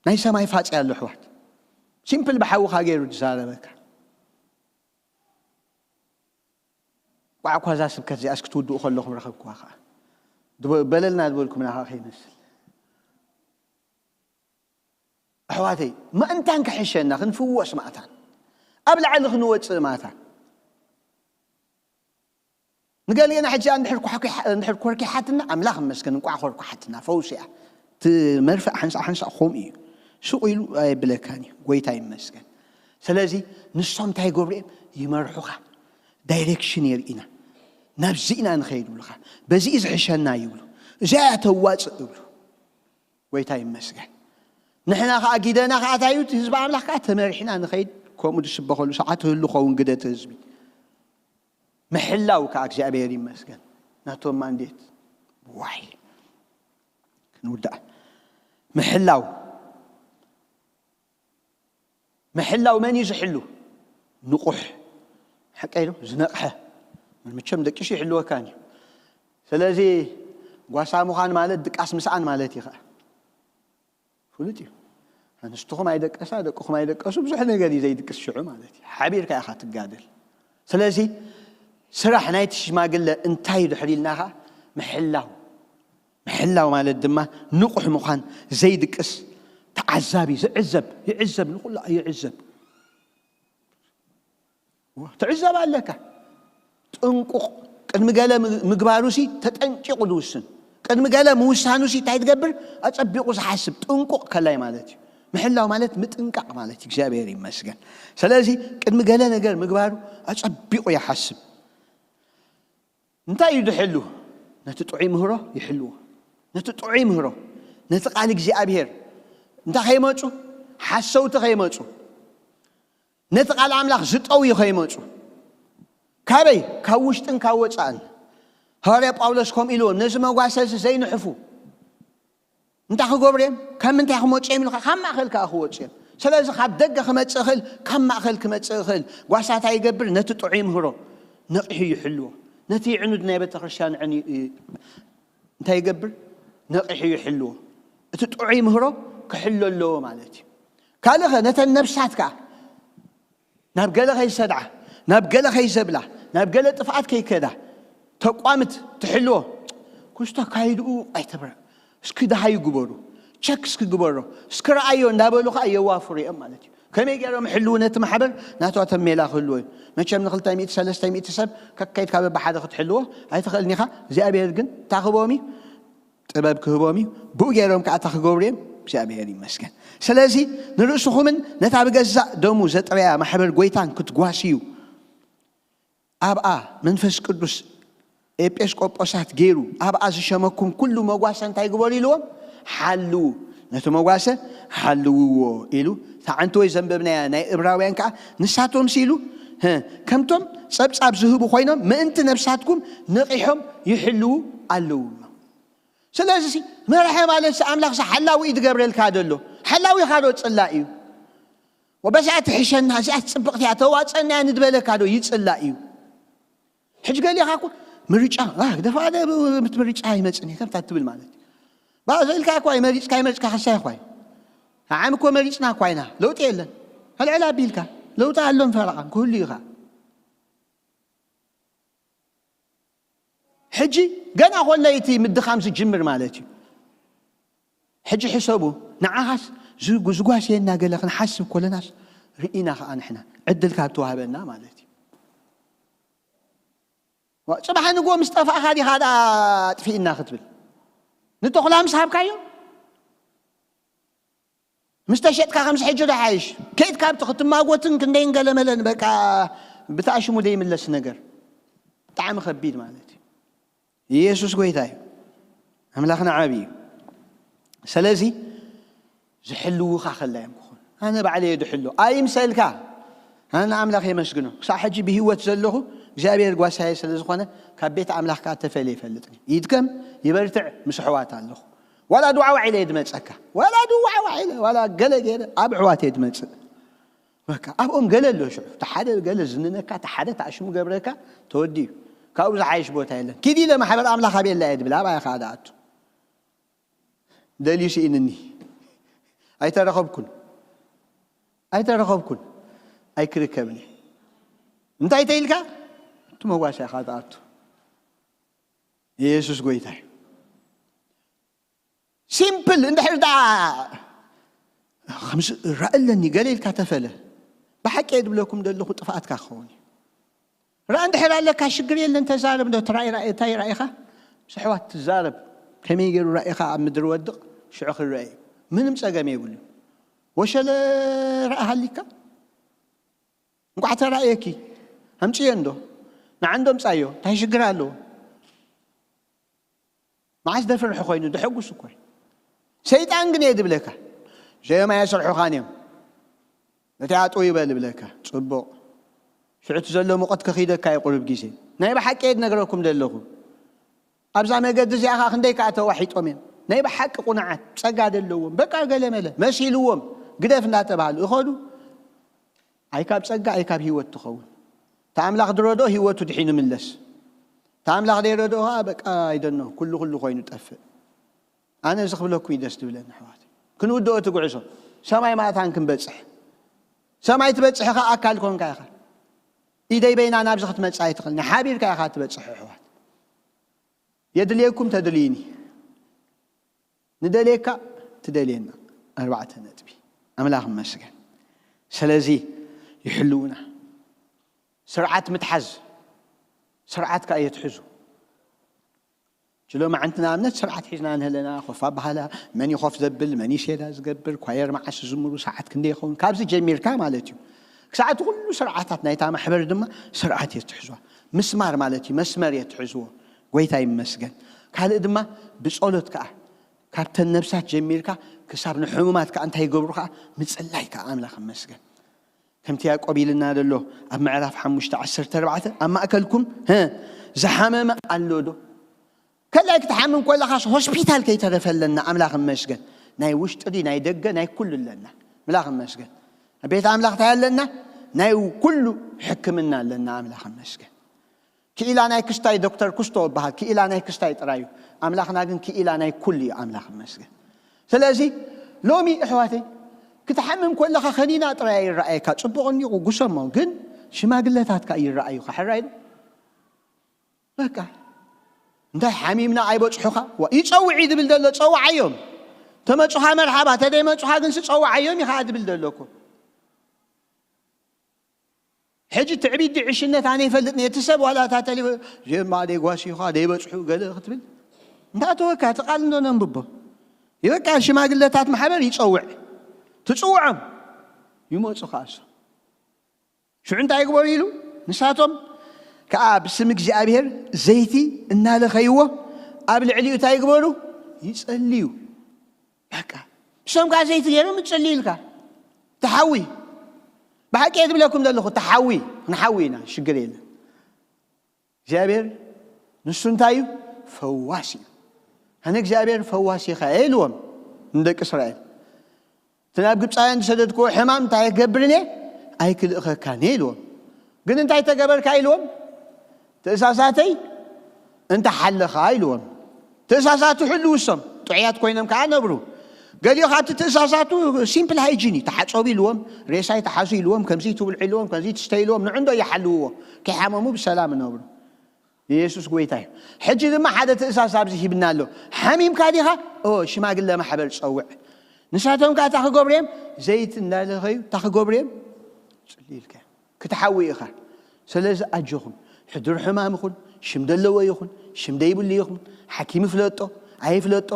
ናይ ሰማይ ፋፂ ኣሎ ኣሕዋት ሲምፕል ብሓውኻ ገይሩ ዝዛረበካ ቋዕኳዛ ስብከት እዚኣስ ክትውድኡ ከለኹም ረኸብኩዋ ከዓ በለልና ዝበልኩምና ከዓ ከይመስል ኣሕዋተይ ምእንታን ክሕሸና ክንፍወስ ማእታን ኣብ ላዕሊ ክንወፅእ ማእታን ንገሊና ሕጂ እንድሕር ኮርኪሓትና ኣምላኽ መስገን እንቋዕ ኮርኩሓትና ፈውሲ እያ እቲ መርፍእ ሓንሳእ ሓንሳእ ከምኡ እዩ ሱቕ ኢሉ ኣየብለካን እዩ ጎይታ ይመስገን ስለዚ ንሶም እንታይ ይገብሩ እዮም ይመርሑኻ ዳይሬክሽን የርእና ናብዚ ኢና ንኸይድ ይብሉኻ በዚ እዩ ዝሕሸና ይብሉ እዚኣ እያ ተዋፅእ ይብሉ ጎይታ ይመስገን ንሕና ከዓ ጊደና ከዓ እንታይ እዩ ህዝቢ ኣምላኽ ከዓ ተመሪሕና ንኸይድ ከምኡ ዝስበኸሉ ሰዓት ህሉ ኸውን ግደቲ ህዝቢ ምሕላው ከዓ እግዚኣብሔር ይመስገን ናቶም ማንዴት ዋይ ክንውዳእ ምሕላው ምሕላው መን እዩ ዝሕሉ ንቑሕ ሓቀይ ዶ ዝነቕሐ መቸም ደቂሱ ይሕልወካን እዩ ስለዚ ጓሳ ምዃን ማለት ድቃስ ምስኣን ማለት እዩ ከዓ ፍሉጥ እዩ ኣንስትኹም ኣይደቀሳ ደቅኹም ኣይደቀሱ ብዙሕ ነገር እዩ ዘይድቅስ ሽዑ ማለት እዩ ሓቢርካ ኢኻ ትጋደል ስለዚ ስራሕ ናይቲ ሽማግለ እንታይ እዩ ድሕር ኢልና ኸዓ ምሕላው ምሕላው ማለት ድማ ንቑሕ ምዃን ዘይድቅስ ተዓዛቢ ዝዕዘብ ይዕዘብ ንኹሉ ይዕዘብ ትዕዘብ ኣለካ ጥንቁቕ ቅድሚ ገለ ምግባሩ ሲ ተጠንቂቑ ዝውስን ቅድሚ ገለ ምውሳኑ ሲ እንታይ ትገብር? ኣጸቢቑ ዝሓስብ፣ ጥንቁቕ ከላይ ማለት እዩ። ምሕላው ማለት ምጥንቃቕ ማለት እዩ። እግዚኣብሔር ይመስገን። ስለዚ ቅድሚ ገለ ነገር ምግባሩ ኣጸቢቑ ይሓስብ። እንታይ እዩ ዝሕሉ? ነቲ ጥዑይ ምህሮ ይሕልዎ። ነቲ ጥዑይ ምህሮ፣ ነቲ ቃል እግዚኣብሔር እንታይ ከይመጹ፣ ሓሰውቲ ከይመጹ፣ ነቲ ቃል ኣምላኽ ዝጠውዩ ከይመጹ፣ ካበይ? ካብ ውሽጥን ካብ ወጻእን። ሃዋርያ ጳውሎስ ከምኡ ኢልዎም፣ ነዚ መጓሰ እዚ ዘይንሕፉ እንታይ ክገብሩ እዮም? ካብ ምንታይ ክመጹ እዮም ኢልካ? ካብ ማእከል ከኣ ክወጹ እዮም። ስለዚ ካብ ደገ ክመጽእ ይኽእል፣ ካብ ማእከል ክመጽእ ይኽእል። ጓሳ እንታይ ይገብር? ነቲ ጥዑይ ምህሮ ነቒሑ ይሕልዎ። ነቲ ይዕኑድ ናይ ቤተ ክርስቲያን ዕን-፣ ይ-፣ እንታይ ይገብር? ነቒሑ ይሕልዎ። እቲ ጥዑይ ምህሮ ክሕሎ ኣለዎ ማለት እዩ። ካልእ ኸ ነተን ነብሳት ከኣ ናብ ገለ ከይሰድዓ፣ ናብ ገለ ከይዘብላ፣ ናብ ገለ ጥፍኣት ከይከዳ ተቋምት ትሕልዎ። ኩስቶ ኣካይድኡ ኣይተብረ። እስኪ ደሃዩ ግበሩ፣ ቸክ እስኪ ግበሮ፣ እስኪ ረኣዮ እንዳበሉ ኸዓ የዋፍሩ እዮም ማለት እዩ። ከመይ ገይሮም ይሕልዉ ነቲ ማሕበር? ናታቶም ሜላ ክህልዎ እዩ። መቸም ንክልተ ሚእቲ ሰለስተ ሚእቲ ሰብ ከካይድካ በብሓደ ክትሕልዎ ኣይትኽእልን ኢኻ። እግዚኣብሔር ግን እንታይ ክህቦም እዩ? ጥበብ ክህቦም እዩ። ብኡ ገይሮም ከዓ እንታይ ክገብሩ እዮም? እግዚኣብሔር ይመስገን። ስለዚ ንርእስኹምን ነታ ብገዛእ ደሙ ዘጥረያ ማሕበር ጎይታን ክትጓስዩ ኣብኣ መንፈስ ቅዱስ ኤጲስቆጶሳት ገይሩ ኣብኣ ዝሸመኩም ኩሉ መጓሰ እንታይ ግበሩ ኢልዎም? ሓልዉ። ነቲ መጓሰ ሓልውዎ ኢሉ። እታ ዓንተወይ ዘንበብናያ ናይ እብራውያን ከዓ ንሳቶም ሲሉ፣ ህ፣ ከምቶም ጸብጻብ ዝህቡ ኮይኖም ምእንቲ ነብሳትኩም ነቒሖም ይሕልዉ ኣለዉ። ስለዚ ሲ መራሒ ማለት ሲ ኣምላኽ ሲ ሓላዊ እዩ ዝገብረልካ ዘሎ። ሓላዊኻ ዶ ጽላእ እዩ? ወበዚኣ ትሕሸና፣ እዚኣ ጽብቕቲ እያ፣ ተዋጸና እያ ንድበለካ ዶ ይጽላእ እዩ? ሕጂ ገሊኻ እኮ ምርጫ፣ አ፣ ግደፋ፣ ደ-፣ ምት ምርጫ ኣይመጽን እየ፣ ከምታ ትብል ማለት እዩ። ባእ ዘልካ እኳ ይመሪጽካ፣ ይመሪጽካ ከሳይ እኳ እዩ። ዓም እኮ መሪጽና እኳ ኢና፣ ለውጢ የለን። ሕልዕል ኣቢልካ፣ ለውጢ ኣሎን ፈረቓን ክህሉ እዩ ኸኣ። ሕጂ ገና ኮሎ እቲ ምድኻም ዝጅምር ማለት እዩ። ሕጂ ሕሰቡ፣ ንዓኻስ ዝጉ-፣ ዝጓስየና ገለ ክንሓስብ ኮለናስ ርኢና ኸዓ ንሕና ዕድል ካብ ተዋህበና ማለት እዩ። ዋ፣ ጽባሕ ንግሆ ምስ ጠፋእኻ ዲኻ ደኣ ኣጥፊእና ክትብል? ንተኹላ ምስ ሃብካዮ? ምስ ተሸጥካ ከምዚ ሕጂ ዶ ሓይሽ? ከይድ ካብቲ ክትማጎትን ክንደይን ገለመለን በቃ ብተኣሽሙ ዘይምለስ ነገር። ብጣዕሚ ከቢድ ማለት እዩ። ኢየሱስ ጎይታ እዩ። ኣምላኽና ዓቢ እዩ። ስለዚ ዝሕልውኻ ከላ እዮም ክኾኑ። ኣነ ባዕለየ ድሕሎ ኣይምሰልካ። ኣነ ንኣምላኽ የመስግኖ። ክሳብ ሕጂ ብህይወት ዘለኹ እግዚኣብሔር ጓሳየ ስለ ዝኾነ ካብ ቤት ኣምላኽ ከኣ ተፈልየ ይፈልጥን እዩ። ይድከም፣ ይበርትዕ፣ ምስ ኣሕዋት ኣለኹ። ዋላ ድዋዕዋዕ ኢለ እየ ድመጸካ። ዋላ ድዋዕዋዕ ኢለ፣ ዋላ ገለ ገይረ ኣብ ኣሕዋት እየ ድመጽእ። በቃ ኣብኦም ገለ ኣሎ ሽዑ። እቲ ሓደ ገለ ዝንነካ፣ እቲ ሓደ ተኣሽሙ ገብረካ፣ ተወዲኡ። ካብኡ ዝሓይሽ ቦታ የለን። ኪድ ኢለ ማሕበር ኣምላኽ ኣበየላ እየ ድብል፣ ኣብኣ ኢኻ ድኣቱ። ደልዩ ስኢንኒ። ኣይተረኸብኩን። ኣይተረኸብኩን። ኣይክርከብን እየ። እንታይ ተይልካ? እቲ መጓሰ ኢኻ ትኣቱ። ኢየሱስ ጎይታ እዩ። ሲምፕል እንድሕር ደኣ ከምዚ ረአ ኣለኒ ገለ ኢልካ ተፈለ። ብሓቂ እየ ድብለኩም ዘለኹ ጥፍኣትካ ክኸውን እዩ። ረኣ እንድሕር ኣለካ ሽግር የለን ተዛረብ። እንዶ ትራይ ራእ-፣ እንታይ ራኢኻ? ምስ ኣሕዋት ትዛረብ። ከመይ ገይሩ ራኢኻ ኣብ ምድሪ ወድቕ ሽዑ ክረአ እዩ። ምንም ጸገም የብሉ። ወሸለ ረኣ ሃሊካ? እንቋዕ ተራእየኪ። ኣምጽዮ እንዶ። ንዓ እንዶ ምጻዮ። እንታይ ሽግር ኣለዎ? መዓስ ደፍርሒ ኮይኑ ደሐጉስ እኮ እዩ። ሰይጣን ግን እየ ድብለካ። ዘየማይ ኣስርሑኻን እዮም። ነቲ ኣጥው ይበል ይብለካ። ጽቡቕ። ሽዑ እቲ ዘሎ ሙቐት ከኺደካ እዩ ቁሩብ ግዜ። ናይ ብሓቂ እየ ድነግረኩም ዘለኹ። ኣብዛ መገዲ እዚኣ ኸኣ ክንደይ ከኣ ተዋሒጦም እዮም። ናይ ብሓቂ ቁኑዓት፣ ጸጋ ዘለዎም፣ በቃ ገለ መለ መሲልዎም፣ ግደፍ እንዳተባሃሉ ይኸዱ። ኣይ ካብ ጸጋ፣ ኣይ ካብ ህይወት ትኸውን። እቲ ኣምላኽ ዝረድኦ ህይወቱ ድሒኑ ምለስ። እቲ ኣምላኽ ዘይረድኦ ኸኣ በቃ ኣይደኖ፣ ኩሉ ኩሉ ኮይኑ ጠፍእ። ኣነ እዚ ክብለኩም እዩ ደስ ዝብለኒ ኣሕዋት። ክንውድኦ እቲ ጉዕዞ። ሰማይ ማእታን ክንበጽሕ። ሰማይ ትበጽሕ ኸኣ ኣካል ኮንካ ኢኻ። ኢደይ በይና ናብዚ ክትመጽእ ኣይትኽእልን። ሓቢርካ ኢኻ ትበጽሕ ኣሕዋት። የድልየኩም ተድልዩኒ። ንደልየካ ትደልየና። ኣርባዕተ ነጥቢ። ኣምላኽ ይመስገን። ስለዚ ይሕልውና። ስርዓት ምትሓዝ። ስርዓት ከኣ የትሕዙ። ሎማዓንቲ ንኣብነት ስርዓት ሒዝና ንህለና፣ ኮፍ ኣባሃላ፣ መን ይኾፍ ዘብል፣ መን ይሴዳ ዝገብር፣ ኳየር መዓስ ዝዝምሩ፣ ሰዓት ክንደይ ይኸውን፣ ካብዚ ጀሚርካ ማለት እዩ። ክሳዕ እቲ ኩሉ ስርዓታት ናይታ ማሕበር ድማ ስርዓት እየ ትሕዝዋ። ምስማር ማለት እዩ፣ መስመር እየ ትሕዝዎ። ጎይታ ይመስገን። ካልእ ድማ ብጸሎት ከኣ፣ ካብተን ነብሳት ጀሚርካ ክሳብ ንሕሙማት ከኣ እንታይ ይገብሩ ከኣ፣ ምጽላይ ከኣ ኣምላኽ ይመስገን። ከምቲ ያዕቆብ ኢልና ዘሎ ኣብ ምዕራፍ ሓሙሽተ ዓሰርተ ኣርባዕተ፣ ኣብ ማእከልኩም፣ ህ፣ ዝሓመመ ኣሎ ዶ? ከላይ ክትሓምም ከለኻስ ሆስፒታል ከይተረፈ ኣለና፣ ኣምላኽ ይመስገን። ናይ ውሽጢ ድዩ ናይ ደገ፣ ናይ ኩሉ ኣለና፣ ኣምላኽ ይመስገን። ኣብ ቤት ኣምላኽ እንታይ ኣለና? ናይ ኩሉ ሕክምና ኣለና፣ ኣምላኽ ይመስገን። ክኢላ ናይ ክስታይ ዶክተር ኩስቶ ይበሃል፣ ክኢላ ናይ ክስታይ ጥራይ እዩ። ኣምላኽና ግን ክኢላ ናይ ኩሉ እዩ፣ ኣምላኽ ይመስገን። ስለዚ ሎሚ ኣሕዋተይ፣ ክትሓምም ከለኻ ከኒና ጥራይ ኣይረኣየካ፣ ጽቡቕ እኒኹ ጉሰሞ፣ ግን ሽማግለታት ከኣ ይረኣዩኻ። ሕራይ ዶ? በቃ እንታይ ሓሚምና ኣይበጽሑኻ? ዋ፣ ይጸውዕ እዩ ዝብል ዘሎ፣ ጸውዓዮም። ተመጹኻ መርሓባ፣ ተደይመጹኻ ግንሲ ጸውዓዮም ኢኻ ዝብል ዘሎ እኮ። ሕጂ ትዕቢት ድዩ ዕሽነት ኣነ ይፈልጥ ነቲ ሰብ ዋላ እታ ተሌፎ ዜማ ደይጓሲኻ ደይበጽሑ ገለ ክትብል እንታተወካ እቲ ቃል እንዶ ነንብቦ። ይበቃ ሽማግለታት ማሕበር ይጸውዕ። ትጽውዖም ይመጹ ከኣሶ። ሽዑ እንታይ ይግበሩ ኢሉ? ንሳቶም ከኣ ብስም እግዚኣብሔር ዘይቲ እናለኸይዎ ኣብ ልዕሊኡ እንታይ ይግበሩ? ይጸልዩ። በቃ ንሶም ከኣ ዘይቲ ገይሮም ይጸልዩ ኢልካ። ተሓዊ። ብሓቂ እየ ዝብለኩም ዘለኹ፣ ተሓዊ። ክንሓዊ ኢና፣ ሽግር የለን። እግዚኣብሔር ንሱ እንታይ እዩ? ፈዋስ እዩ። ኣነ እግዚኣብሔር ፈዋስ ኢኻ እየ ኢልዎም ንደቂ እስራኤል። እቲ ናብ ግብፃውያን ዝሰደድክዎ ሕማም እንታይ ክገብርን እየ? ኣይክልእኸካን እየ ኢልዎም። ግን እንታይ ተገበርካ ኢልዎም? ትእዛዛተይ እንተሓለኻ ኢልዎም። ትእዛዛቱ ሕልው እሶም ጥዑያት ኮይኖም ከዓ ነብሩ። ገሊኡ ካብቲ ትእዛዛቱ ሲምፕል ሃይጂን እዩ። ተሓፀቡ ኢልዎም፣ ሬሳ ይተሓዙ ኢልዎም፣ ከምዚ ትብልዑ ኢልዎም፣ ከምዚ ትስተዩ ኢልዎም፣ ንዑ እንዶ ይሓልውዎ፣ ከይሓመሙ ብሰላም ነብሩ። ኢየሱስ ጎይታ እዩ። ሕጂ ድማ ሓደ ትእዛዝ ኣብዚ ሂብና ኣሎ። ሓሚምካ ዲኻ? ኦ፣ ሽማግለ ማሕበር ጸውዕ። ንሳቶም ከኣ እታ ክገብሩ እዮም፣ ዘይት እንዳለኸዩ እታ ክገብሩ እዮም፣ ጽሊ ኢልካ ክትሓዊ ኢኻ። ስለዚ ኣጆኹም፣ ሕዱር ሕማም ይኹን፣ ሽም ደለዎ ይኹን፣ ሽም ደይብሉ ይኹን፣ ሓኪም ይፍለጦ ኣይፍለጦ፣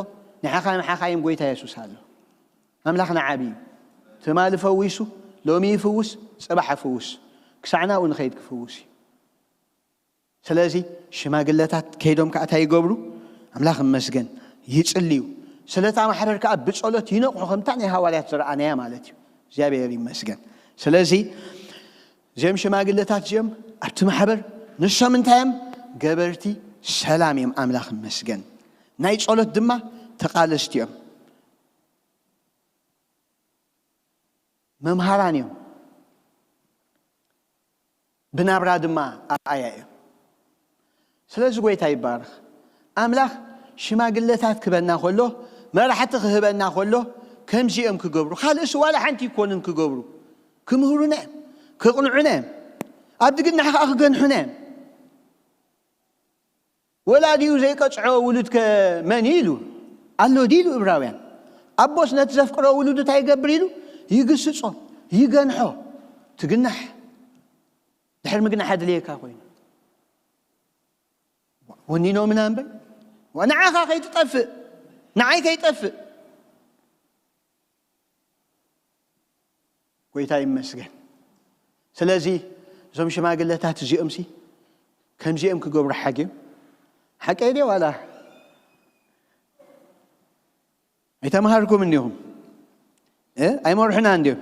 ንዓኻ ንዓኻ እዮም ጎይታ የሱስ ኣሎ። ኣምላኽና ዓቢ እዩ። ትማሊ ፈዊሱ፣ ሎሚ ይፍውስ፣ ጽባሕ ይፍውስ። ክሳዕ ናብኡ ንኸይድ ክፍውስ እዩ። ስለዚ ሽማግለታት ከይዶም ከኣ እንታይ ይገብሩ? ኣምላኽ ይመስገን፣ ይጽልዩ። ስለታ ማሕበር ከኣ ብጸሎት ይነቕሑ፣ ከምታ ናይ ሃዋርያት ዝረኣናያ ማለት እዩ። እግዚኣብሔር ይመስገን። ስለዚ እዚኦም ሽማግለታት እዚኦም ኣብቲ ማሕበር ንሶም እንታይ እዮም? ገበርቲ ሰላም እዮም። ኣምላኽ ይመስገን። ናይ ጸሎት ድማ ተቓለስቲ እዮም። መምሃራን እዮም። ብናብራ ድማ ኣርኣያ እዮም። ስለዚ ጎይታ ይባረኽ። ኣምላኽ ሽማግለታት ክበና ከሎ፣ መራሕቲ ክህበና ከሎ፣ ከምዚ እዮም ክገብሩ። ካልእስ ዋላ ሓንቲ ይኮኑን ክገብሩ። ክምህሩና እዮም። ክቕንዑና እዮም። ኣብ ድግና ከኣ ክገንሑና እዮም። ወላዲኡ ዘይቀጽዖ ውሉድከ መን እዩ ኢሉ ኣሎ ድዩ ኢሉ እብራውያን። ኣቦስ ነቲ ዘፍቅሮ ውሉዱ እንታይ ይገብር ኢሉ? ይግስጾ፣ ይገንሖ። ትግናሕ። ድሕሪ ምግናሕ ኣድልየካ ኮይኑ። ወኒኖምና እምበር። ንዓኻ ከይትጠፍእ፣ ንዓይ ከይጠፍእ። ጎይታ ይመስገን። ስለዚ እዞም ሽማግለታት እዚኦምሲ ከምዚኦም ክገብሩ ሓግዮም። ሓቀይ ድየ ዋላ? ኣይተምሃርኩም እንዲኹም? እ? ኣይመርሑና እንዲዮም?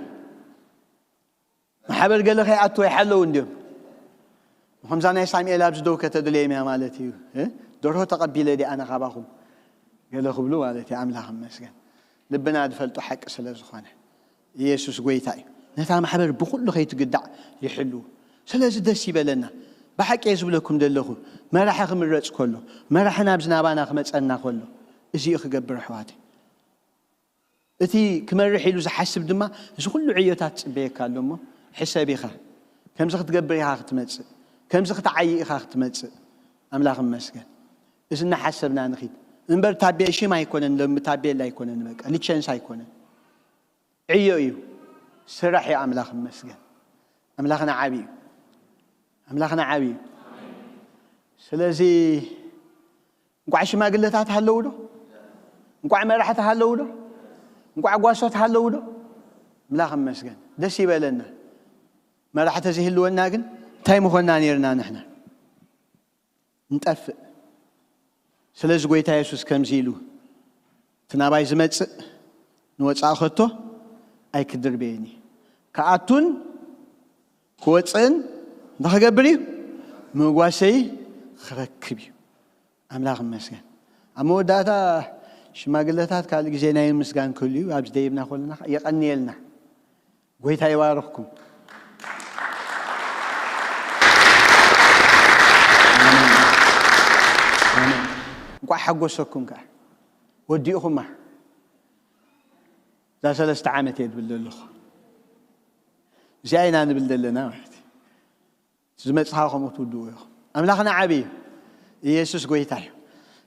ማሕበር ገለ ከይኣትዉ ኣይሓለዉ እንዲዮም? ከምዛ ናይ ሳሙኤል ኣብዚ ደው ከተድለዮም እያ ማለት እዩ። እ? ደርሆ ተቐቢለ ድየ ኣነ ካባኹም? ገለ ክብሉ ማለት እዩ። ኣምላኽ ይመስገን። ልብና ዝፈልጦ ሓቂ ስለ ዝኾነ። ኢየሱስ ጎይታ እዩ። ነታ ማሕበር ብኹሉ ከይትግዳዕ ይሕልው። ስለዚ ደስ ይበለና። ብሓቂ እየ ዝብለኩም ዘለኹ፣ መራሒ ክምረጽ ከሎ፣ መራሒ ናብዚ ናባና ክመጸና ከሎ፣ እዚ እዩ ክገብር ኣሕዋተይ። እቲ ክመርሕ ኢሉ ዝሓስብ ድማ እዚ ኩሉ ዕዮታት ትጽበየካ ኣሎ እሞ፣ ሕሰብ ኢኻ። ከምዚ ክትገብር ኢኻ ክትመጽእ፣ ከምዚ ክትዓዪ ኢኻ ክትመጽእ። ኣምላኽ ይመስገን። እዚ እናሓሰብና ንኺድ እምበር ታቤ-፣ ሽም ኣይኮነን፣ ሎም-፣ ታቤላ ኣይኮነን፣ በቃ ሊቸንስ ኣይኮነን። ዕዮ እዩ፣ ስራሕ እዩ። ኣምላኽ ይመስገን። ኣምላኽና ዓቢ እዩ። ኣምላኽና ዓቢ እዩ። ስለዚ እንቋዕ ሽማግለታት ሃለዉ ዶ? እንቋዕ መራሕቲ ሃለዉ ዶ? እንቋዕ ጓሶት ሃለዉ ዶ? ኣምላኽ ይመስገን፣ ደስ ይበለና። መራሕቲ ዘይህልወና ግን እንታይ ምኾንና ነይርና ንሕና? ንጠፍእ። ስለዚ ጎይታ የሱስ ከምዚ ኢሉ፣ እቲ ናባይ ዝመጽእ ንወጻኢ ከቶ ኣይክድርበየን እዩ። ክኣቱን ክወጽእን እንታይ ክገብር እዩ? መጓሰይ ክረክብ እዩ። ኣምላኽ ይመስገን። ኣብ መወዳእታ ሽማግለታት ካልእ ግዜ ናይ ምስጋን ክህሉ እዩ። ኣብዚ ደይብና ከለና የቐንየልና። ጎይታ ይባርኽኩም። ኣሜን። ኣሜን። እንቋዕ ሓጎሰኩም ከኣ። ወዲእኹማ። እዛ ሰለስተ ዓመት እየ ዝብል ዘለኹ። እዚኣ ኢና ንብል ዘለና ማለት እዩ። ዝመጽኻ ከምኡ ትውድኡ ኢኹም። ኣምላኽና ዓቢ እዩ። ኢየሱስ ጎይታ እዩ።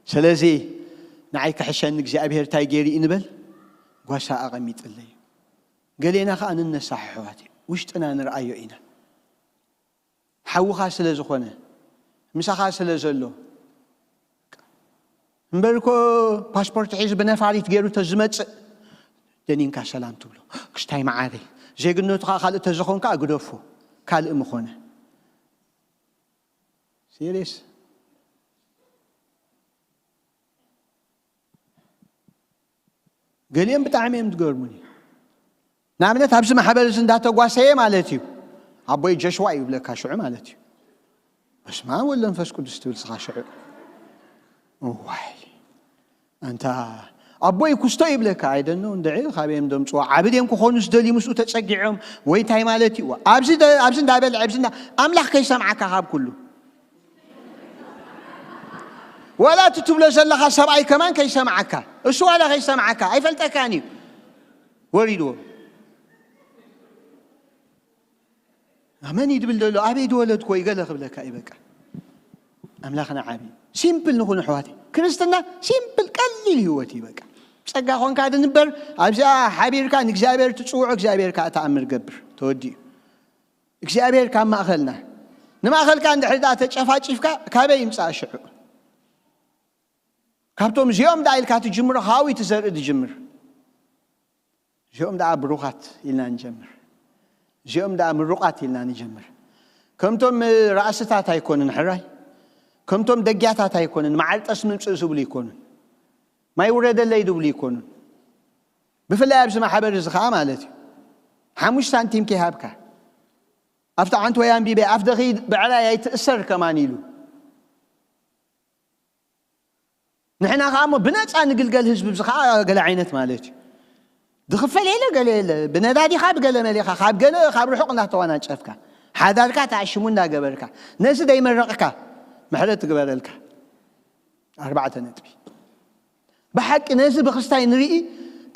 ስለዚ ንዓይ ክሕሸኒ እግዚኣብሔር እንታይ ገይሩ እዩ ንበል? ጓሳ ኣቐሚጥለይ እዩ። ገሌና ኸኣ ንነሳሕ ኣሕዋት እዩ። ውሽጥና ንርኣዮ ኢና። ሓውኻ ስለ ዝኾነ፣ ምሳኻ ስለ ዘሎ፣ እምበር እኮ ፓስፖርት ሒዙ ብነፋሪት ገይሩ ተዝመጽእ ደኒንካ ሰላም ትብሎ። ክስታይ መዓረይ፣ ዜግነቱ ኸኣ ካልእ ተዝኾን ከኣ ግደፎ፣ ካልእ ምኾነ። ሲሪየስ። ገሊኦም ብጣዕሚ እዮም ዝገርሙኒ። ንኣብነት ኣብዚ ማሕበር እዚ እንዳተጓሰየ ማለት እዩ፣ ኣቦይ ጀሽዋ ይብለካ ሽዑ ማለት እዩ። በስመ ኣብ ወወልድ ወመንፈስ ቅዱስ ትብል ስኻ ሽዑ። እዋይ ኣንታ ኣቦይ ኩስቶ ይብለካ። ኣይደኖ እንድዒ ካበይ እዮም ደምፅዎ? ዓቢ ድዮም ክኾኑ ዝደልዩ ምስኡ ተፀጊዖም ወይ እንታይ ማለት እዩ? ኣብዚ ደ- ኣብዚ እንዳበልዐ ኣብዚ እንዳ ኣምላኽ ከይሰምዓካ ካብ ኩሉ ዋላ እቲ ትብሎ ዘለኻ ሰብኣይ ከማን ከይሰምዓካ፣ እሱ ዋላ ከይሰምዓካ ኣይፈልጠካን እዩ። ወሪድዎ ኣመን እዩ ድብል ዘሎ ኣበይ ድወለድኮ ይገለ ክብለካ እዩ። በቃ ኣምላኽና ዓቢ። ሲምፕል ንኹን ኣሕዋተይ፣ ክርስትና ሲምፕል ቀሊል ህይወት እዩ። በቃ ጸጋ ኾንካ ድንበር ኣብዚኣ ሓቢርካ ንእግዚኣብሔር ትጽውዖ፣ እግዚኣብሔር ከኣ ተኣምር ገብር። ተወዲኡ። እግዚኣብሔር ካብ ማእኸልና ንማእኸልካ እንድሕር ደኣ ተጨፋጭፍካ ካበይ ይምጻእ ሽዑ? ካብቶም እዚኦም ደኣ ኢልካ ትጅምሮ፣ ካብኡ እዩ እቲ ዘርኢ ዝጅምር። እዚኦም ደኣ ብሩኻት ኢልና ንጀምር። እዚኦም ደኣ ምሩቓት ኢልና ንጀምር። ከምቶም ራእስታት ኣይኮኑን ሕራይ። ከምቶም ደጊያታት ኣይኮኑን፣ መዓር ጠስሚ ምጽእ ዝብሉ ኣይኮኑን። ማይ ውረደለይ ዝብሉ ኣይኮኑን። ብፍላይ ኣብዚ ማሕበር እዚ ኸኣ ማለት እዩ። ሓሙሽተ ሳንቲም ከይሃብካ። ኣብቲ ዓንት ወይ ኣንቢበ ኣፍ ደኺ ብዕራይ ኣይትእሰር ከማን ኢሉ። ንሕና ኸኣ እሞ ብነጻ ንግልገል ህዝቢ፣ እዚ ኸኣ ገለ ዓይነት ማለት እዩ። ዝኽፈል የለ፣ ገለ የለ። ብነዳዲኻ ብገለ መሊኻ፣ ካብ ገለ፣ ካብ ርሑቕ እናተዋናጨፍካ፣ ሓዳርካ ተኣሽሙ እናገበርካ፣ ነዚ ደይመረቕካ፣ ምሕረት ትግበረልካ። ኣርባዕተ ነጥቢ። ብሓቂ ነዚ ብኽስታይ ንርኢ፣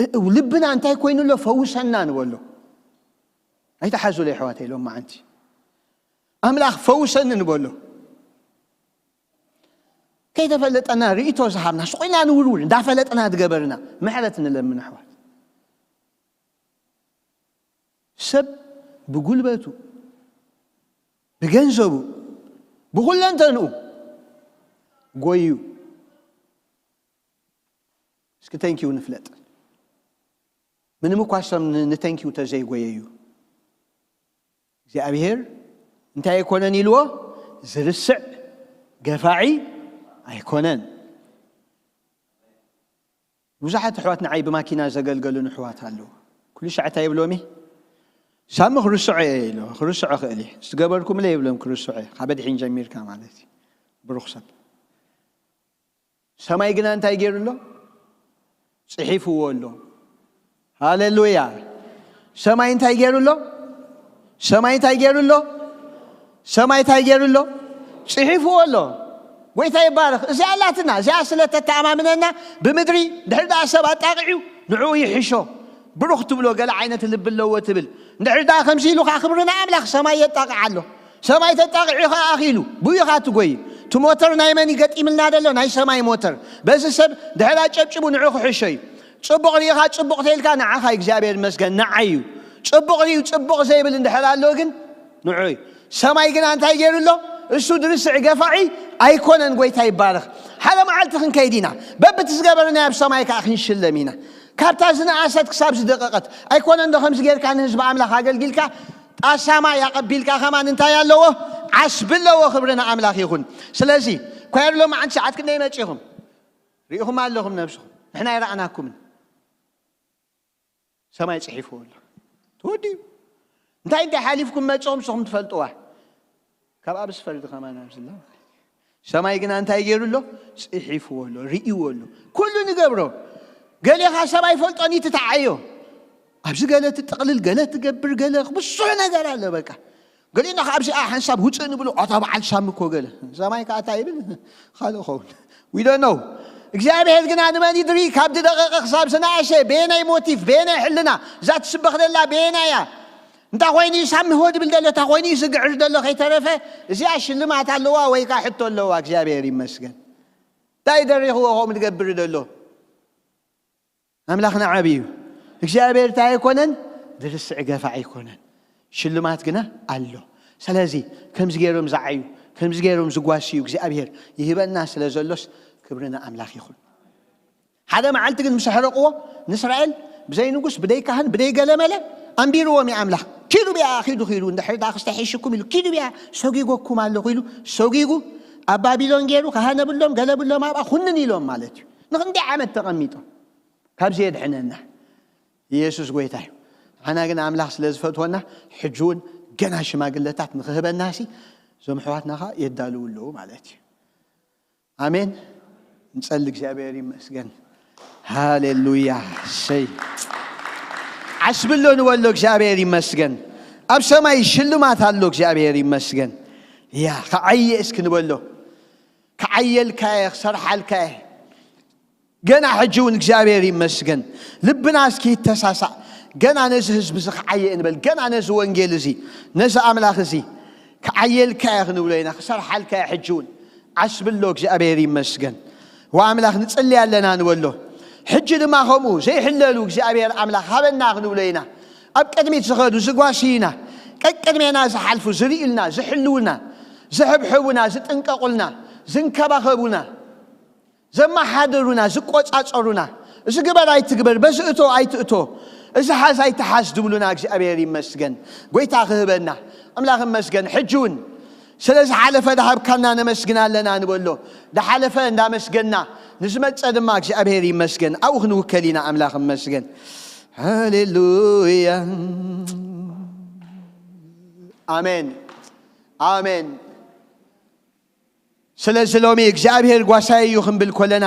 እ-፣ እ-፣ ልብና እንታይ ኮይኑ ኣሎ? ፈውሰና ንበሎ። ኣይትሓዙለይ ኣሕዋተይ፣ ሎም መዓንቲ። ኣምላኽ ፈውሰኒ ንበሎ። ከይተፈለጠና ርእይቶ ዝሃብና፣ ስቕ ኢልና ንውርውር፣ እንዳፈለጥና ዝገበርና፣ ምሕረት ንለምን ኣሕዋት። ሰብ ብጉልበቱ፣ ብገንዘቡ፣ ብኹለንተንኡ ጎዩ። እስኪ ተንኪዩ ንፍለጥ። ምንም እኳ ሰብ ን-፣ ንተንኪዩ ተዘይጎየዩ፣ እግዚኣብሔር እንታይ ኣይኮነን ኢልዎ? ዝርስዕ ገፋዒ ኣይኮነን። ብዙሓት ኣሕዋት ንዓይ ብማኪና ዘገልገሉን ኣሕዋት ኣለዉ። ኩሉ ሻዕ እንታይ ይብሎሚ? ሳሚ ክርስዖ እየ ኢሉ፣ ክርስዖ ክእል እየ። ዝገበርኩምለ ይብሎም ክርስዖ እየ። ካብ ድሒን ጀሚርካ ማለት እዩ። ብሩኽ ሰብ። ሰማይ ግና እንታይ ገይሩ ኣሎ? ጽሒፍዎ ኣሎ። ሃሌሉያ። ሰማይ እንታይ ገይሩ ኣሎ? ሰማይ እንታይ ገይሩ ኣሎ? ሰማይ እንታይ ገይሩ ኣሎ? ጽሒፍዎ ኣሎ። ጎይታ ይባረኽ። እዚኣ ኣላትና፣ እዚኣ ስለ ተተኣማምነና ብምድሪ ድሕሪ ደኣ ሰብ ኣጣቕዑ ንዕኡ ይሕሾ። ብሩኽ ትብሎ ገለ ዓይነት ልቢ ኣለዎ ትብል። እንድሕር ደኣ ከምዚ ኢሉ ኸዓ ክብሪ ንኣምላኽ ሰማይ የጣቕዕ ኣሎ። ሰማይ ተጣቒዑ ኸዓ ኣኺሉ። ብኡ ኢኻ ትጎይ። እቲ ሞተር ናይ መን እዩ ገጢምልና ዘሎ? ናይ ሰማይ ሞተር። በዚ ሰብ ድሕር ኣጨብጭቡ ንዑ ክሕሾ እዩ። ጽቡቕ ርኢኻ ጽቡቕ ተይልካ ንዓኻ እግዚኣብሔር ይመስገን ንዓይ እዩ። ጽቡቕ ርዩ ጽቡቕ ዘይብል እንድሕር ኣሎ ግን ንዑ እዩ። ሰማይ ግና እንታይ ገይሩ ኣሎ? እሱ ድርስዕ ገፋዒ ኣይኮነን። ጎይታ ይባረኽ። ሓደ መዓልቲ ክንከይድ ኢና። በብቲ ዝገበርናዮ ኣብ ሰማይ ከኣ ክንሽለም ኢና። ካብታ ዝነኣሰት ክሳብ ዝደቐቐት ኣይኮነን ዶ ከምዚ ጌርካ ንህዝቢ ኣምላኽ ኣገልጊልካ? ጣሳማ ያቐቢልካ ከማን እንታይ ኣለዎ? ዓስቢ ኣለዎ። ክብሪ ንኣምላኽ ይኹን። ስለዚ ኳየር ሎማዓንቲ ሰዓት ክንደይ መጺኹም? ርኢኹም ኣለኹም ነብስኹም። ንሕና ኣይረኣናኩምን። ሰማይ ጽሒፍዎ ኣሎ። ተወዲኡ። እንታይ እንታይ ሓሊፍኩም መጽኹም ንስኹም ትፈልጥዋ። ካብ ኣብዚ ፈርዲ ከማን ኣብዚ ኣሎ። ሰማይ ግና እንታይ ገይሩ ኣሎ? ጽሒፍዎ ኣሎ፣ ርእይዎ ኣሎ። ኩሉ ንገብሮ። ገሌኻ ሰብ ኣይፈልጦን እዩ ትተዓዮ። ኣብዚ ገለ ትጥቕልል፣ ገለ ትገብር፣ ገለ ብዙሕ ነገር ኣሎ በቃ። ገሊና ከ ኣብዚኣ ሓንሳብ ውፅእ ንብሎ፣ ኣታ በዓል ሳሚ እኮ ገለ። ሰማይ ከኣ እንታይ ይብል? ካልእ ኸውን። We don't know። እግዚኣብሔር ግና ንመን ይድሪ? ካብ ዝደቐቐ ክሳብ ዝነኣሸ፣ በየናይ ሞቲፍ፣ በየናይ ሕልና፣ እዛ ትስበኽ ዘላ በየናይ እያ? እንታይ ኮይኑ እዩ ሳሚ ሆ ድብል ዘሎ? እንታይ ኮይኑ እዩ ዝግዕር ዘሎ? ከይተረፈ እዚኣ ሽልማት ኣለዋ ወይ ከኣ ሕቶ ኣለዋ። እግዚኣብሔር ይመስገን። እንታይ ደሪኽዎ ከምኡ ዝገብር ዘሎ? ኣምላኽና ዓቢ እዩ። እግዚኣብሔር እንታይ ኣይኮነን? ድርስዕ ገፋዕ ኣይኮነን። ሽልማት ግና ኣሎ። ስለዚ ከምዚ ገይሮም ዝዓዩ፣ ከምዚ ገይሮም ዝጓስዩ እግዚኣብሔር ይህበና ስለ ዘሎስ ክብሪ ንኣምላኽ ይኹን። ሓደ መዓልቲ ግን ምስ ኣሕረቕዎ ንእስራኤል ብዘይ ንጉስ፣ ብደይ ካህን፣ ብደይ ገለመለ ኣንቢርዎም እዩ ኣምላኽ። ኪዱ ብያ፣ ኪዱ፣ ኪዱ፣ እንድሕር ደኣ ክስተ ሒሽኩም ኢሉ፣ ኪዱ ብያ፣ ሰጊጎኩም ኣለኹ ኢሉ ሰጊጉ ኣብ ባቢሎን ገይሩ ካህን ብሎም፣ ገለ ብሎም፣ ኣብኣ ኩንን ኢሎም ማለት እዩ። ንኽንደይ ዓመት ተቐሚጦም። ካብዚ የድሕነና። ኢየሱስ ጎይታ እዩ። ንዓና ግን ኣምላኽ ስለ ዝፈትወና፣ ሕጂ እውን ገና ሽማግለታት ንኽህበናሲ፣ እዞም ኣሕዋትና ኸኣ የዳልዉ ኣለዉ ማለት እዩ። ኣሜን። ንጸሊ። እግዚኣብሔር ይመስገን። ሃሌሉያ። እሰይ። ዓስቢ ኣሎ ንበሎ። እግዚኣብሔር ይመስገን። ኣብ ሰማይ ሽልማት ኣሎ። እግዚኣብሔር ይመስገን። ያ፣ ክዓየ እስኪ ንበሎ። ክዓየልካየ፣ ክሰርሓልካየ። ገና ሕጂ እውን እግዚኣብሔር ይመስገን። ልብና እስኪ ይተሳሳዕ። ገና ነዚ ህዝቢ እዚ ክዓየ እንበል። ገና ነዚ ወንጌል እዚ፣ ነዚ ኣምላኽ እዚ ክዓየልካየ ክንብሎ ኢና። ክሰርሓልካየ ሕጂ እውን። ዓስቢ ኣሎ። እግዚኣብሔር ይመስገን። ወኣምላኽ ንጽሊ ኣለና ንበሎ። ሕጂ ድማ ከምኡ ዘይሕለሉ እግዚኣብሔር ኣምላኽ ሃበና ክንብሎ ኢና። ኣብ ቅድሚት ዝኸዱ ዝጓስዩና፣ ቀቅድሜና ዝሓልፉ ዝርእዩልና፣ ዝሕልዉና፣ ዝሕብሕቡና፣ ዝጥንቀቑልና፣ ዝንከባኸቡና፣ ዘመሓድሩና፣ ዝቆጻጸሩና፣ እዚ ግበር ኣይትግበር፣ በዚ እቶ ኣይትእቶ፣ እዚ ሓዝ ኣይትሓዝ ዝብሉና እግዚኣብሔር ይመስገን። ጎይታ ክህበና ኣምላኽ ይመስገን። ሕጂ እውን ስለ ዝሓለፈ ዝሃብካና ነመስግን ኣለና ንበሎ። ዝሓለፈ እንዳመስገና ንዝመጸ ድማ እግዚኣብሔር ይመስገን። ኣብኡ ክንውከል ኢና። ኣምላኽ ይመስገን። ሃሌሉያ። ኣሜን። ኣሜን። ስለዚ ሎሚ እግዚኣብሔር ጓሳይ እዩ ክንብል ከለና፣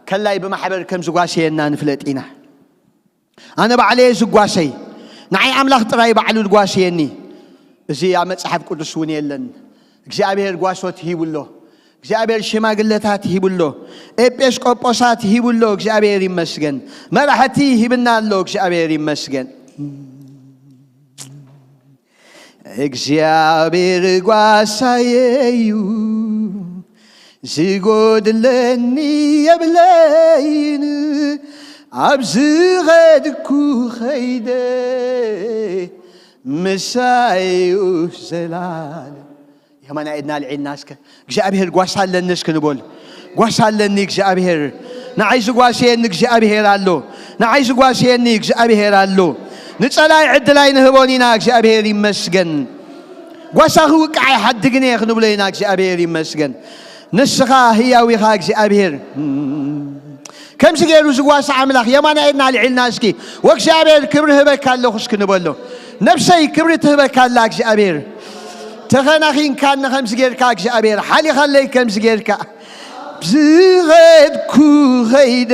ከላይ ብማሕበር ከም ዝጓሰየና ንፍለጥ ኢና። ኣነ ባዕለየ ዝጓሰይ፣ ንዓይ ኣምላኽ ጥራይ ባዕሉ ዝጓሰየኒ። እዚ ኣብ መጽሓፍ ቅዱስ እውን የለን። እግዚኣብሔር ጓሶት ሂቡ ኣሎ። እግዚኣብሔር ሽማግለታት ሂቡ ኣሎ። ኤጲስቆጶሳት ሂቡ ኣሎ። እግዚኣብሔር ይመስገን። መራሕቲ ሂብና ኣሎ። እግዚኣብሔር ይመስገን። እግዚኣብሔር ጓሳየ እዩ፣ ዝጎድለኒ የብለይን። ኣብ ዝኸድኩ ኸይደ ምሳዩ ዘላለም። የማና ኢድና ልዒልና እስከ እግዚኣብሔር ጓሳ ኣለኒ እስኪ ንበል። ጓሳ ኣለኒ እግዚኣብሔር። ንዓይ ዝጓስየኒ እግዚኣብሔር ኣሎ። ንዓይ ዝጓስየኒ እግዚኣብሔር ኣሎ። ንጸላይ ዕድል ኣይንህቦን ኢና። እግዚኣብሔር ይመስገን። ጓሳ ክውቃዕ ኣይሓድግን እየ ክንብሎ ኢና። እግዚኣብሔር ይመስገን። ንስኻ ህያው ኢኻ እግዚኣብሔር። ከምዚ ገይሩ ዝጓሳ ኣምላኽ የማና ኢድና ልዒልና እስኪ ወእግዚኣብሔር ክብሪ ህበካ ኣለኹ እስኪ ንበሎ። ነብሰይ ክብሪ ትህበካ ኣላ እግዚኣብሔር። ተኸናኺንካኒ ከምዚ ጌርካ እግዚኣብሔር፣ ሓሊኻለይ ከምዚ ጌርካ። ዝኸድኩ ኸይደ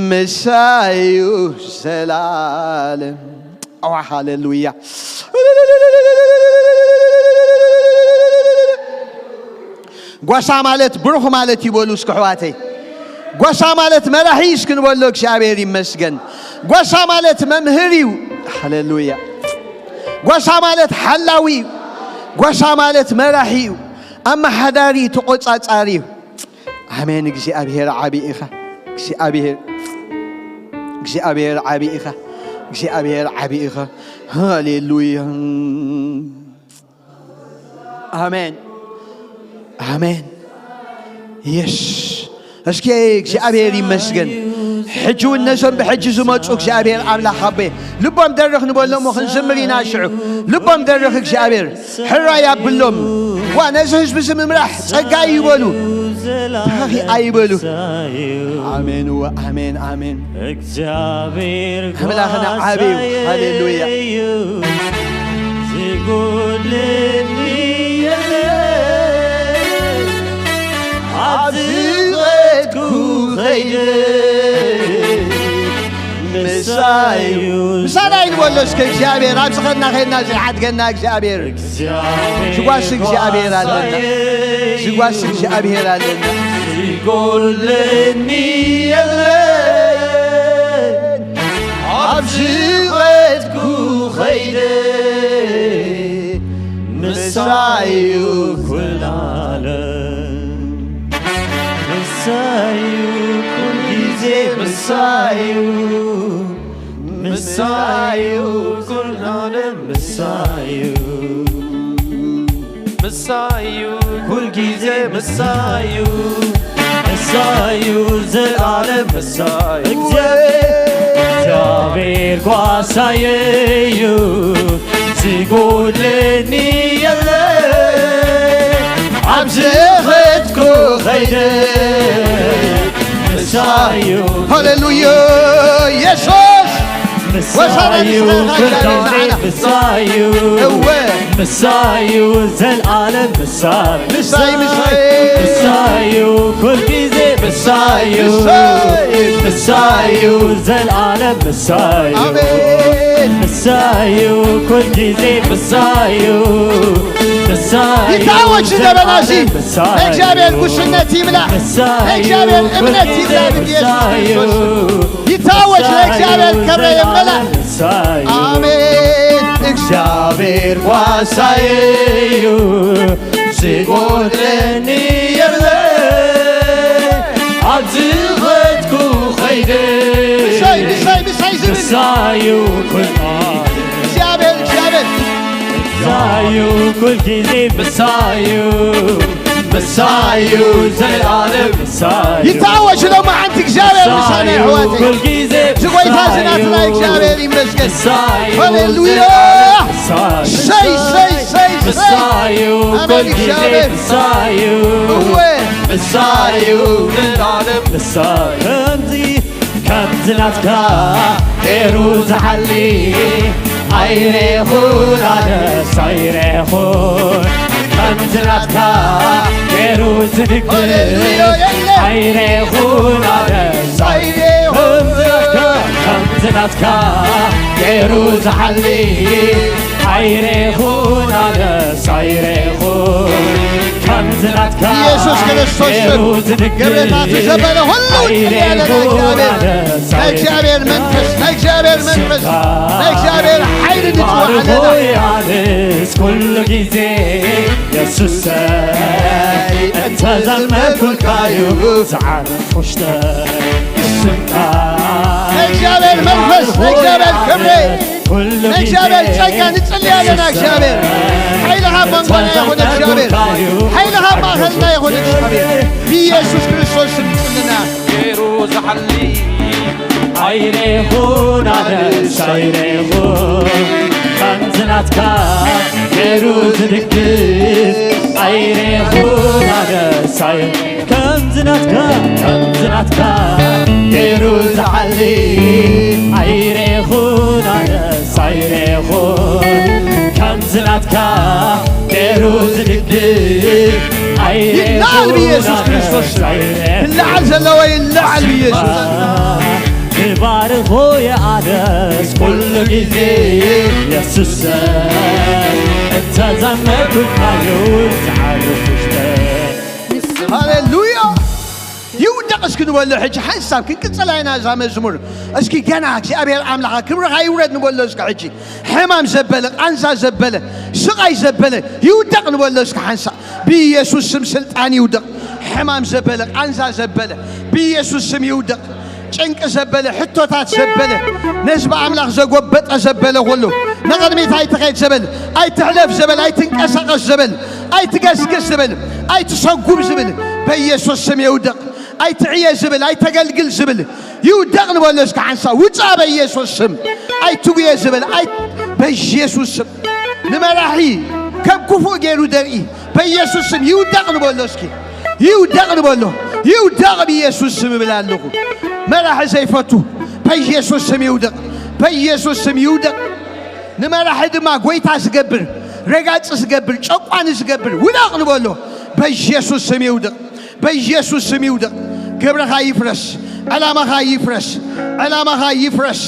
ምሳዩ ዘላለም። ኣዋ ሃሌሉያ። ጓሳ ማለት ብሩኽ ማለት ይበሉ እስኪ ኣሕዋተይ። ጓሳ ማለት መራሒ እስኪ ንበሎ። እግዚኣብሔር ይመስገን። ጓሳ ማለት መምህር እዩ። ሃሌሉያ። ጓሳ ማለት ሓላዊ እዩ። ጓሳ ማለት መራሒ እዩ። ኣመሓዳሪ እዩ፣ ተቖጻጻሪ እዩ። ኣሜን። እግዚኣብሔር ዓቢ ኢኻ። እግዚኣብሔር፣ እግዚኣብሔር ዓቢ ኢኻ። እግዚኣብሔር ዓቢ ኢኻ። ሃሌሉያ። ኣሜን፣ ኣሜን። የስ፣ እስኪ እግዚኣብሔር ይመስገን። ሕጂ እውን ነዞም ብሕጂ ዝመፁ እግዚኣብሔር ኣምላኽ ኣቦየ፣ ልቦም ደርኽ ንበሎ እሞ ክንዝምር ኢና። ሽዑ ልቦም ደርኽ እግዚኣብሔር፣ ሕራይ ኣብሎም። ዋ፣ ነዚ ህዝቢ እዚ ምምራሕ ጸጋ እዩ በሉ፣ ተኸኺ ኣይበሉ። ኣሜን፣ ወኣሜን፣ ኣሜን። እግዚኣብሔር ኣምላኽና ዓቢ እዩ። ሃሌሉያ። ጓሳየ እዩ፣ ዝጎድለኒ የለን። ኣብ ዝኸድኩ ኸይደ ምሳዩ። ምሳና ይንበሎ እስከ እግዚኣብሔር። ኣብ ዝኸድና ኸይድና ዘይሓድገና እግዚኣብሔር። ዝጓስ እግዚኣብሔር ኣለና። ዝጓስ እግዚኣብሔር ኣለና። ዝጎድለኒ የለን። ኣብ ዝኸድኩ ኸይደ ምሳዩ ኩላለ። ምሳዩ ኩልጊዜ ምሳዩ። ምሳዩ ኩላለ ምሳዩ። ምሳዩ ኩልጊዜ ምሳዩ። ምሳዩ ዘላለም ምሳዩ። እግዚኣብሔር ጓሳየዩ፣ ዝጎድለኒ የለ። ኣብ ዝኸድኩ ኸይደ ምሳዩ። ሃሌሉያ የሱስ። ምሳዩ ኩልጊዜ ምሳዩ። እወ። ምሳዩ ዘልዓለም ምሳዩ። ምሳይ፣ ምሳይ። ምሳዩ ኩልጊዜ ምሳዩ። ምሳይ። ምሳዩ ዘልዓለም ምሳዩ። ኣሜን። ምሳዩ ኩልጊዜ ምሳዩ። ምሳዩ ይታወጅ ዘበናሲ። ምሳዩ። ንእግዚኣብሔር ጉስነት ይምላእ። ምሳዩ ንእግዚኣብሔር እምነት ኩልጊዜ ይምላእ። ምሳዩ። ይታወጅ ለእግዚኣብሔር ክብረ ይመላእ። ኣሜን። እግዚኣብሔር ጓሳየዩ፣ ዝጎድለኒ የለ። ኣብ ዝኸድኩ ኸይደ ምሳይ፣ ምሳይ፣ ምሳይ ዝብል ምሳዩ ኩል እግዚኣብሔር፣ እግዚኣብሔር ምሳዩ ኩልጊዜ ምሳዩ። ምሳዩ ዘላለም ምሳዩ። ይታወጅ ሎማዓንቲ እግዚኣብሔር ምሳና ምሳዩ የሕዋተይ። ኩልጊዜ እዚ ጎይታ እዚ ምሳዩ። ናትና እግዚኣብሔር ይመስገን። ምሳዩ ሃሌሉያ። ዘላለም ምሳዩ። ሰይ፣ ሰይ፣ ሰይ፣ ሰይ። ምሳዩ ኣሜን ኩልጊዜ እግዚኣብሔር። ምሳዩ። እወ። ምሳዩ ዘላለም ምሳዩ። ከምዚ ከምዚ ናትካ ገይሩ ዝሓሊ ኣይረኹን፣ ኣነስ ኣይረኹን። ከምዚ ናትካ ገይሩ ዝድግፍ ሃሌሉያ የለ። ኣይረኹን፣ ኣነስ ኣይረኹን። ከምዚ ናትካ፣ ከምዚ ናትካ ገይሩ ዝሓሊ ኣይረኹን፣ ኣነስ ኣይረኹን። ከምዚ ናትካ ኢየሱስ ክርስቶስ ገይሩ ዝድግፍ ገብረታት ዘበለ ሁሉ ኣይረኹን፣ ይጽልያለና እግዚኣብሔር። ኣነስ ናይ እግዚኣብሔር መንፈስ፣ ናይ እግዚኣብሔር መንፈስ፣ ናይ እግዚኣብሔር ሓይሊ ንጽውዕ ኣለና። ባርኾይ ኣነስ ኩሉ ግዜ የሱሰይ እንተዘመርኩልካዩ ዝዓርፍ ውሽጠይ። ስምካ ናይ እግዚኣብሔር መንፈስ፣ ናይ እግዚኣብሔር ክብሪ፣ ኩሉ ናይ እግዚኣብሔር ግዜ ጸጋ ንጽሊ ኣለና። እግዚኣብሔር ሓይልኻ ኣብ መንጎና ይኹን። እግዚኣብሔር ሓይልኻ ኣብ ማእኸልና ይኹን። እግዚኣብሔር ብኢየሱስ ክርስቶስ ስም ንጽልና። ገይሩ ዝሓሊ ኣይረኹን፣ ኣነስ ኣይረኹን። ከምዚ ናትካ ገይሩ ዝድግፍ ኣይረኹን፣ ኣነስ ኣይ-፣ ከምዚ ናትካ፣ ከምዚ ናትካ ገይሩ ዝሓሊ ኣይረኹን፣ ኣነስ ኣይረኹን። ከምዚ ናትካ ገይሩ ዝድግፍ ኣይረኹን፣ ይለዓል ብኢየሱስ ኣነስ ክርስቶስ። ኣይረኹን። ይለዓል ዘለዎ ይለዓል ብኢየሱስ። ክባርኾ የኣነስ ኩሉ ግዜ የሱስ እንተዘመርኩልካዩ ዝዓርፍ ውሽጠይ። ሃሌሉያ። ይውደቕ እስኪ ንበሎ ሕጂ ሓንሳብ ክንቅጽላ ኢና እዛ መዝሙር። እስኪ ገና እግዚኣብሔር ኣምላኻ ክብርኻ ይውረድ ንበሎ እስኪ ሕጂ። ሕማም ዘበለ፣ ቃንዛ ዘበለ፣ ስቓይ ዘበለ ይውደቕ ንበሎ እስኪ ሓንሳብ። ብኢየሱስ ስም ስልጣን ይውደቕ። ሕማም ዘበለ፣ ቃንዛ ዘበለ ብኢየሱስ ስም ይውደቕ። ጭንቂ ዘበለ፣ ሕቶታት ዘበለ፣ ነህዝቢ ኣምላኽ ዘጎበጠ ዘበለ ኩሉ ንቕድሚት ኣይትኸድ ዘበል፣ ኣይትሕለፍ ዘበል፣ ኣይትንቀሳቐስ ዘበል፣ ኣይትገስግስ ዝብል፣ ኣይትሰጉም ዝብል በኢየሱስ ስም ይውደቕ። ኣይትዕየ ዝብል፣ ኣይተገልግል ዝብል ይውደቕ ንበሎ። እስከ ሓንሳብ ውጻእ በኢየሱስ ስም። ኣይትጉየ ዝብል ኣይ በኢየሱስ ስም። ንመራሒ ከም ክፉእ ገይሩ ደርኢ በኢየሱስ ስም ይውደቕ ንበሎ። እስኪ ይውደቕ ንበሎ። ይውደቕ ብኢየሱስ ስም እብል ኣለኹ። መራሒ ዘይፈቱ በኢየሱስ ስም ይውደቕ። በኢየሱስ ስም ይውደቕ። ንመራሒ ድማ ጎይታ ዝገብር፣ ረጋጺ ዝገብር፣ ጨቋኒ ዝገብር ውደቕ ንበሎ። በኢየሱስ ስም ይውደቕ። በኢየሱስ ስም ይውደቕ። ግብርኻ ይፍረስ። ዕላማኻ ይፍረስ። ዕላማኻ ይፍረስ።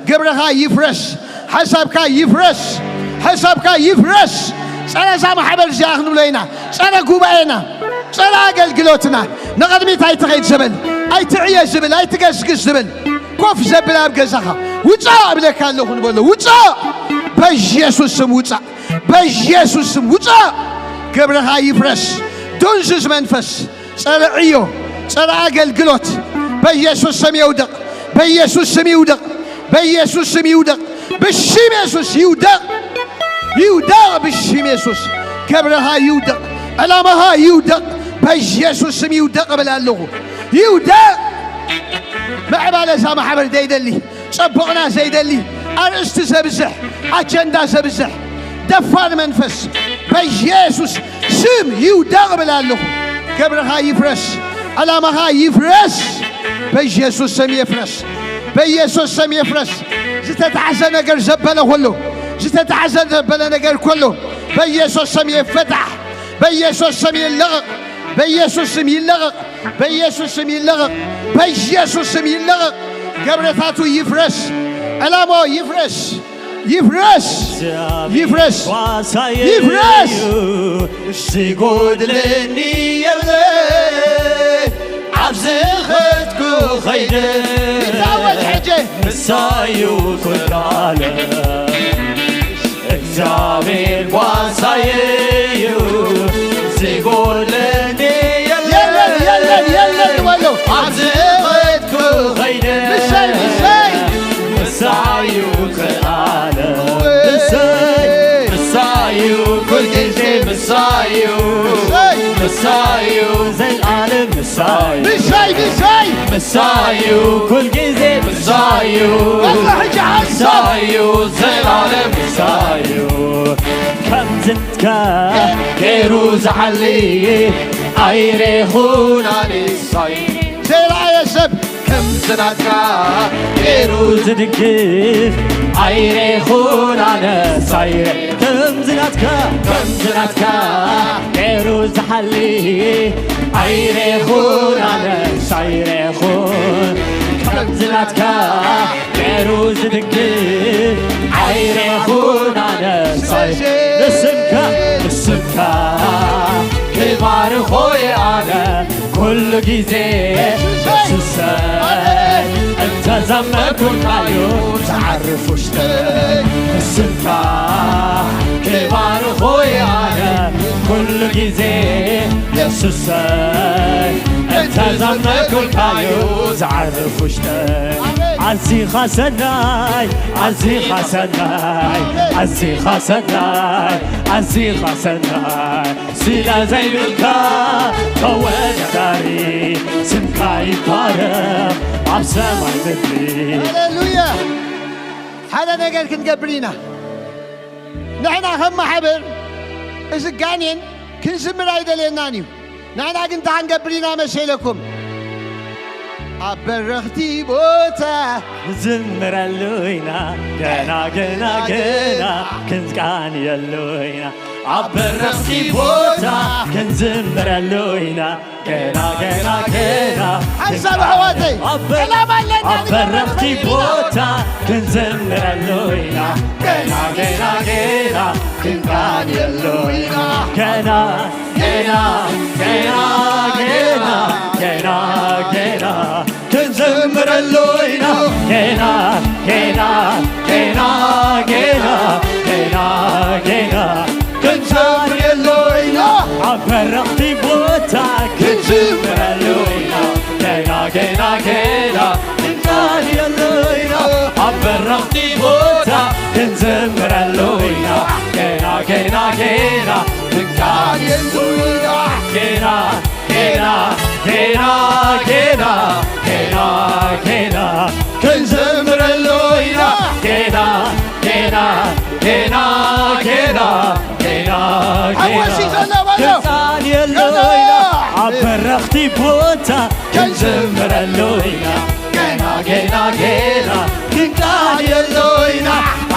ግብርኻ ይፍረስ። ሓሳብካ ይፍረስ። ሓሳብካ ይፍረስ። ጸረ እዛ ማሕበር እዚኣ ክንብሎ ኢና። ጸረ ጉባኤና። ጸረ ኣገልግሎትና። ንቕድሚት ኣይትኸይድ ዝብል፣ ኣይትዕየ ዝብል፣ ኣይትገስግስ ዝብል፣ ኮፍ ዘብል ኣብ ገዛኻ ውጻእ እብለካ ኣለኹ ንበሎ። ውጻእ! በኢየሱስ ስም ውጻእ! በኢየሱስ ስም ውጻእ! ግብርኻ ይፍረስ። ድንዙዝ መንፈስ፣ ጸረ ዕዮ፣ ጸረ ኣገልግሎት በኢየሱስ ስም ይውደቕ። በኢየሱስ ስም ይውደቕ። በኢየሱስ ስም ይውደቕ። ብሽም የሱስ ይውደቕ። ይውደቕ ብሽም የሱስ። ግብርኻ ይውደቕ። ዕላማኻ ይውደቕ። በኢየሱስ ስም ይውደቕ እብል ኣለኹ። ይውደቕ። ምዕባለ እዛ ማሕበር ዘይደሊ፣ ጸቡቕና ዘይደሊ፣ ኣርእስቲ ዘብዝሕ፣ ኣጀንዳ ዘብዝሕ፣ ደፋር መንፈስ በኢየሱስ ስም ይውደቕ እብል ኣለኹ። ግብርኻ ይፍረስ። ዕላማኻ ይፍረስ። በኢየሱስ ስም ይፍረስ። በኢየሱስ ስም ይፍረስ። ዝተታሕዘ ነገር ዘበለ ኩሉ፣ ዝተታሕዘ ዘበለ ነገር ኩሉ በኢየሱስ ስም ይፈታሕ። በኢየሱስ ስም ይለቐቕ። በኢየሱስ ስም ይለቐቕ። በኢየሱስ ስም ይለቐቕ። በኢየሱስ ስም ይለቐቕ። ገብረታቱ ይፍረስ። ዕላማው ይፍረስ። ይፍረስ። ይፍረስ። ይፍረስ። ዝጎድለኒ የብለ፣ ኣብ ዝኸድኩ ኸይደ ይታወጅ ሕጂ። ምሳዩ ኩሉ ዓለም። እግዚኣብሔር ጓሳየዩ፣ ዝጎድለኒ የለን፣ የለን፣ የለን በሉ። ኣብ ዝኸድኩ ኸይደ ምሳይ፣ ምሳይ። ምሳዩ ክኣለ ምሳይ፣ ምሳዩ ኩልጊዜ ምሳዩ፣ ምሳይ። ምሳዩ ዘልኣለም ምሳዩ፣ ምሳይ፣ ምሳይ። ምሳዩ ኩልጊዜ ምሳዩ፣ በዛ ሕጂ ሓንሳብ። ምሳዩ ዘልኣለም ምሳዩ። ከምዝንትካ ገይሩ ዝሓሊ ኣይሬኹን ኣነ ምሳዩ። ዘይረኣየ ሰብ ከምዚ ናትካ ገይሩ ዝድግፍ ኣይሬኹን ኣነ ሳይረ። ከምዚ ናትካ፣ ከምዚ ናትካ ገይሩ ዝሓሊ ኣይሬኹን ኣነ ሳይሬኹን። ከምዚ ናትካ ገይሩ ዝድግፍ ኣይሬኹን ኣነ ሳይ። ንስምካ፣ ንስምካ ክባርኾ ኣነ ኩሉ ጊዜ የሱሰይ እንተዘመርኩልካዩ ዝዓርፍ ውሽጠይ። ንስምካ ክባርኾ ኣነ ኩሉ ጊዜ የሱሰይ እንተዘመርኩልካዩ ዝዓርፍ ውሽጠይ። ኣዚኻ ሰናይ፣ ኣዚኻ ሰናይ፣ ኣዚኻ ሰናይ፣ ኣዚኻ ሰናይ። ስለ ዘይብልካ ተወዳዳሪ ስምካ ይባረኽ ኣብ ሰማይ ምድሪ። ሃሌሉያ። ሓደ ነገር ክንገብር ኢና። ንሕና ከም ማሕበር እዚ ጋኔን ክንዝምር ኣይደልየናን እዩ። ንሕና ግን እንታይ ክንገብር ኢና መሰለኩም? ኣብ በረኽቲ ቦታ ንዝምረሉ ኢና ገና ገና ገና ክንቃንየሉ ኢና። ኣብ በረኽቲ ቦታ ክንዝምረሉ ኢና ገና ገና ገና ሓንሳብ ኣሕዋተይ ኣብ በር-፣ ዕላማ ኣለና ኣብ በረኽቲ ንበረኽቲ ቦታ ክንዝምረሉ ኢና ገና ገና ገና ክንቃንየሉ ኢና ገና ገና ገና ገና ገና ገና ክንዘምረሉ ኢና ገና ገና ገና ገና ገና ገና ክንዘምረሉ ኢና ኣብ በረኽቲ ቦታ ክንዝምረሉ ኢና ገና ገና ገና ክንቃንየሉ ኢና ኣብ በረኽቲ ቦታ ክንዝምረሉ ኢና ገና ገና ገና ክንቃንየ ጌና ጌና ጌና ጌና ጌና ክንዘምረሉ ኢና። ጌና ጌና ጌና ጌና ጌና ሓጎስ ይዘና በሎ። ክንቃንየሉ ኢና። ኣብ በረኽቲ ቦታ ክንዘምረሉ ኢና። ጌና ጌና ጌና ክንቃንየሉ ኢና።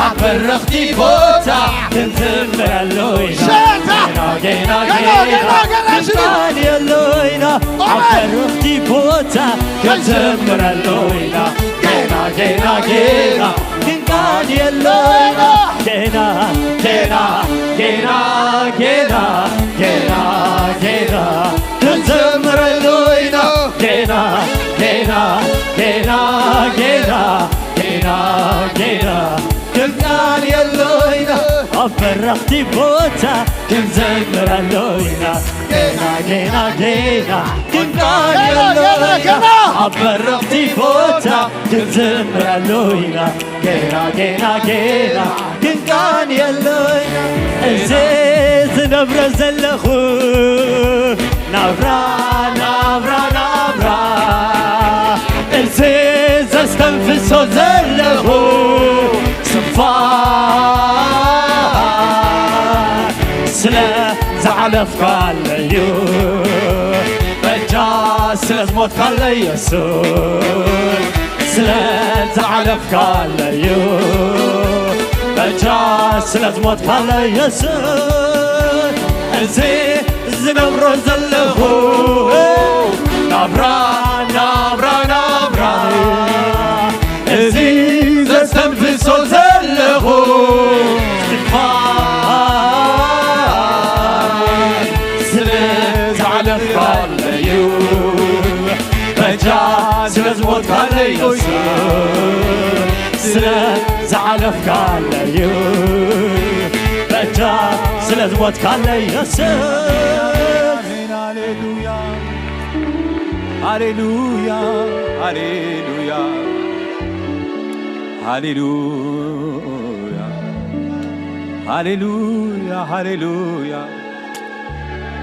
ኣብ በረኽቲ ቦታ ክንዘምረሉ ኢና። ሸታ! ጌና ጌና ጌና ጌና ጌና ጌና ክንቃንየሉ ኢና። ኣብ ኣሜን! በረኽቲ ቦታ ክንዘምረሉ ኢና። ጌና ጌና ጌና ክንቃንየሉ ኢና። ጌና ጌና ጌና ጌና ጌና ጌና ክንዘምረሉ ኢና። ጌና ጌና ጌና ጌና ጌና ጌና ክንቃንየሉ ኢና። ኣብ በረኽቲ ቦታ ክንዘምረሉ ኢና። ጌና ጌና ጌና ክንቃንየሉ ጌና ኢና። ጌና ኣብ በረኽቲ ቦታ ክንዘምረሉ ኢና። ጌና ጌና ጌና ክንቃንየሉ ኢና። እዚ ዝነብሮ ዘለኹ ናብራ ናብራ ናብራ እዚ ዘስተንፍሶ ዘለኹ ስንፋ ስለ ዝዓለፍካለዩ በጃ ስለ ዝሞትካለይ የሱስ ስለ ዝዓለፍካለዩ በጃ ስለ ዝሞትካለይ የሱስ እዚ ዝነብሮ ዘለኹ ናብራ ናብራ ናብራ እዚ ዘስተንፍሶ ዘለኹ ትንፋስ ስለ ዝዓለፍካለዩ በጃ ስለ ዝሞትካለይ የሱስ ስለ ዝዓለፍካለዩ በጃ ስለ ዝሞትካለይ የሱስ ሃሌሉያ፣ ሃሌሉያ፣ ሃሌሉያ፣ ሃሌሉያ፣ ሃሌሉያ፣ ሃሌሉያ።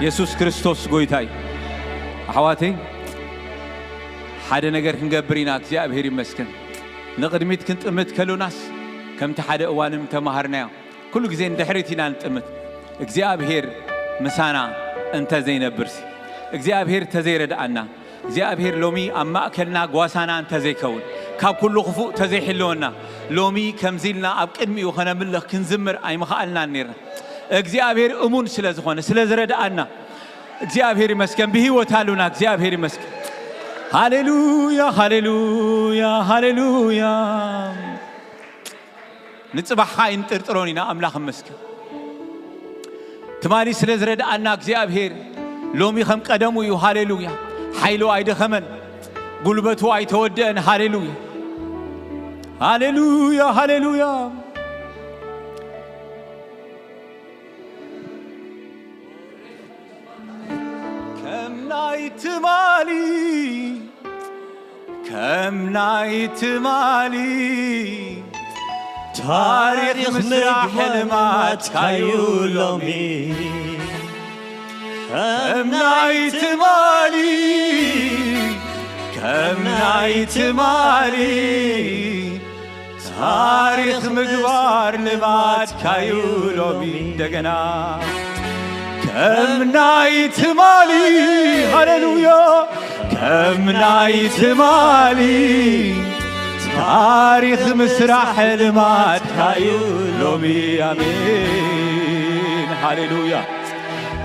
የሱስ ክርስቶስ ጎይታ እዩ። ኣሕዋተይ፣ ሓደ ነገር ክንገብር ኢና። እግዚኣብሔር ይመስገን። ንቕድሚት ክንጥምት ከሎናስ ከምቲ ሓደ እዋንም ተማሃርናዮ። ኩሉ ግዜ ንድሕሪት ኢና ንጥምት። እግዚኣብሄር ምሳና እንተ ዘይነብርሲ፣ እግዚኣብሄር ተዘይረድኣና፣ እግዚኣብሄር ሎሚ ኣብ ማእከልና ጓሳና እንተ ዘይከውን፣ ካብ ኩሉ ክፉእ ተዘይሕልወና፣ ሎሚ ከምዚ ኢልና ኣብ ቅድሚኡ ከነምልኽ ክንዝምር ኣይምኸኣልናን ኔርና። እግዚኣብሄር እሙን ስለ ዝኾነ፣ ስለ ዝረድኣና፣ እግዚኣብሄር ይመስገን። ብህይወት ኣሉና። እግዚኣብሄር ይመስገን። ሃሌሉያ፣ ሃሌሉያ፣ ሃሌሉያ። ንጽባሕኻ ኣይንጥርጥሮን ኢና። ኣምላኽ ይመስገን። ትማሊ ስለ ዝረድኣና እግዚኣብሄር ሎሚ ከም ቀደሙ እዩ። ሃሌሉያ። ሓይሉ ኣይደኸመን፣ ጉልበቱ ኣይተወድአን። ሃሌሉያ፣ ሃሌሉያ፣ ሃሌሉያ። ከም ናይ ትማሊ፣ ከም ናይ ትማሊ ታሪኽ ምስራሕ ልማድካዩ ሎሚ። ከም ናይ ትማሊ፣ ከም ናይ ትማሊ ታሪኽ ምግባር ልማድካዩ ሎሚ እንደገና። ከም ናይ ትማሊ፣ ሃሌሉያ፣ ከም ናይ ትማሊ ታሪኽ ምስራሕ ልማድካዩ ሎሚ። ኣሜን። ሃሌሉያ፣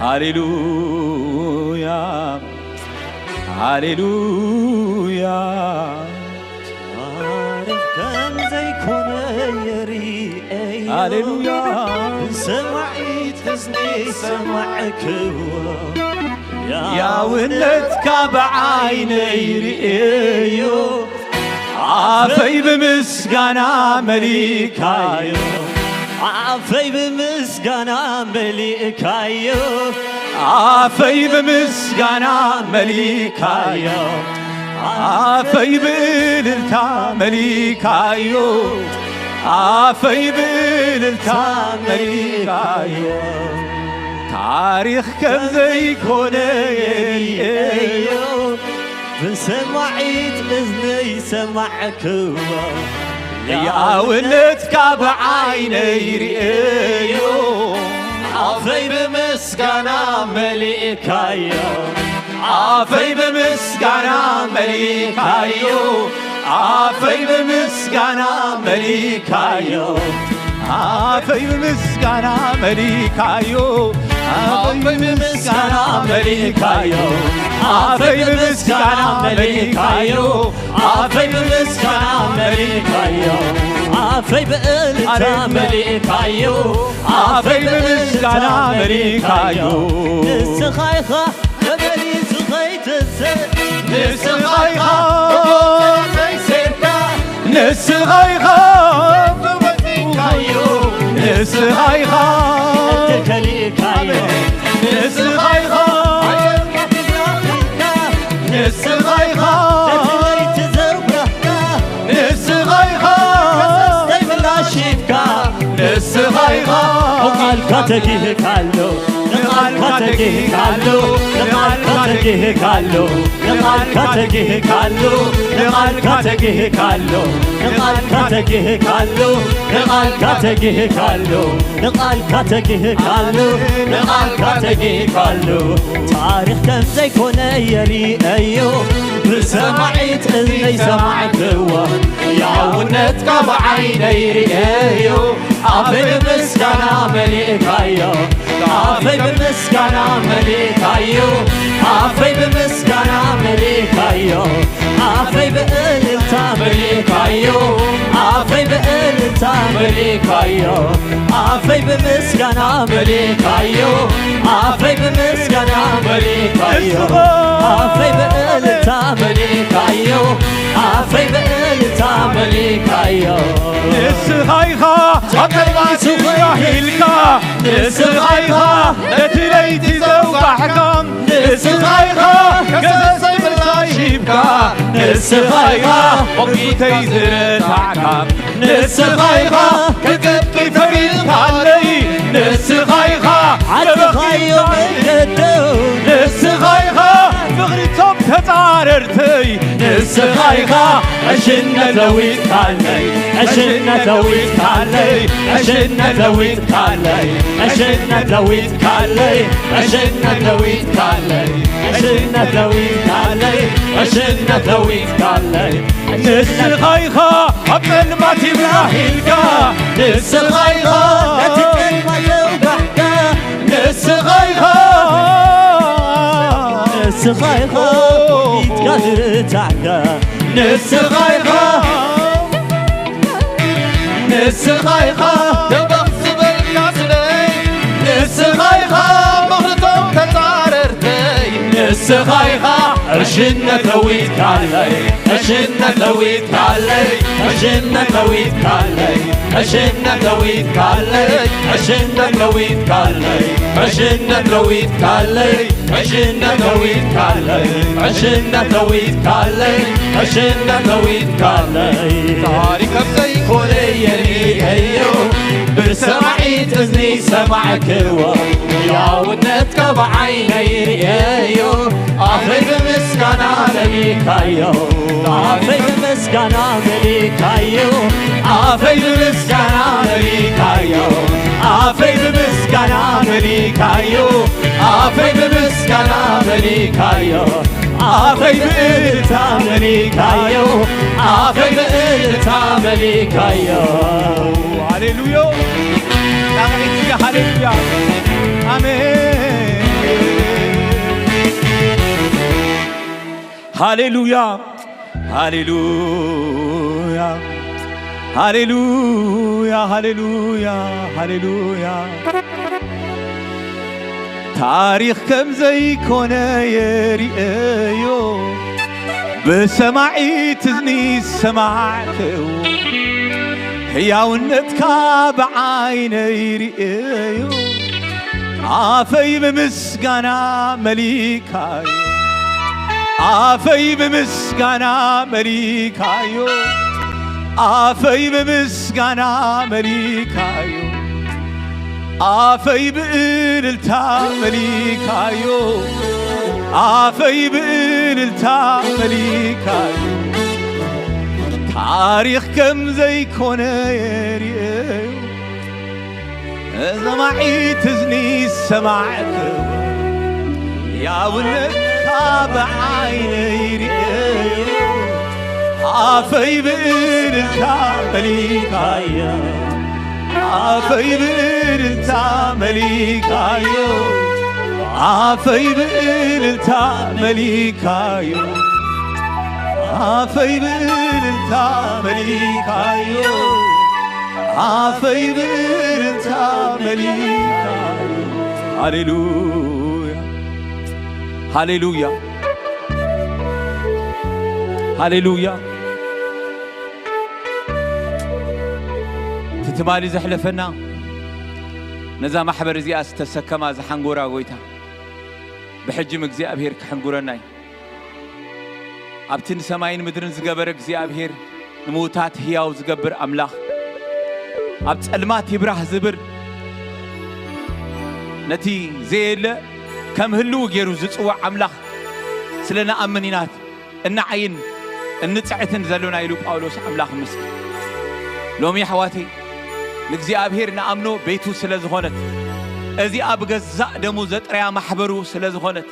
ሃሌሉያ፣ ሃሌሉያ። ታሪኽ ከም ዘይኮነ የርእዮ። ሃሌሉያ። ብሰማዒት ሕዝኒ ሰማዕክዎ። ያውነትካ ብዓይነይ ርእዮ። ኣፈይ ብምስጋና መሊእካዮ። ኣፈይ ብምስጋና መሊእካዮ። ኣፈይ ብምስጋና መሊእካዮ። ኣፈይ ብእልልታ መሊእካዮ። ኣፈይ ብእልልታ መሊእካዮ። ታሪኽ ከም ዘይኮነ የርእዮ፣ ብሰማዒት እዝነይ ሰማዕክዎ። ህያውነትካ ብዓይነይ ርእዮ፣ ኣፈይ ብምስጋና መሊእካዮ። ኣፈይ ብምስጋና መሊእካዮ። ኣፈይ ብምስጋና መሊእካዮ። ኣፈይ ብምስጋና መሊእካዮ። ኣፈይ ብምስጋና መሊእካዮ። ኣፈይ ብምስጋና መሊእካዮ። ኣፈይ ብምስጋና መሊእካዮ። ኣፈይ ብእልልታ መሊእካዮ። ኣፈይ ብምስጋና መሊእካዮ። ንስኻ ኢኻ ተመሊሱ ኸይትንስእ። ንስኻ ኢኻ ብሞት ዘይሰይርካ። ንስኻ ኢኻ ብሞት ዘይሰይርካዮ። ንስኻ ኢኻ ከሊእካዮ። ንስኻ ኢኻ ንስኻ ኢኻ ነቲ ለይቲ ዘብራህካ። ንስኻ ኢኻ ከሰስተይ ምላሽ ሂብካ። ንስኻ ኢኻ ንቓልካ ተጊህካሎ። ንቓልካ ተጊህካሎ። ንቓልካ ተጊህካሎ። ንቓልካ ተጊህካሎ። ንቓልካ ተጊህካሎ። ንቓልካ ተጊህካሎ። ንቓልካ ተጊህካሎ። ንቓልካ ተጊህካሉ፣ ንቓልካ ተጊህካሉ። ታሪኽ ከም ዘይኮነ የርእዮ፣ ብሰማዒት እዝነይ ሰማዕክዎ። ያውነትካ ብዓይነይ ርእዮ፣ ኣፈይ ብምስጋና መሊእካዮ። ኣፈይ ብምስጋና መሊእካዮ። ኣፈይ ብምስጋና መሊእካዮ። ኣፈይ ብእልልታ መሊእካዮ። ኣፈይ ብእልልታ መሊእካዮ። ኣፈይ ብምስጋና መሊእካዮ። ኣፈይ ብምስጋና መሊእካዮ። ኣፈይ ብእልልታ መሊእካዮ። ኣፈይ ብእልልታ መሊእካዮ። ንስኻ ኢኻ ኣብ ጸልማት ሱቕ ኢልካ። ንስኻ ኢኻ ነቲ ለይቲ ዘውጋሕካ። ንስኻ ኢኻ ከሰሰይ ምላሽ ሂብካ። ንስኻ ኢኻ ሞግተይ ዝረታዕካ። ንስኻ ኢኻ ክቅጥል ፈሪድካለይ። ንስኻ ኢኻ ኣበኻዮ መንገደው። ንስኻ ኢኻ ፍቕሪቶም ተጻረርተይ። ንስኻ ኢኻ ዕሽነት ለዊጥካለይ። ዕሽነት ለዊጥካለይ። ዕሽነት ለዊጥካለይ። ዕሽነት ለዊጥካለይ። ዕሽነት ለዊጥካለይ። ዕሽነት ለዊጥካለይ። ዕሽነት ለዊጥካለይ። ንስኻ ኢኻ ኣብ ጸልማት ይብራህ ኢልካ። ንስኻ ኢኻ ነቲ ጸልማት ዘውጋሕካ። ንስኻ ኢኻ ንስኻ ኢኻ ኢድካ ዝረታዕካ። ንስኻ ኢኻ ንስኻ ኢኻ ደበኽ ዝበልካ ስለይ። ንስኻ ኢኻ ምኽርቶም ተጻረርተይ። ንስኻ ኢኻ ዕሽነት ለዊጥካለይ። ዕሽነት ለዊጥካለይ። ዕሽነት ለዊጥካለይ። ዕሽነት ለዊጥካለይ። ዕሽነት ለዊጥካለይ። ዕሽነት ለዊጥካለይ። ዕሽነት ለዊጥካለይ። ዕሽነት ለዊጥካለይ። ዕሽነት ለዊጥካለይ። ታሪኽ ከም ዘይኮነ የርእየዮ። ብሰማዒት እዝኒ ሰማዕክዎ። ያውነትካ ብዓይነይ ርእየዮ። ኣፈይ ብምስጋና መሊእካዮ። ኣፈይ ብምስጋና መሊእካዮ። ኣፈይ ብምስጋና መሊእካዮ። ኣፈይ ብምስጋና መሊእካዮ። ኣፈይ ብምስጋና መሊእካዮ። ኣፈይ ብእልልታ መሊእካዮ። ኣፈይ ብእልልታ መሊእካዮ። ሃሌሉያ። ዳዊት ሃሌሉያ። ኣሜን። ሃሌሉያ። ሃሌሉያ። ሃሌሉያ። ሃሌሉያ። ሃሌሉያ። ታሪኽ ከም ዘይኮነ የርእዮ። ብሰማዒት እዝኒ ሰማዕክዎ። ሕያውነትካ ብዓይነይ ርእዮ። ኣፈይ ብምስጋና መሊካዮ። ኣፈይ ብምስጋና መሊካዮ። ኣፈይ ብምስጋና መሊካዮ። ኣፈይ ብእልልታ መሊካዮ፣ ኣፈይ ብእልልታ መሊካዮ፣ ታሪኽ ከም ዘይኮነ የርእዮ። ሰማዒት እዝኒ ሰማዕክዎ፣ ያውነትካ ብዓይነይ ርእዮ። ኣፈይ ብእልልታ መሊካዮ፣ ኣፈይ ብእልልታ መሊካዮ፣ ኣፈይ ብእልልታ መሊካዮ፣ ኣፈይ ብእልልታ መሊካዮ፣ ኣፈይ ብእልልታ መሊካዮ። ሃሌሉያ፣ ሃሌሉያ፣ ሃሌሉያ። እቲ ትማሊ ዘሕለፈና፣ ነዛ ማሕበር እዚኣ ዝተሰከማ ዝሓንጎራ ጎይታ፣ ብሕጂ እግዚኣብሔር ክሕንጉረና እዩ። ኣብቲ ንሰማይን ምድርን ዝገበረ እግዚኣብሔር፣ ንምዉታት ህያው ዝገብር ኣምላኽ፣ ኣብ ጸልማት ይብራህ ዝብል፣ ነቲ ዘየለ ከም ህልው ገይሩ ዝጽውዕ ኣምላኽ ስለ ንኣምን ኢና እንዓይን እንጽዕትን ዘሎና ኢሉ ጳውሎስ ኣምላኽ ምስኪ። ሎሚ ኣሕዋተይ፣ ንእግዚኣብሔር ንኣምኖ ቤቱ ስለ ዝኾነት፣ እዚኣ ብገዛእ ደሙ ዘጥረያ ማሕበሩ ስለ ዝኾነት፣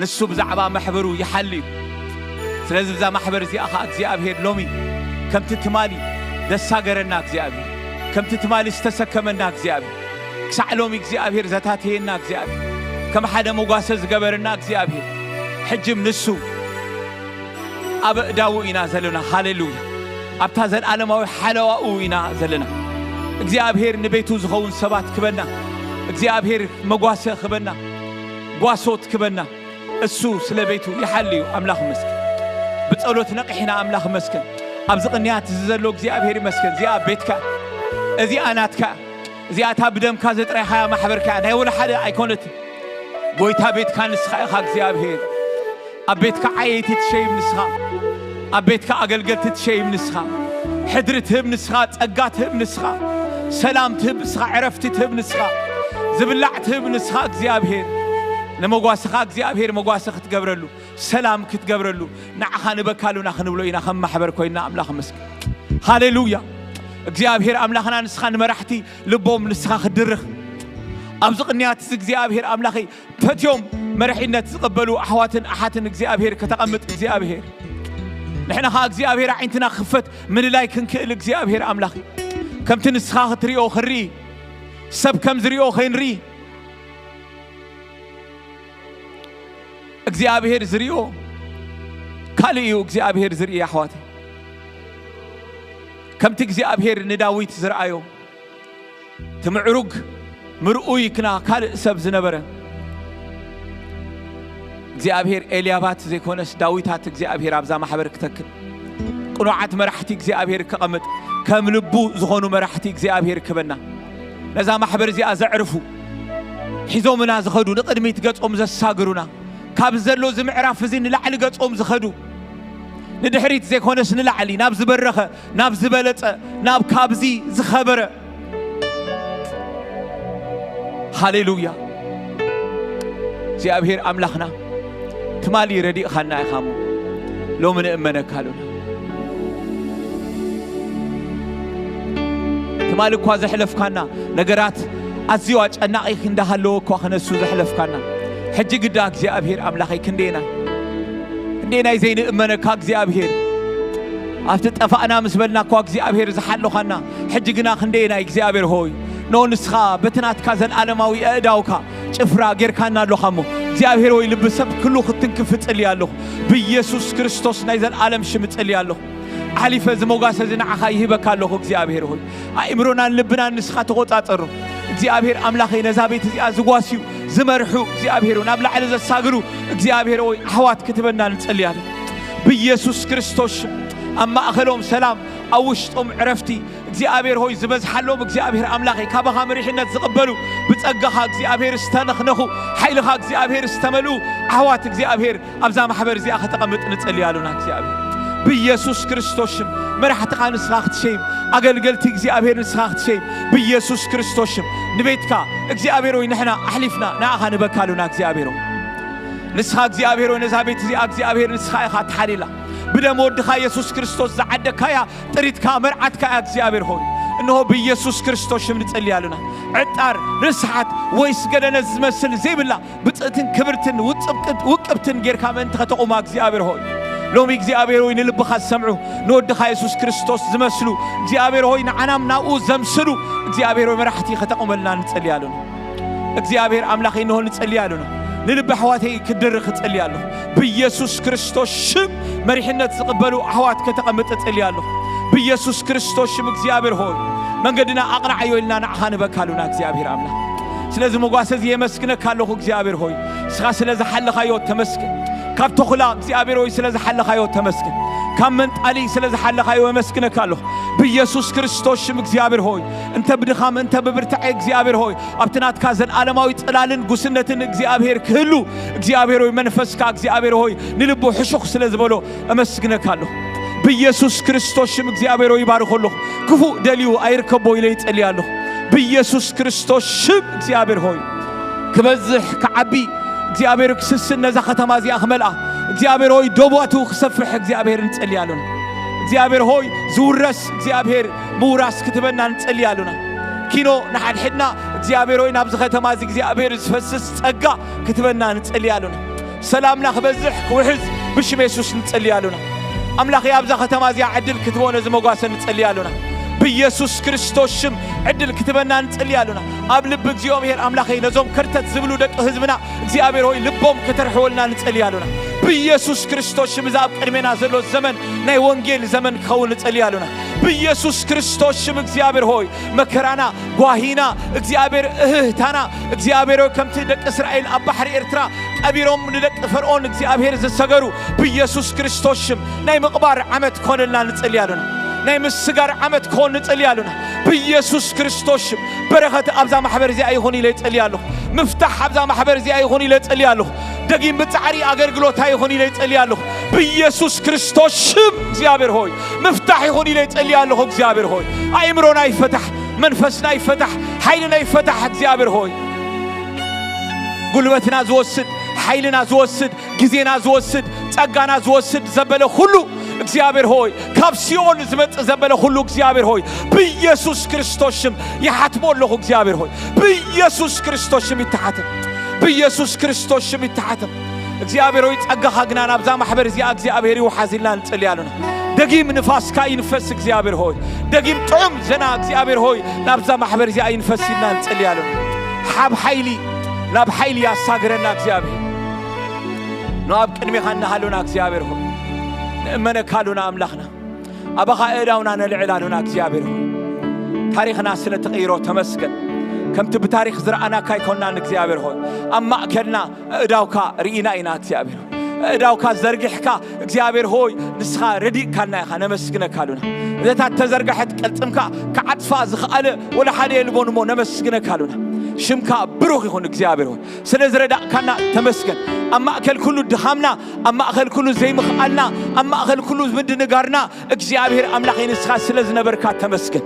ንሱ ብዛዕባ ማሕበሩ ይሓሊ እዩ። ስለዚ ብዛ ማሕበር እዚኣ ኸዓ እግዚኣብሔር ሎሚ ከምቲ ትማሊ ዘሳገረና እግዚኣብሔር፣ ከምቲ ትማሊ ዝተሰከመና እግዚኣብሔር፣ ክሳዕ ሎሚ እግዚኣብሔር ዘታተየና እግዚኣብሔር፣ ከም ሓደ መጓሰ ዝገበረና እግዚኣብሔር፣ ሕጅም ንሱ ኣብ እዳዉ ኢና ዘለና። ሃሌሉያ! ኣብታ ዘለዓለማዊ ሓለዋኡ ኢና ዘለና። እግዚኣብሔር ንቤቱ ዝኸውን ሰባት ክበና፣ እግዚኣብሔር መጓሰ ክበና፣ ጓሶት ክበና፣ እሱ ስለ ቤቱ ይሓሊ እዩ። ኣምላኽ መስገን። ብጸሎት ነቂሕና ኣምላኽ መስገን። ኣብዚ ቅንያት እዚ ዘሎ እግዚኣብሔር ይመስገን። እዚኣ ቤትካ፣ እዚኣ ናትካ፣ እዚኣ እታ ብደምካ ዘጥረይኻያ ማሕበርካ ናይ ወላ ሓደ ኣይኮነትን። ጎይታ ቤትካ ንስኻ ኢኻ እግዚኣብሔር። ኣብ ቤትካ ዓየይቲ ትሸይም ንስኻ፣ ኣብ ቤትካ ኣገልገልቲ ትሸይም ንስኻ፣ ሕድሪ ትህብ ንስኻ፣ ጸጋ ትህብ ንስኻ፣ ሰላም ትህብ ንስኻ፣ ዕረፍቲ ትህብ ንስኻ፣ ዝብላዕ ትህብ ንስኻ እግዚኣብሔር። ንመጓስኻ እግዚኣብሔር መጓሰ ክትገብረሉ፣ ሰላም ክትገብረሉ፣ ንዓኻ ንበካ ኣሉና ክንብሎ ኢና ከም ማሕበር ኮይንና። ኣምላኽ መስገን። ሃሌሉያ። እግዚኣብሔር ኣምላኽና ንስኻ ንመራሕቲ ልቦም ንስኻ ክትድርኽ ኣብዚ ቅንያት እዚ እግዚኣብሔር ኣምላኸይ ፈትዮም መርሒነት ዝቕበሉ ኣሕዋትን ኣሓትን እግዚኣብሔር ከተቐምጥ እግዚኣብሔር። ንሕና ኸዓ እግዚኣብሔር ኣዒንትና ክኽፈት ምልላይ ክንክእል እግዚኣብሔር ኣምላኸይ ከምቲ ንስኻ ክትሪኦ ክንርኢ ሰብ ከም ዝሪኦ ከይንርኢ እግዚኣብሔር ዝሪኦ ካልእ እዩ እግዚኣብሔር ዝርኢ ኣሕዋተይ። ከምቲ እግዚኣብሔር ንዳዊት ዝረኣዮ እቲ ምዕሩግ ምርኡይ ክና ካልእ ሰብ ዝነበረ እግዚኣብሔር ኤልያባት ዘይኮነስ ዳዊታት እግዚኣብሔር ኣብዛ ማሕበር ክተክል ቅኑዓት መራሕቲ እግዚኣብሔር ከቐምጥ ከም ልቡ ዝኾኑ መራሕቲ እግዚኣብሔር ክበና ነዛ ማሕበር እዚኣ ዘዕርፉ ሒዞምና ዝኸዱ ንቕድሚት ገጾም ዘሳግሩና ካብ ዘሎ እዚ ምዕራፍ እዚ ንላዕሊ ገጾም ዝኸዱ ንድሕሪት ዘይኮነስ ንላዕሊ ናብ ዝበረኸ ናብ ዝበለጸ ናብ ካብዚ ዝኸበረ ሃሌሉያ እግዚኣብሔር ኣምላኽና ትማሊ ረዲእኻና ኢኻ እሞ ሎሚ ንእመነካ ኣሉና ትማሊ እኳ ዘሕለፍካና ነገራት ኣዝዩ ኣጨናቒ እንዳሃለወ እኳ ክነሱ ዘሕለፍካና ሕጂ ግዳ እግዚኣብሔር ኣምላኸይ ክንደየናይ ክንደየናይ ዘይንእመነካ እግዚኣብሔር ኣብቲ ጠፋእና ምስ በልና እኳ እግዚኣብሔር ዝሓለኻና ሕጂ ግና ክንደየናይ እግዚኣብሔር ሆይ ኖ ንስኻ በቲ ናትካ ዘለዓለማዊ ኣእዳውካ ጭፍራ ጌርካና ኣሎኻ እሞ እግዚኣብሔር ወይ ልቢ ሰብ ክሉ ክትንክፍ እጽልይ ኣለኹ ብኢየሱስ ክርስቶስ ናይ ዘለዓለም ሽም እጽልይ ኣለኹ ኣሕሊፈ እዚ ሞጋሰ እዚ ንዓኻ ይህበካ ኣለኹ እግዚኣብሔር ሆይ ኣእምሮናን ልብናን ንስኻ ተቖጻጸሮ እግዚኣብሔር ኣምላኸይ ነዛ ቤት እዚኣ ዝጓስዩ ዝመርሑ እግዚኣብሔር ናብ ላዕሊ ዘሳግሩ እግዚኣብሔር ሆይ ኣሕዋት ክትበና ንጸልያለን ብኢየሱስ ክርስቶስ ኣብ ማእኸሎም ሰላም ኣብ ውሽጦም ዕረፍቲ እግዚኣብሔር ሆይ ዝበዝሓሎም እግዚኣብሔር ኣምላኸይ ካባኻ መሪሕነት ዝቕበሉ ብጸጋኻ እግዚኣብሔር ዝተነኽነኹ ሓይልኻ እግዚኣብሔር ዝተመልኡ ኣሕዋት እግዚኣብሔር ኣብዛ ማሕበር እዚኣ ከተቐምጥ ንጸሊ ኣሉና እግዚኣብሔር ብኢየሱስ ክርስቶስ ሽም መራሕትኻ ንስኻ ክትሸይም፣ ኣገልገልቲ እግዚኣብሔር ንስኻ ክትሸይም፣ ብኢየሱስ ክርስቶስ ሽም ንቤትካ እግዚኣብሔር ሆይ ንሕና ኣሕሊፍና ንኣኻ ንበካ ኣሉና እግዚኣብሔር ሆይ። ንስኻ እግዚኣብሔር ሆይ ነዛ ቤት እዚኣ እግዚኣብሔር ንስኻ ኢኻ ትሓልላ። ብደም ወድኻ ኢየሱስ ክርስቶስ ዝዓደግካያ ጥሪትካ መርዓትካ እያ እግዚኣብሔር ሆይ። እንሆ ብኢየሱስ ክርስቶስ ሽም ንጸልይ ኣሉና። ዕጣር፣ ርስሓት ወይስ ገደነት ዝመስል ዘይብላ ብጽእትን ክብርትን ውጽብቅት-፣ ውቅብትን ጌርካ ምእንቲ ከተቑማ እግዚኣብሔር ሆይ። ሎሚ እግዚኣብሔር ሆይ ንልብኻ ዝሰምዑ ንወድኻ የሱስ ክርስቶስ ዝመስሉ እግዚኣብሔር ሆይ ንዓናም ናብኡ ዘምስሉ እግዚኣብሔር ሆይ መራሕቲ ከተቑመልና ንጸልይ ኣሉና። እግዚኣብሔር ኣምላኸይ እንሆ ንጸልይ ኣሉና። ንልቢ ኣሕዋተይ ክድርኽ እጸልይ ኣለኹ። ብኢየሱስ ክርስቶስ ሽም መሪሕነት ዝቕበሉ ኣሕዋት ከተቐምጥ እጸልይ ኣለኹ። ብኢየሱስ ክርስቶስ ሽም እግዚኣብሔር ሆይ መንገድና ኣቕንዓዮ ኢልና ንዓኻ ንበካ ኣሉና እግዚኣብሔር ኣምላኽ። ስለዚ መጓሰ እዚ የመስግነካ ኣለኹ እግዚኣብሔር ሆይ። ንስኻ ስለ ዝሓለኻዮ ተመስገን። ካብ ተኹላ እግዚኣብሔር ሆይ ስለ ዝሓለኻዮ ተመስገን። ካብ መንጣሊ ስለ ዝሓለኻዮ የመስግነካ ኣለኹ። ብኢየሱስ ክርስቶስ ሽም እግዚኣብሔር ሆይ እንተ ብድኻም እንተ ብብርታዐ እግዚኣብሔር ሆይ ኣብቲ ናትካ ዘለዓለማዊ ጽላልን ጉስነትን እግዚኣብሔር ክህሉ እግዚኣብሔር ሆይ መንፈስካ እግዚኣብሔር ሆይ ንልቡ ሕሹኽ ስለ ዝበሎ እመስግነካ ኣለኹ። ብኢየሱስ ክርስቶስ ሽም እግዚኣብሔር ሆይ ይባርኾ ኣለኹ። ክፉእ ደልዩ ኣይርከቦ ኢለ ይጸልይ ኣለኹ። ብኢየሱስ ክርስቶስ ሽም እግዚኣብሔር ሆይ ክበዝሕ ክዓቢ እግዚኣብሔር ክስስን ነዛ ከተማ እዚኣ ክመልኣ እግዚኣብሔር ሆይ ደቧቱ ክሰፍሕ እግዚኣብሔር ንጸልይ ኣሉና። እግዚኣብሔር ሆይ ዝውረስ እግዚኣብሔር ምውራስ ክትበና ንጸልይ ኣሉና። ኪኖ ንሓድሕድና እግዚኣብሔር ሆይ ናብዚ ከተማ እዚ እግዚኣብሔር ዝፈስስ ጸጋ ክትበና ንጸልይ ኣሉና። ሰላምና ክበዝሕ ክውሕዝ ብሽም የሱስ ንጸልይ ኣሉና። ኣምላኽ ኣብዛ ከተማ እዚኣ ዕድል ክትቦ ነዚ መጓሰ ንጸልይ ኣሉና። ብኢየሱስ ክርስቶስ ሽም ዕድል ክትበና ንጸልይ ኣሉና። ኣብ ልቢ እግዚኣብሔር ኣምላኸይ ነዞም ከርተት ዝብሉ ደቂ ህዝብና እግዚኣብሔር ሆይ ልቦም ከተርሕወልና ንጸልይ ኣሉና። ብኢየሱስ ክርስቶስ ሽም እዚ ኣብ ቅድሜና ዘሎ ዘመን ናይ ወንጌል ዘመን ክኸውን ንጸልይ ኣሉና። ብኢየሱስ ክርስቶስ ሽም እግዚኣብሔር ሆይ መከራና ጓሂና እግዚኣብሔር እህህታና እግዚኣብሔር ሆይ ከምቲ ደቂ እስራኤል ኣብ ባሕሪ ኤርትራ ቀቢሮም ንደቂ ፈርዖን እግዚኣብሔር ዝሰገሩ ብኢየሱስ ክርስቶስ ሽም ናይ ምቕባር ዓመት ክኾነልና ንጸልይ ኣሉና። ናይ ምስጋር ዓመት ክኾን ንጸልይ ኣሉና። ብኢየሱስ ክርስቶስ ሽም በረኸት ኣብዛ ማሕበር እዚኣ ይኹን ኢለ ይጸልይ ኣለኹ። ምፍታሕ ኣብዛ ማሕበር እዚኣ ይኹን ኢለ ይጸልይ ኣለኹ። ደጊም ብጻዕሪ ኣገልግሎታ ይኹን ኢለ ይጸልይ ኣለኹ። ብኢየሱስ ክርስቶስ ሽም እግዚኣብሔር ሆይ ምፍታሕ ይኹን ኢለ ይጸልይ ኣለኹ። እግዚኣብሔር ሆይ ኣእምሮና ይፈታሕ፣ መንፈስና ይፈታሕ፣ ሓይልና ይፈታሕ። እግዚኣብሔር ሆይ ጉልበትና ዝወስድ፣ ሓይልና ዝወስድ፣ ግዜና ዝወስድ፣ ጸጋና ዝወስድ ዘበለ ኩሉ እግዚኣብሔር ሆይ ካብ ሲኦል ዝመጽእ ዘበለ ኩሉ እግዚኣብሔር ሆይ ብኢየሱስ ክርስቶስ ሽም ይሓትሞ ኣለኹ። እግዚኣብሔር ሆይ ብኢየሱስ ክርስቶስ ሽም ይተሓተም። ብኢየሱስ ክርስቶስ ሽም ይተሓተም። እግዚኣብሔር ሆይ ጸጋኻ ግና ናብዛ ማሕበር እዚኣ እግዚኣብሔር ይውሓዝ ኢልና ንጸልይ ኣሉና። ደጊም ንፋስካ ይንፈስ እግዚኣብሔር ሆይ። ደጊም ጥዑም ዘና እግዚኣብሔር ሆይ ናብዛ ማሕበር እዚኣ ይንፈስ ኢልና ንጸልይ ኣሉና። ሓብ ሓይሊ ናብ ሓይሊ ያሳግረና እግዚኣብሔር። ንኣብ ቅድሜኻ እናሃሉና እግዚኣብሔር ሆይ ንእመነካ ኣሉና ኣምላኽና። ኣባኻ እእዳውና ነልዕል ኣሉና እግዚኣብሔር ሆይ። ታሪኽና ስለ ትቕይሮ ተመስገን። ከምቲ ብታሪኽ ዝረኣናካ ኣይኮናን እግዚኣብሔር ሆይ። ኣብ ማእከልና እእዳውካ ርኢና ኢና እግዚኣብሔር ሆይ። እእዳውካ ዘርጊሕካ እግዚኣብሔር ሆይ ንስኻ ረዲእካልና ኢኻ ነመስግነካ ኣሉና። ነታ ተዘርጋሐት ቅልጽምካ ክዓጽፋ ዝኸኣለ ወላ ሓደ የልቦን እሞ ነመስግነካ ኣሉና። ሽምካ ብሩኽ ይኹን እግዚኣብሔር ሆይ። ስለ ዝረዳእካና ተመስገን። ኣብ ማእከል ኩሉ ድኻምና ኣብ ማእከል ኩሉ ዘይምኽኣልና ኣብ ማእከል ኩሉ ምድንጋርና እግዚኣብሔር ኣምላኸይ ንስኻ ስለ ዝነበርካ ተመስገን።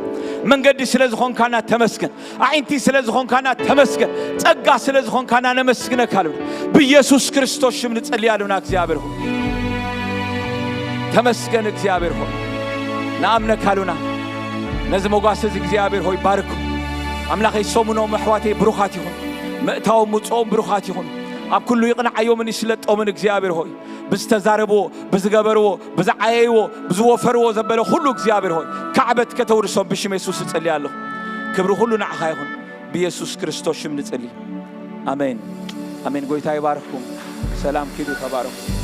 መንገዲ ስለ ዝኾንካና ተመስገን። ኣዒንቲ ስለ ዝኾንካና ተመስገን። ጸጋ ስለ ዝኾንካና ነመስግነካ ኣሉና። ብኢየሱስ ክርስቶስ ሽም ንጸልይ ኣሉና እግዚኣብሔር ሆይ። ተመስገን እግዚኣብሔር ሆይ። ንኣምነካ ኣሉና። ነዚ መጓሰ እዚ እግዚኣብሔር ሆይ ባርኩ። ኣምላኸይ ሰሙኖም ኣሕዋተይ ብሩኻት ይኹን። ምእታዎም ምጽኦም ብሩኻት ይኹን። ኣብ ኩሉ ይቕንዓዮምን ይስለጦምን እግዚኣብሔር ሆይ። ብዝተዛረብዎ ብዝገበርዎ ብዝዓየይዎ ብዝወፈርዎ ዘበለ ኩሉ እግዚኣብሔር ሆይ ካዕበት ከተውርሶም ብሽም የሱስ እጸልይ ኣለኹ። ክብሪ ኩሉ ንዓኻ ይኹን። ብየሱስ ክርስቶስ ሽም ንጽሊ። ኣሜን። ኣሜን። ጎይታ ይባርኽኩም። ሰላም ኪዱ ተባረኹ።